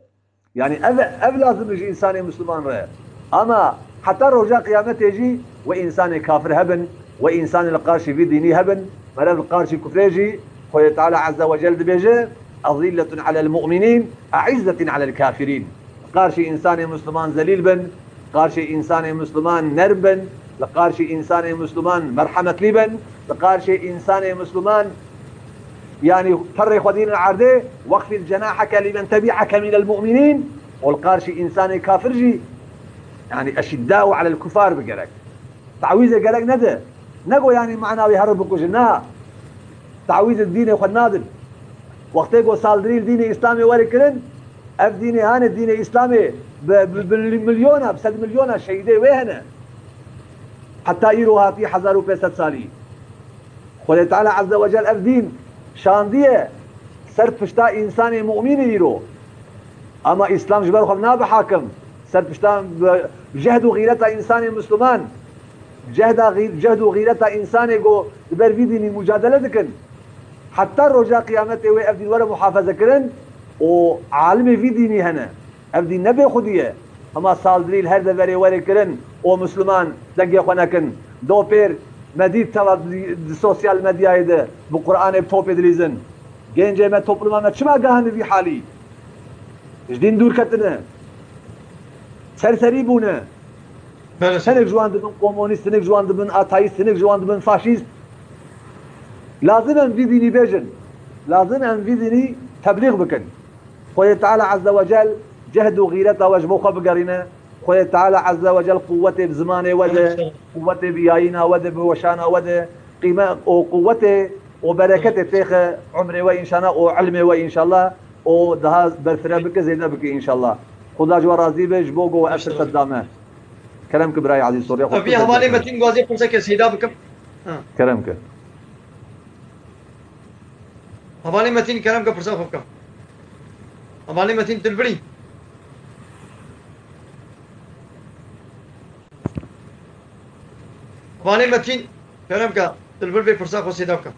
Yanî ev, ev lazim e ji însanê Misliman re. Ama heta roja Qiyametê jî we însanê kafir hebin, we însanê li qarşî vî dînî hebin, meriv li qarşî kufrê jî Xwedê Teala Azze ve Cel dibêje, "Ezîlletun alel mu'minîn, e'îzzetun alel kafirîn." Li qarşî însanê Misliman zelîl bin, li qarşî însanê Misliman nerm bin, li qarşî însanê Misliman merhemetlî bin, li qarşî însanê Misliman Yanî perrê xwe dînin erdê, "Wexfid cenaheke limen tebi'eke minel mu'minîn", û li qarşî însanê kafir jî, yanî eşiddau alel kufar bi gerek. Tawîzê gerek nede. Neko yanî mana wî herin bikujin. Na. Tawîzê dînê xwe nadin. Wextê ku saldrî li dînê Îslamê were kirin, ev dînê hane, dînê Îslamê bi, bi, bi milyona, bi sed milyona şehîdê wê hene. Heta îro hatî hezar û pênc sed salî. Xwedê Teala Azze ve Cel ev dîn şandiye ser pişta însanê mu'mînê îro. Ama Îslam ji ber xwe nabe hakim. Ser pişta bi cehd û xîreta însanê Misliman, cehda xî-, cehd û xîreta însanê ku li ber vî dînî mucadele dikin. Heta roja Qiyametê wê ev dîn were muhafaze kirin û alimê vî dînî hene. Ev dîn ne bêxwedî ye. Hema saldrî li her deverê were kirin û Misliman dengê xwe nekin. Do pêr me dît teva di, di sosyal medyayê de bi Qur'anê bi topê dilîzin. Gencê me, topluma me çima gahane vî halî? Ji dîn dûr ketine. Serserî bûne. Hinek ji wan dibin komunîst, hinek ji wan dibin ateîst, hinek ji wan dibin faşîst. Lazim em vî dînî bêjin. Lazim em vî dînî teblîx bikin. Xwedê Teala Azze ve Cel cehd û xîreta we ji bo xwe bigerîne. Xwedê Teala Azze ve Cel quwetê bi zimanê we de, quwetê bi yayîna we de, bi weşana we de, qîme û quwetê û bereketê têxe umrê we înşallah û ilmê we înşallah û daha berfireh bike, zêde bike înşallah. Xuda ji we razî be ji bo ku we ev firset da me. Kerem ki birayê ezîz, soruya xwe. Tabii, hevalê Metin, gazê pirseke Seyda bikim. Ha. Kerem ki. Hevalê Metin, kerem ke pirsa xwe bike. Hevalê Metin, tu li vir î? Hevalê Metin, kerem ke tu li vir bê, pirsa xwe Seyda bike.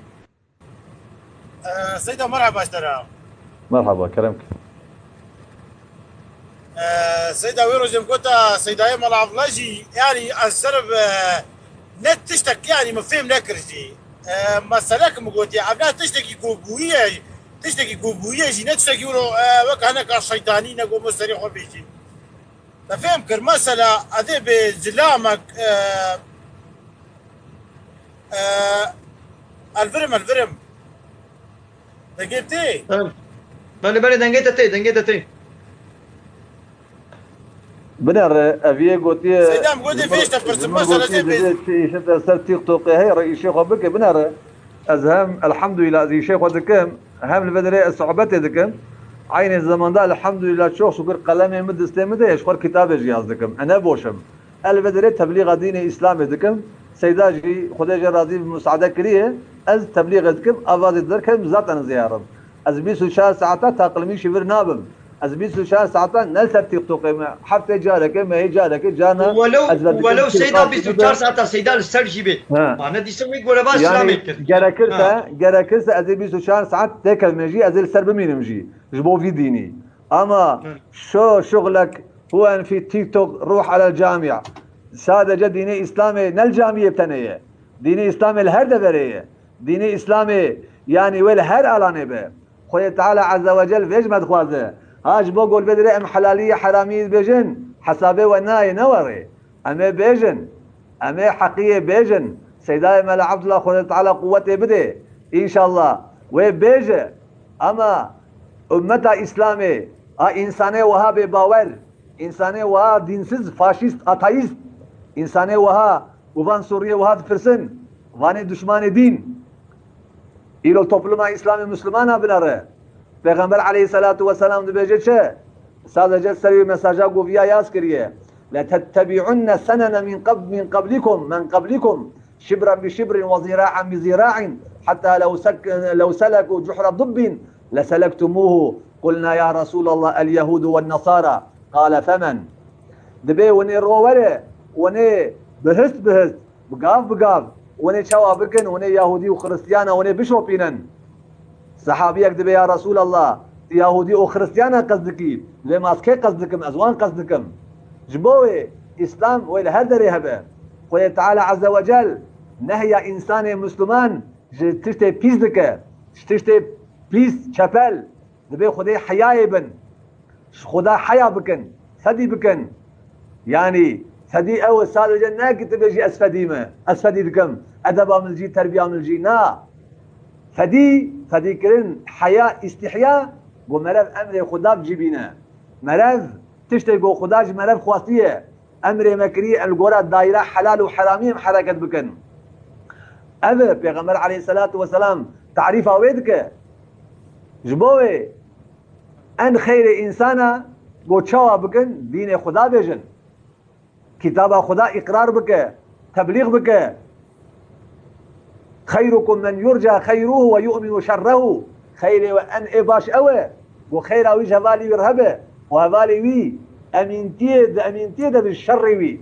Ee, Seyda, merhaba ji te re. Merhaba, kerem ke. Ee, Seyda, wê rojê min gota Seydayê Mala Abdullah jî, yanî ez serb, e, ne tiştek, yanî min fêm nekir jî. E, meselek min gotiye, ev ne tiştekî ku bûye, tiştekî ku bûye jî, ne tiştekî wilo, e, wek hineka şeytanî ne ku min serê xwe bêjî. Te fêm kir, mesela, ez ê bi zilamek, e, e, elvirim, elvirim. Dengê tê? Belê, belê, dengê te tê, dengê te tê. Binere, ev yê gotiye, Seydam, gotiye ji min, vêş te pirsim, ji min mesela gotiye tê dibê bê. Çi îşe te ser TikTokê heye, re îşê xwe bike, binere. Ez hem, elhamdulillah, ez îşê xwe dikim, hem li vê derê ez sohbetê dikim. Aynı zamanda, elhamdulillah, çok şükür, qelemê min distê min de ye, ji xwe kitabê jî yaz dikim. E, ne boşim. Ez li vê derê teblîxa dînê Îslamê dikim. Seyda jî, Xwedê jê razî bi, musaade kiriye, ez teblîxê dikim, avazê derketim, zaten ziyarim. Ez bîst û çar saeta taqlimî şivir nabim. Ez bîst û çar saeta ne li ser TikTokê me, heftê carekê, mehê carekê, carna Welew, ez welew verdikim Seyda bîst û çar saeta Seyda li ser jî bê. Ha. Ma ne dîsa wê goreva Yani, Îslamê kir. gerekirse, Ha. gerekirse ez ê bîst û çar saet têkevime jî, ez ê li ser bimînim jî. Ji bo vî dînî. Ama Hı. şo şuxlek huen fî TikTok ruh alel camia. Sadece dînê Îslamê ne li camiyê tenê ye. Dînê Îslamê li her deverê ye. Dînê Îslamê, yanî wê li her alanê be. Xwedê Teala Azze ve Cel vê ji me dixwaze. Ha ji bo ku li vê derê em helalî heramî dibêjin, hesabê we nayê, ne werê. Em ê bêjin. Em ê heqiyê bêjin. Seydayê Mela Abdullah Xwedê Teala quwetê bide. Înşallah. Wê bêje. Ama ummeta Îslamê, a însanê wiha bê bawer, însanê wiha dînsiz, faşîst, ateîst, însanê wiha û van Sûriyê wiha dipirsin, vanê duşmanê dîn. Îro topluma Îslamê Muslimana binere. Pêxember aleyhisselatu vesselam dibêje çi? Sadece ser wî mesaja ku viya yaz kiriye. لتتبعن سنن من قبل، من قبلكم، من قبلكم، شبرا بشبر وذراعا بذراع حتى لو سك-، لو سلكوا جحر ضب لسلكتموه. قلنا يا رسول الله اليهود والنصارى. قال فمن؟ Dibê winê ro were, winê bihist bihist, bi gav bi gav, winê çawa bikin, winê Yahudî û Xiristiyana winê bişopînin. Sehabiyek dibê, ya Resûlallah, tu Yahudî û Xiristiyana qesd dikî, lê ma ez kê qesd dikim, ez wan qesd dikim. Ji bo wê Îslam wê li her derê hebe. Xwedê Teala Azze ve Cel nehya însanê Misliman ji tiştê pîs dike, ji tiştê pîs, çepel. Dibê Xwedê heyayê bin. Ji Xweda heya bikin. Fedî bikin. Yanî fedî ew e, sadece ne ki tu bêjî ez fedî me, ez fedî dikim. Edeba min jî, terbiya min jî. Na. Fedî, fedîkirin, heya, îstihya, ku merev emrê Xweda bi cî bîne. Merev tiştê ku Xweda ji merev xwestiye. Emrê me kiriye em li gora daîra helal û heramî em hereket bikin. Ev e, Pêxember aleyhisselatu vesselam tarîfa wê dike. Ji bo wê en xeyrê însana ku çawa bikin, dînê Xweda bêjin. Kitaba Xweda îqrar bike, teblîx bike. Xeyrukum men yurca xeyruhu ve yu'minu şerrehu. Xeyrê we en ê baş ew e, ku xeyra wî ji hevalî wî re hebe û hevalê wî emîntiyê, di emîntiyê de bi şerrê wî.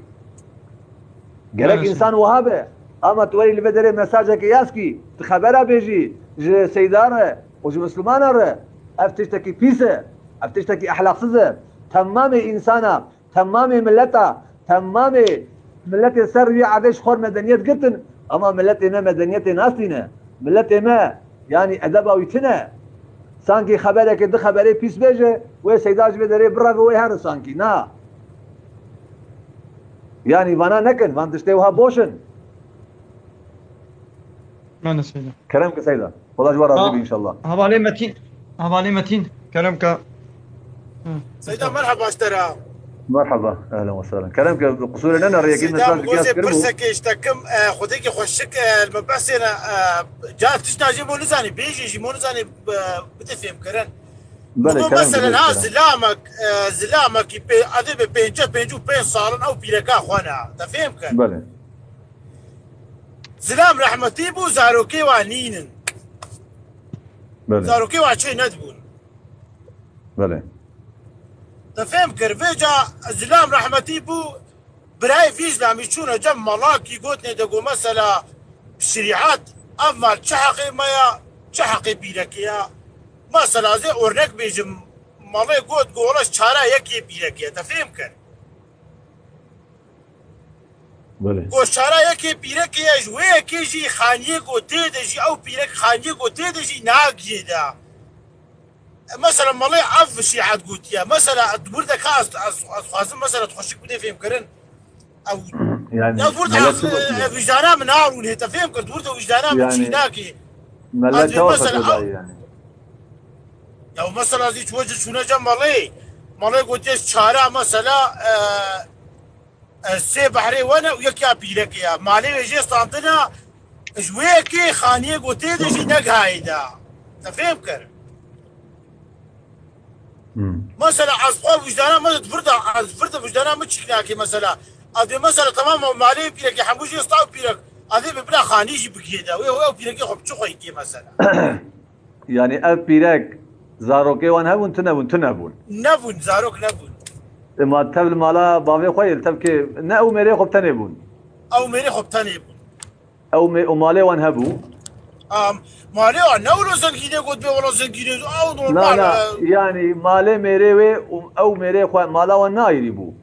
Gerek Evet. însan wiha be. Ama tu werî li vê derê mesajekê yaz kî, tu xebera bêjî ji Seyda re û ji Mislimana re. Ev tiştekî pîs e. Ev tiştekî ehlaqsiz e. Temamê însana Temamê mileta, temamê miletê ser rûyê erdê ji xwe medeniyet girtin, ama miletê me medeniyetê nastîne. Miletê me, yanî edeba wî tune. Sankî xeberekê du xeberê pîs bêje, wê Seyda ji vê derê bireve, wê here sankî. Na. Yanî vana nekin, van tiştê wiha boş in. Mane Seyda. Kerem ke Seyda. Xweda ji we razî be înşallah. Hevalê Metîn. Hevalê Metîn. Kerem ke. Hı. Seyda, merheba ji te re. Merheba. Ehlen ve sehlen. Kerem ke, qusûrê nene, rêyekî Seyda, mesaj min dikî ez gozê kirim û pirsekê ji te kim, e, xwedekî xweşik, e, li me behsêne, e, ca tişta jî mo nizanî, bêjê jî mo nizanî, e, bide fêmkirin. Belê, Bo kerem ke, meselen, belê, ha, kerem. Zilamek, e, zilamekî pê, edê be pêncî, pêncî û pênc salin ew pîreka xwe ne. Te fêm kir? Belê. Zilam rehmetî bû, zarokê wa nînin. Belê. Zarokê wa çê nedibûn. Belê. Te fêm kir, vêca Zilam rehmetî bû, birayê vî zilamî çûne cem malakî, gotine de go mesela şerîat, ev mal çi heqê me ya, çi heqê pîrekê ya. Mesela zê örnek bêjim, malê got go wela çara yekê pîrekê ye, te fêm kir. Belê. Goşara yekê pîrekê ye, ji wê yekê jî xaniyê ku tê de jî, ew pîrek xaniyê ku tê de jî nagiyê de. Mesela malê ev şîet gotiye. Mesela di wir de ka ez, ez, ez xwazim mesela xweşik bidê fêmkirin. Ew, Yani, ya wir de melek ez, çi gotiye? E, wijdana min narûnê, te fêm kir, di wir de wijdana min Yani, çî nakê. Melek Ez ê çawa mesela fetwa ew dayê yani? Ya mesela ez ê çû-, çûne cem malê. Malê gotiye çara mesela, e, e, sê behrê we ne û yek ya pîrekê ya. Malê wê jê standina, ji wê yekê xaniyê ku tê de jî negihayê de. Te fêm kir? Hmm. Mesela ez xwe wijdana me di vir de, ez vir de wijdana min çîk nake mesela. Ez dê mesela tamam o malê pîrekê hemû jê sta û pîrek. Ez dê bi bila xanî jî bigihê de. Wê ew pîrekê xwe bi çi xweyî kê mesela? Yanî ev pîrek zarokê wan hebûn, tune bûn, tune bûn. Nebûn, zarok nebûn. Ema tev li mala bavê xwe yê, li tevkê ne ew mêrê xwe bi tenê bûn. Ew mêrê xwe bi tenê bûn. Ew mê û malê wan hebû. Am, malê wan ne wilo zengînê got bê wilo zengînê ew normal. Na, na, e. Yanî malê mêrê wê û ew mêrê xwe mala wan ne ayrî bû.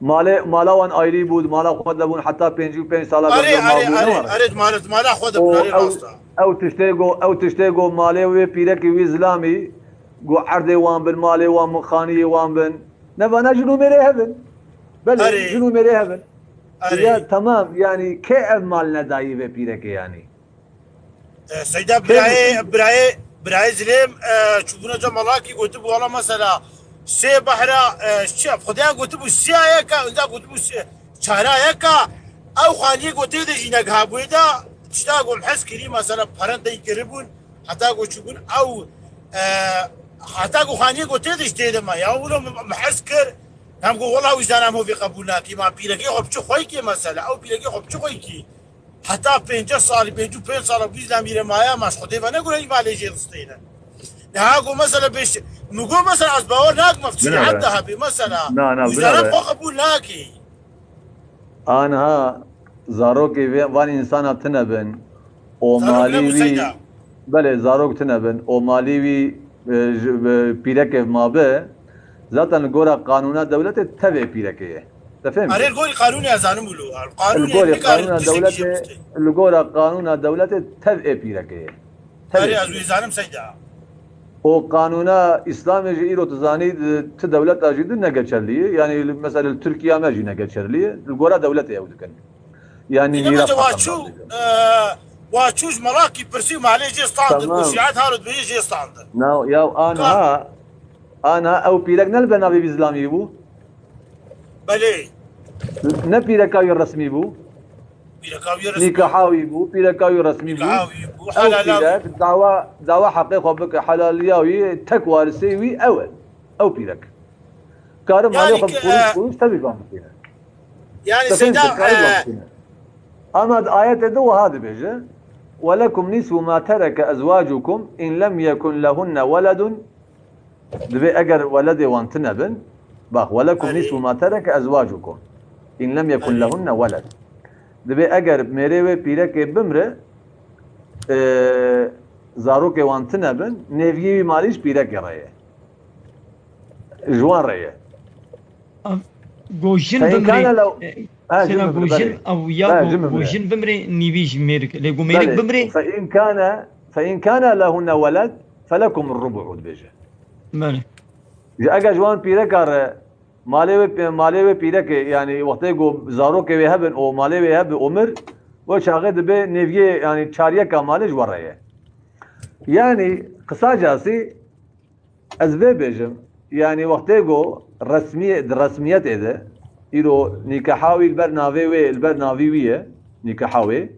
Malê, mala wan ayrî bû, mala xwe de bûn heta pêncî û pênc sala Erê, erê, erê, erê, mala, mala xwe de bûn, erê rast e. Ew tiştê go, ew tiştê go malê wê pîrekî wî zilamî, go erdê wan bin, malê wan bin, xaniyê wan bin. Neva ne jin û mêrê hev in. Belê, Erê. Jin û mêrê hev in. Erê. Ya temam, yanî kê ev mal nedayî vê pîrekê yanî? E, Seyda birayê, birayê, birayê Zilêm, e, çûbûna ca malakî gotibû, wala mesela sê behra, e, çi, Xwedaya gotibû siya yeka, inda gotibû si-, çara yeka, ew xaniyê gotê de jî neghabûyê de, tişta gom hez kirî, mesela peren dey kiribûn, heta go çûbûn ew, e, heta go xaniyê gotê de jî tê de ma, ya wilo min, min hez kir, hem go wala wijdan em hovê qebûl nakî, ma pîrekê xwe bi çi xwey kê mesela, ew pîrekê xwe bi çi xwey kî? Heta pêncî salî, pêncî û pênc sala bîst lemîre maye, ma ji Xwedê ve negure îmalê jê distêne. Niha ku mesela beş, min got mesela ez bawer nakim ev tiştê heta hebê mesela. Na, na, bira be. Xwe qebûl nakê. Aniha zarokê vê, van însana tine bin. O malî wî, belê, zarok tine bin. O malî wî, e, ji, e, pîrekê ma be, zaten li gora qanûna dewletê tevê pîrekê ye. Te fêm kir? Erê, li gorî qanûnê ez zanim wilo. Li gorî qanûna dewletê, li gora qanûna dewletê tev ê pîrekê ye. Tev ê pîrekê. Erê, ez wê zanim seyda. O qanûna Îslamê jî îro tu zanî, di ti dewleta jî di ne geçerlî ye. Yanî li, mesela li Tirkiya me jî ne geçerlî ye. Li gora dewletê ew dikin. Yanî mîras haqqında. Wa çû, e, wa çû ji melakî pirsî û malê jê standin. Tamam. Û şîet haro dibêje jê standin. Na, ya anha, anha ew pîrek ne li ber navê vî zilamî bû? Belê. Ne pîreka wî resmî bû. Pîreka wî resmî. Nîkaha wî bû, pîreka wî resmî bû. Nîkaha wî bû. Ew pîrek dawa, dawa heqê xwe bike, helaliya wî, tek warisê wî ew e. Ew pîrek. Kare malê xwe bi qurûş, qurûş tevî van bikîne. Yanî seyda, e, ama di ayetê de wiha dibêje: "Welekum nisfu ma tereke ezwacukum in lem yekun lehunne weledun." Divê eger weledê wan tine bin, bax, "Welekum nisfu ma tereke ezwacukum in lem yekun lehunne weled." Divê eger mêrê wê pîrekê bimre, e, zarokê wan tine bin, nêviyê wî malî ji pîrekê re ye. Ji wan re ye. Go jin bimrê. Sena go jin ew ya go jin bimrê nîvî ji mêrik. Lê go mêrik bimrê. Fe in kane, fe in kane lehunne weled, felekum rubu'u dibêje. Belê. Ji eger ji wan pîreka re malê wê, malê wê pîrekê, yanî wextê ku zarokê wê hebin û malê wê hebe û mir, wê çaxê dibe nêviyê, yanî çaryeka malê ji we re ye. Yanî qisacasî, ez vê bêjim, yanî wextê ku resmiyê, di resmiyetê de, îro nîkaha wî li ber navê wê, li ber navî wî ye, nîkaha wê,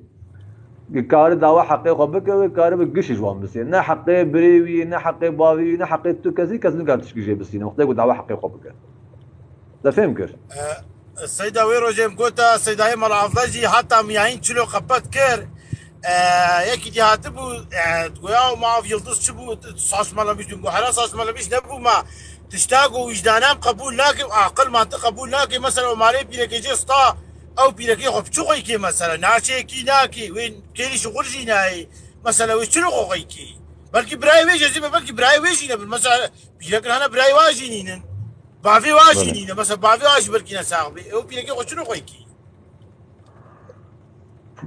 kare dawa heqê xwe bike, wê kare bi gişî ji wan bisê. Ne heqê birê wî, ne heqê bavê wî, ne heqê tu kesî, kes nikare tişkî jê bisîne, wextê ku dawa heqê xwe bike. Te fêm kir? E, Seyda wê rojê em gota, Seydayê Mala Avda jî hata miyayîn çilo qepet kir. E, yekî dî hatibû, e, goya û ma ev Yildiz çi bû, saçmalamiş dûm. Go hera saçmalamiş nebû ma. Tişta ku wijdanan qebûl nake, aqil mantiq qebûl nake. Mesela o malê pîrekê jê sta, ew pîrekê xwe bi çi xwey kê mesela? Naçeyekî nake, wê kêlî şixul jî nayê. Mesela wê çilo xwe xwey kê? Belkî birayê wê jê zî be, belkî birayê wê jî nebin. Mesela pîrek hene birayê wa jî nînin. Bavê wa jî nîne. Mesela bavê wa jî belkî ne sax bê. Ew pîrekê xwe çilo xwey kî?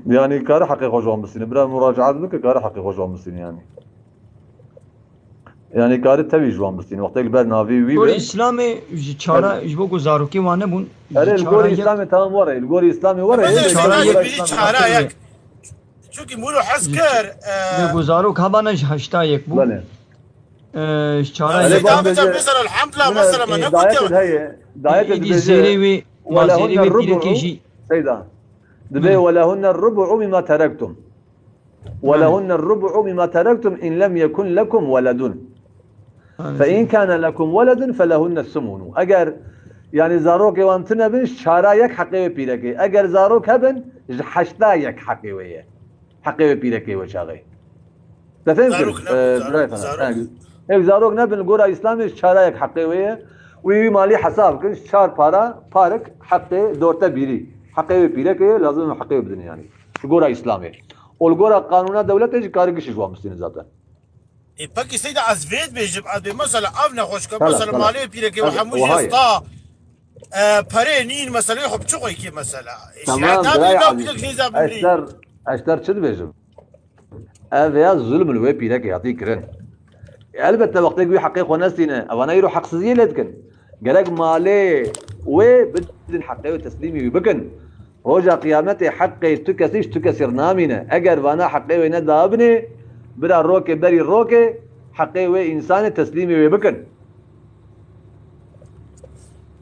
Yanî kare heqê xwe ji wan bisîne. Bira muracaat bike, kare heqê xwe ji wan bisîne yanî. Yanî kare tevî ji wan bisîne. Wextê li ber navê wî be. Gorî Îslamê ji çara, ji bo ku zarokê wan nebûn. Erê, li gorî Îslamê tamam were. Li gorî Îslamê were. Çara yek. Çunki mûro hez kir. Lê ku zarok hebane ji heşta yek bû. Belê. Ji çara yek. Seyda mesela elhamdulillah mesela me negotiye. Heye, dayet dibêje. Zêrê wî, ma zêrê wî pîrekê jî. Seyda. Dibê welehunne rubu'u mimma terektum. Welehunne rubu'u mimma terektum in lem yekun lekum weledun. Fe in kâne lekum weledun felehunne sumunu. Eger Yani zarokê wan tune bin, ji çara yek heqê wê pîrekê. Eger zarok hebin, ji heşta yek heqê wê ye. Heqê wê pîrekê wê çaxê. Te fêm kir? Zarok nebin, Ee, zarok, birayê Fener. Zarok. Ha, ev zarok nebin, li gora Îslamê ji çara yek heqê wê ye. Wî wî malî hesab kin, ji çar para, parik heqê dorte bîrî. Heqê wê pîrekê ye, lazim e heqê wê bidin yani. Ji gora Îslamê. Û li gora qanûna dewletê jî kari gişî ji wan bistînin zaten. E, pekî Seyda, ez vê dibêjim, ez bê mesela ev nexweşke, Sala, mesela sala. Malê pîrekê û Ez, hemû jî wahayê. Esta, e, perê nîn, mesela xwe bi çi xwe kê mesela. E, Tamam, şehet nabî, birayê nabî, Ezîz. Nîza Ez bimrî. ter, ez ter çi dibêjim? Ev ya zulm li wê pîrekê hatî kirin. Elbette wextê ku wî heqê xwe nestîne, evana îro heqsiziyê lê dikin. Gerek malê wê bidin, heqê wê teslîmî wî bikin. Roja qiyametê heqê tu kesî ji tu kesî re namîne. Eger vana heqê wê nedabinê, bira rokê berî rokê, heqê wê însanê teslîmî wê bikin.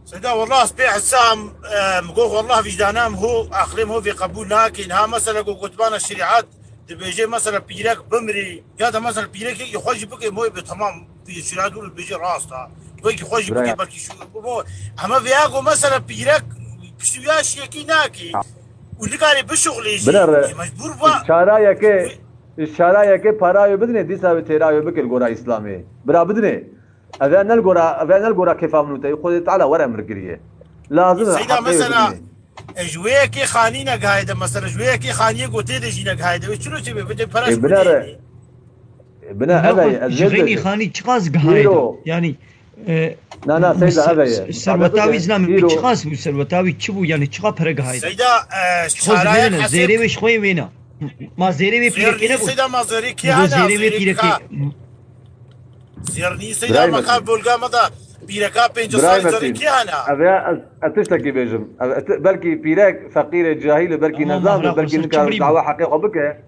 Seyda, wallah ez pê hesam, e, min got, wallah vîcdana min ho, aqilê min ho vê qebûl nake. Niha mesela ku gotbana şerîat dibêje, mesela pîrek bimrî, ya da mesela pîrekekî xwe jî bike, moyê be, tamam, pî-, şerîat wilo dibêje rast a. Wekî xwe jî Bira bike, ya. Belkî şu, bu, bu. Ama vêya ku mesela pîrek piştî ya şiyekî nake. Ha. Û nikarê bişuxlê jî. Bira re, Mecbur va. Çara yeke, çara yeke para wê bidinê, dîsa wê têra wê bike li gora Îslamê. Bira bidinê. Ev ne li gora, ev ne li gora kêfa min û te, Xwedê Teala were emir kiriye. Lazim e Seyda, heqê wê mesela, bidinê. E, ji wê yekê xanî negihayde, mesela, ji wê yekê xaniyê gotê de jî negihayde. Wê çilo çê bê, bide pere E, ji bine gotê re. de. E, bine, Bine ev xwe, ey, ez ji jê xeynî dibêjim. Xanî çiqas gihayde. Îro. Yani, e, Na, na, Seyda, s-, ev ey. s-, serweta wî Îro. Zina min çiqas bû, serweta wî çi bû, yani çiqa pere gihayde. Seyda, e, Ji xwe çarayek zimêne, hesê zêrê wê ji xwe yê wêna. Ma zêrê wê Zêr pîrekê nî, nebû. Seyda, ma zêrê kê Û hene? zêrê wê Zêrê pîrekê. ka. Zêr nî, Seyda, Birayê ma ka Mesîd. Bolga me da pîreka pêncî Birayê salî zerê Mesîd. Kê hene? Ev ya ez, ez tiştekî bêjim. Ev, ez ti-, belkî pîrek, feqîrê, cahîl e, belkî Ama nizam e, Mahra belkî Xurşid nikare çi birî dawa heqê xwe bike.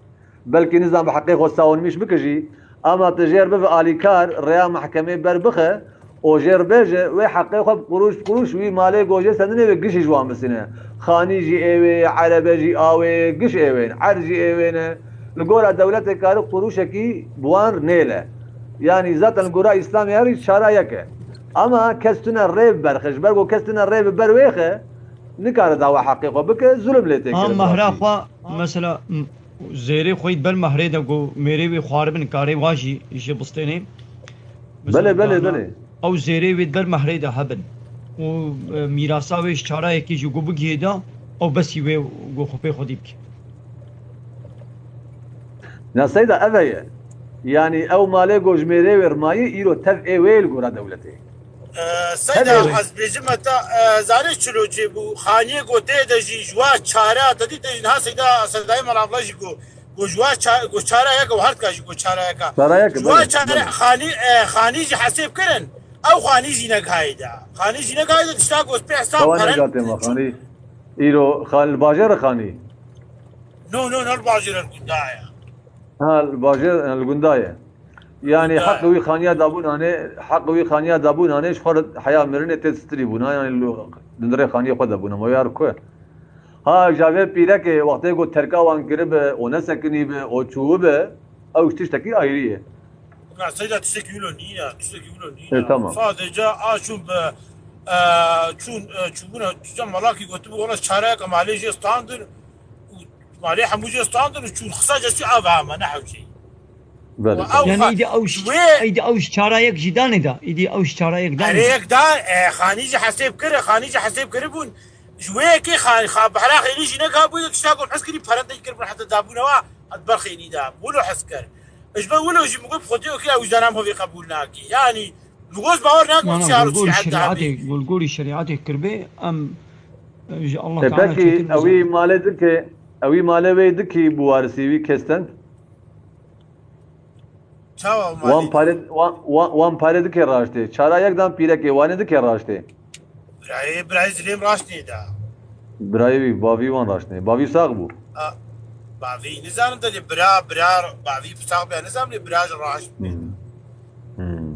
Belkî nizam bi heqê xwe sawunmiş bike jî. Ama tu jêr bive alîkar, rêya mehkemê ber bixe. Û jê re bêje, wê heqê xwe bi qurûş bi qurûş wî malê gojê sendinê wê gişî ji wan bisîne. Xanî jî ê wê ye, erebe jî a wê ye, giş ê wê ne, erd jî ê wê ne. Li gora dewletê kari qurûşekî bi wan nêle. Yanî zaten li gora Îslamê her çara yek e. Ama kes tune rê bi berxe, ji ber ku kes tune rê bi ber wêxe, nikare dawa heqê xwe bike, zulm lê tê Ha, kirin mehra rastî. xwe, mesela, m-, zêrê xwe yî ber mehrê de ku mêrê wê xwaribin karê wa jî jê bistênê. Belê, belê, belê. Ew zêrê wê di ber mehrê de hebin. Û, e, mîrasa wê ji çara yekê jî ku bigihê de, ew besî wê ku xwe pê xwedî bike. Na Seyda, ev e ye. Yanî ew malê ku ji mêrê wê rimayî, îro tev ê wê li gora dewletê. E, Seyda, Tev ê wê. Ez bêjim heta, e, zarê çilo çêbû, xaniyê ku tê de jî ji wa çara, te dî te jî niha Seyda, Seydayê Melavla jî ku Ku ji wa ça-, ku çara yek û her ka jî ku çara yeka. Çara yek, Ji wa belê, çara belê. Xanî, e, xanî jî hesêb kirin. Ew xanî jî negihayê de. Xanî jî negihayê de tişta ku pê hesab Xewa peren. Negatê me xanî. Îro xan-, li bajêr e xanî. No, no, no, li bajêr e, li gunda ye. Ha, li bajêr, li gunda ye. Yanî Gunda ye. Heq wî xaniya dabûnanê, heq wî xaniya dabûnanê ji xwe re heya mirinê tê stirî bûna, yanî li dindirê xaniyê xwe de bûna. Ma yar ku? Ha, ja vê pîrekê wextê ku terka wan kiribe û nesekinîbe û çûwibe, ew ji tiştekî ayrî ye. Na, Seyda, tiştekî wilo nîne, tiştekî wilo nîne. E, tamam. Sadece a çûn bi, e, çûn, e, çûbûna, çûca malakî gotibû, wala çareyeke malê jê standin û malê hemû jê standin û çûn xisa cesî ava hema, ne hewceyî. Belê, Û tamam. ew Yani xa-, îdî ew ji, wê îdî ew ji çarayek jî danê da, îdî ew ji çarayek danê da. Erê yek da, e, xanî jî hesêb kir, xanî jî hesêb kiribûn. Ji wê yekê xa-, xa-, behra xênî jî neka bûye, tişta ku hez kirî pere te kir, heta dabûnewa, hat ber xênî da. Wilo hez kir. Ji ber wilo jî min got, Xwedê wekî ew ji dana min hovê qebûl nake. Yanî, min got, bawer nake, Na, na, çi halo gulgulî çi heta şerîatê, bê. Gulgulî şerîatê kirbe, em, e, ji Allah E, Teala pekî, çêtir ew ê bizanî. Malê dike, ew ê malê wê dikî bi warisî wî kesten? Çawa Wan malê? Pare, wan, wan, wan pare dike raştê. Çara yek dan pîrekê, wanê dike raştê. Birayê, birayê zilêm raşt nêda. Birayê wî, bavî wan raşt nê. Bavî sax bû. A, bavî nizanim te dê bira, bira, bavî sax be, nizanim dê bira ji raşt be. Hmm. Hmm.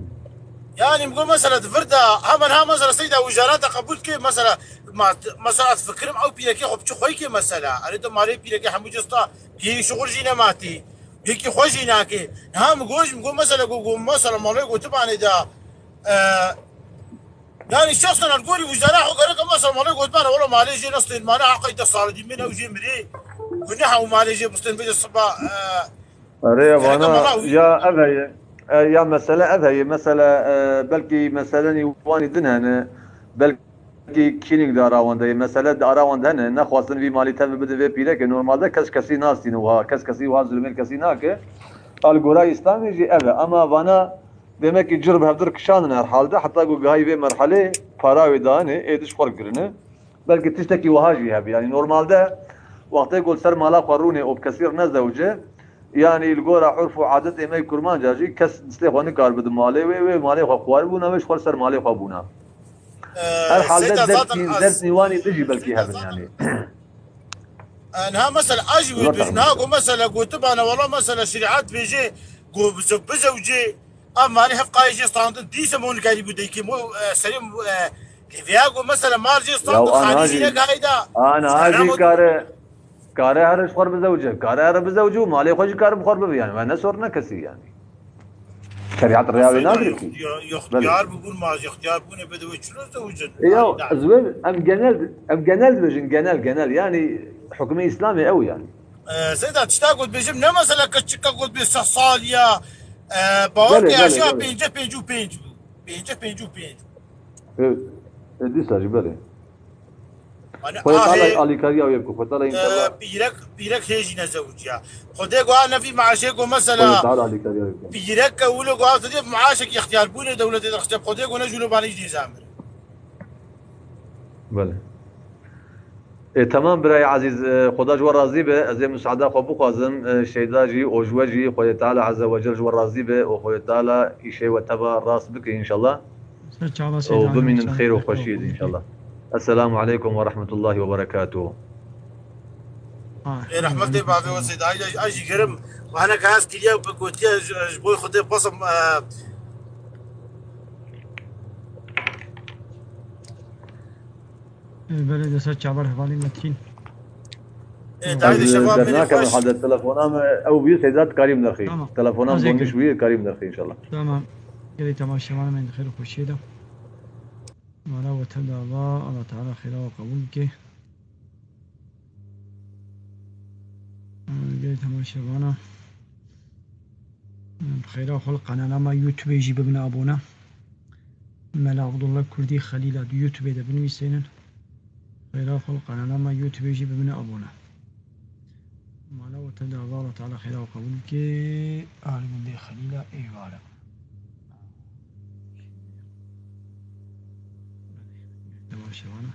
Yani, min got, mesela, di vir de, hemen ha, mesela, Seyda, wijara te qebûl dike, mesela, ma, mesela, ez fikirim, ew pîrekê xwe bi çi xwey ke, mesela. Erê, tu malê pîrekê hemû cesta, kî şixul jî nematî, yekî xwe jî nake. Ha, min got, min got, mesela, got, got, mesela, malê gotibanê de, e, Yani şexsen li gorî wizara xwe gerek e mesela malê gotmane wela malê jê nestên mane heqay deh sal dî min ew jê mirê. Guneha û malê jê bistên bêje siba, e, Erê ya vana ya ev heye. E, ya mesele ev heye. Mesele e, belkî meselenî wanî din hene. Belkî kînîng di ara wan de ye. Mesele di ara wan de hene. Nexwastin vî malî tevî bidin vê pîrekê. Normalde kes kesî nastîne wiha. Kes kesî wiha zulmên kesî nake. Al gora Îslamê jî ev e. Ama vana demekî cir bi hevdir kişandin herhalde. Heta ku gihayî vê merhelê para wê dane, ê diş xwe kirine. Belkî tiştekî wiha jî hebe. Yanî normalde wextê ku li ser mala xwe rûnê û bi kesî re nezewce, yanî li gora urf û adetê me yê kurmanca jî kes distê xwe nikar bide malê wê, wê malê xwe xwar bûna, wê ji xwe li ser malê xwe bûna. Herhalde dersî, dersî wanî din jî belkî hebin yanî. Niha mesela a jî wê dibêjin, niha ku mesela gotibane wela mesela şerîet bêje ku bize-, bizewcê, ev malê hev qayê jê standin, dîse mo nikarî bû deykê mo, e, serê, e, lêvêya ku mesela mal jê standin, xanî jî nekayê da. Ana jî kare, kare here ji xwe re bizewce, kare here bizewce û malê xwe jî kare bi xwe re bibe yanî. Me ne sor ne kesî yanî. Şerîet rêya wê nagire kî. Yextiyar bûbûn ma, yextiyar bûne bide wê çilo zewicin. Ya ez wê em genel, em genel dibêjin, genel, genel. Yanî hukmê Îslamê ew yanî. E, Seyda, tişta ku dibêjim ne mesela keçika ku dibê seh sal ya, e, bawer ke yaşa pêncî pêncî û pênc bû. Pêncî pêncî û pênc. E, e, dîsa jî belê. Xwedê Teala alîkariya wê bike. Xwedê Teala inşallah. Pîrek, pîrek hê jî nezewiciya. Xwedê ku a nevî maaşê ku mesela. Xwedê Teala alîkariya wê bike. Pîrek ke wilo ku a didê maaşek ixtiyarbûnê dewletê derxiste. Xwedê ku ne jûlo banî jî dîzamir. Belê. E, tamam birayê ezîz, e, Xweda ji we razî be. Ez ê misaada xwe bixwazim, e, Şeyda jî û ji we jî Xwedê Teala Azze ve Cel ji we razî be û Xwedê Teala îşê we teva rast bike înşallah. Û bimînin xêr û xweşiyê de înşallah. Esselamu aleykum ve rahmetullahi ve berekatuhu. Ê rehmetê bavê we Seyda Ayda, ay jî gerim. Wana ka ez kiriya bi gotiya ji, ji boy Xwedê basim, e, Belê de ser çavar hevalî Metin. Ê, dayê de şefa bêrê xweş. Hadi telefona me ew bî Seyda dikarî min derxî. Tamam. Telefona min donmiş bûye dikarî min derxî inşallah. Tamam. Gelê temaşevanê me di xêr û xweşiyê de. Mala we tev de ava, Allah Teala xêra we qebûl bike. Gelê temaşevana. Bi xêra xwe li qenala me YouTubeê jî bibine abone. Mela Abdullah Kurdî Xelîla di YouTubeê de binivîsênin. Xêra xwe li qenala me YouTubeê jî bibine abone. Mala we tev de ava, Allah Teala xêra we qebûl bike. Alî gundê Xelîla êvar e. Temaşevana.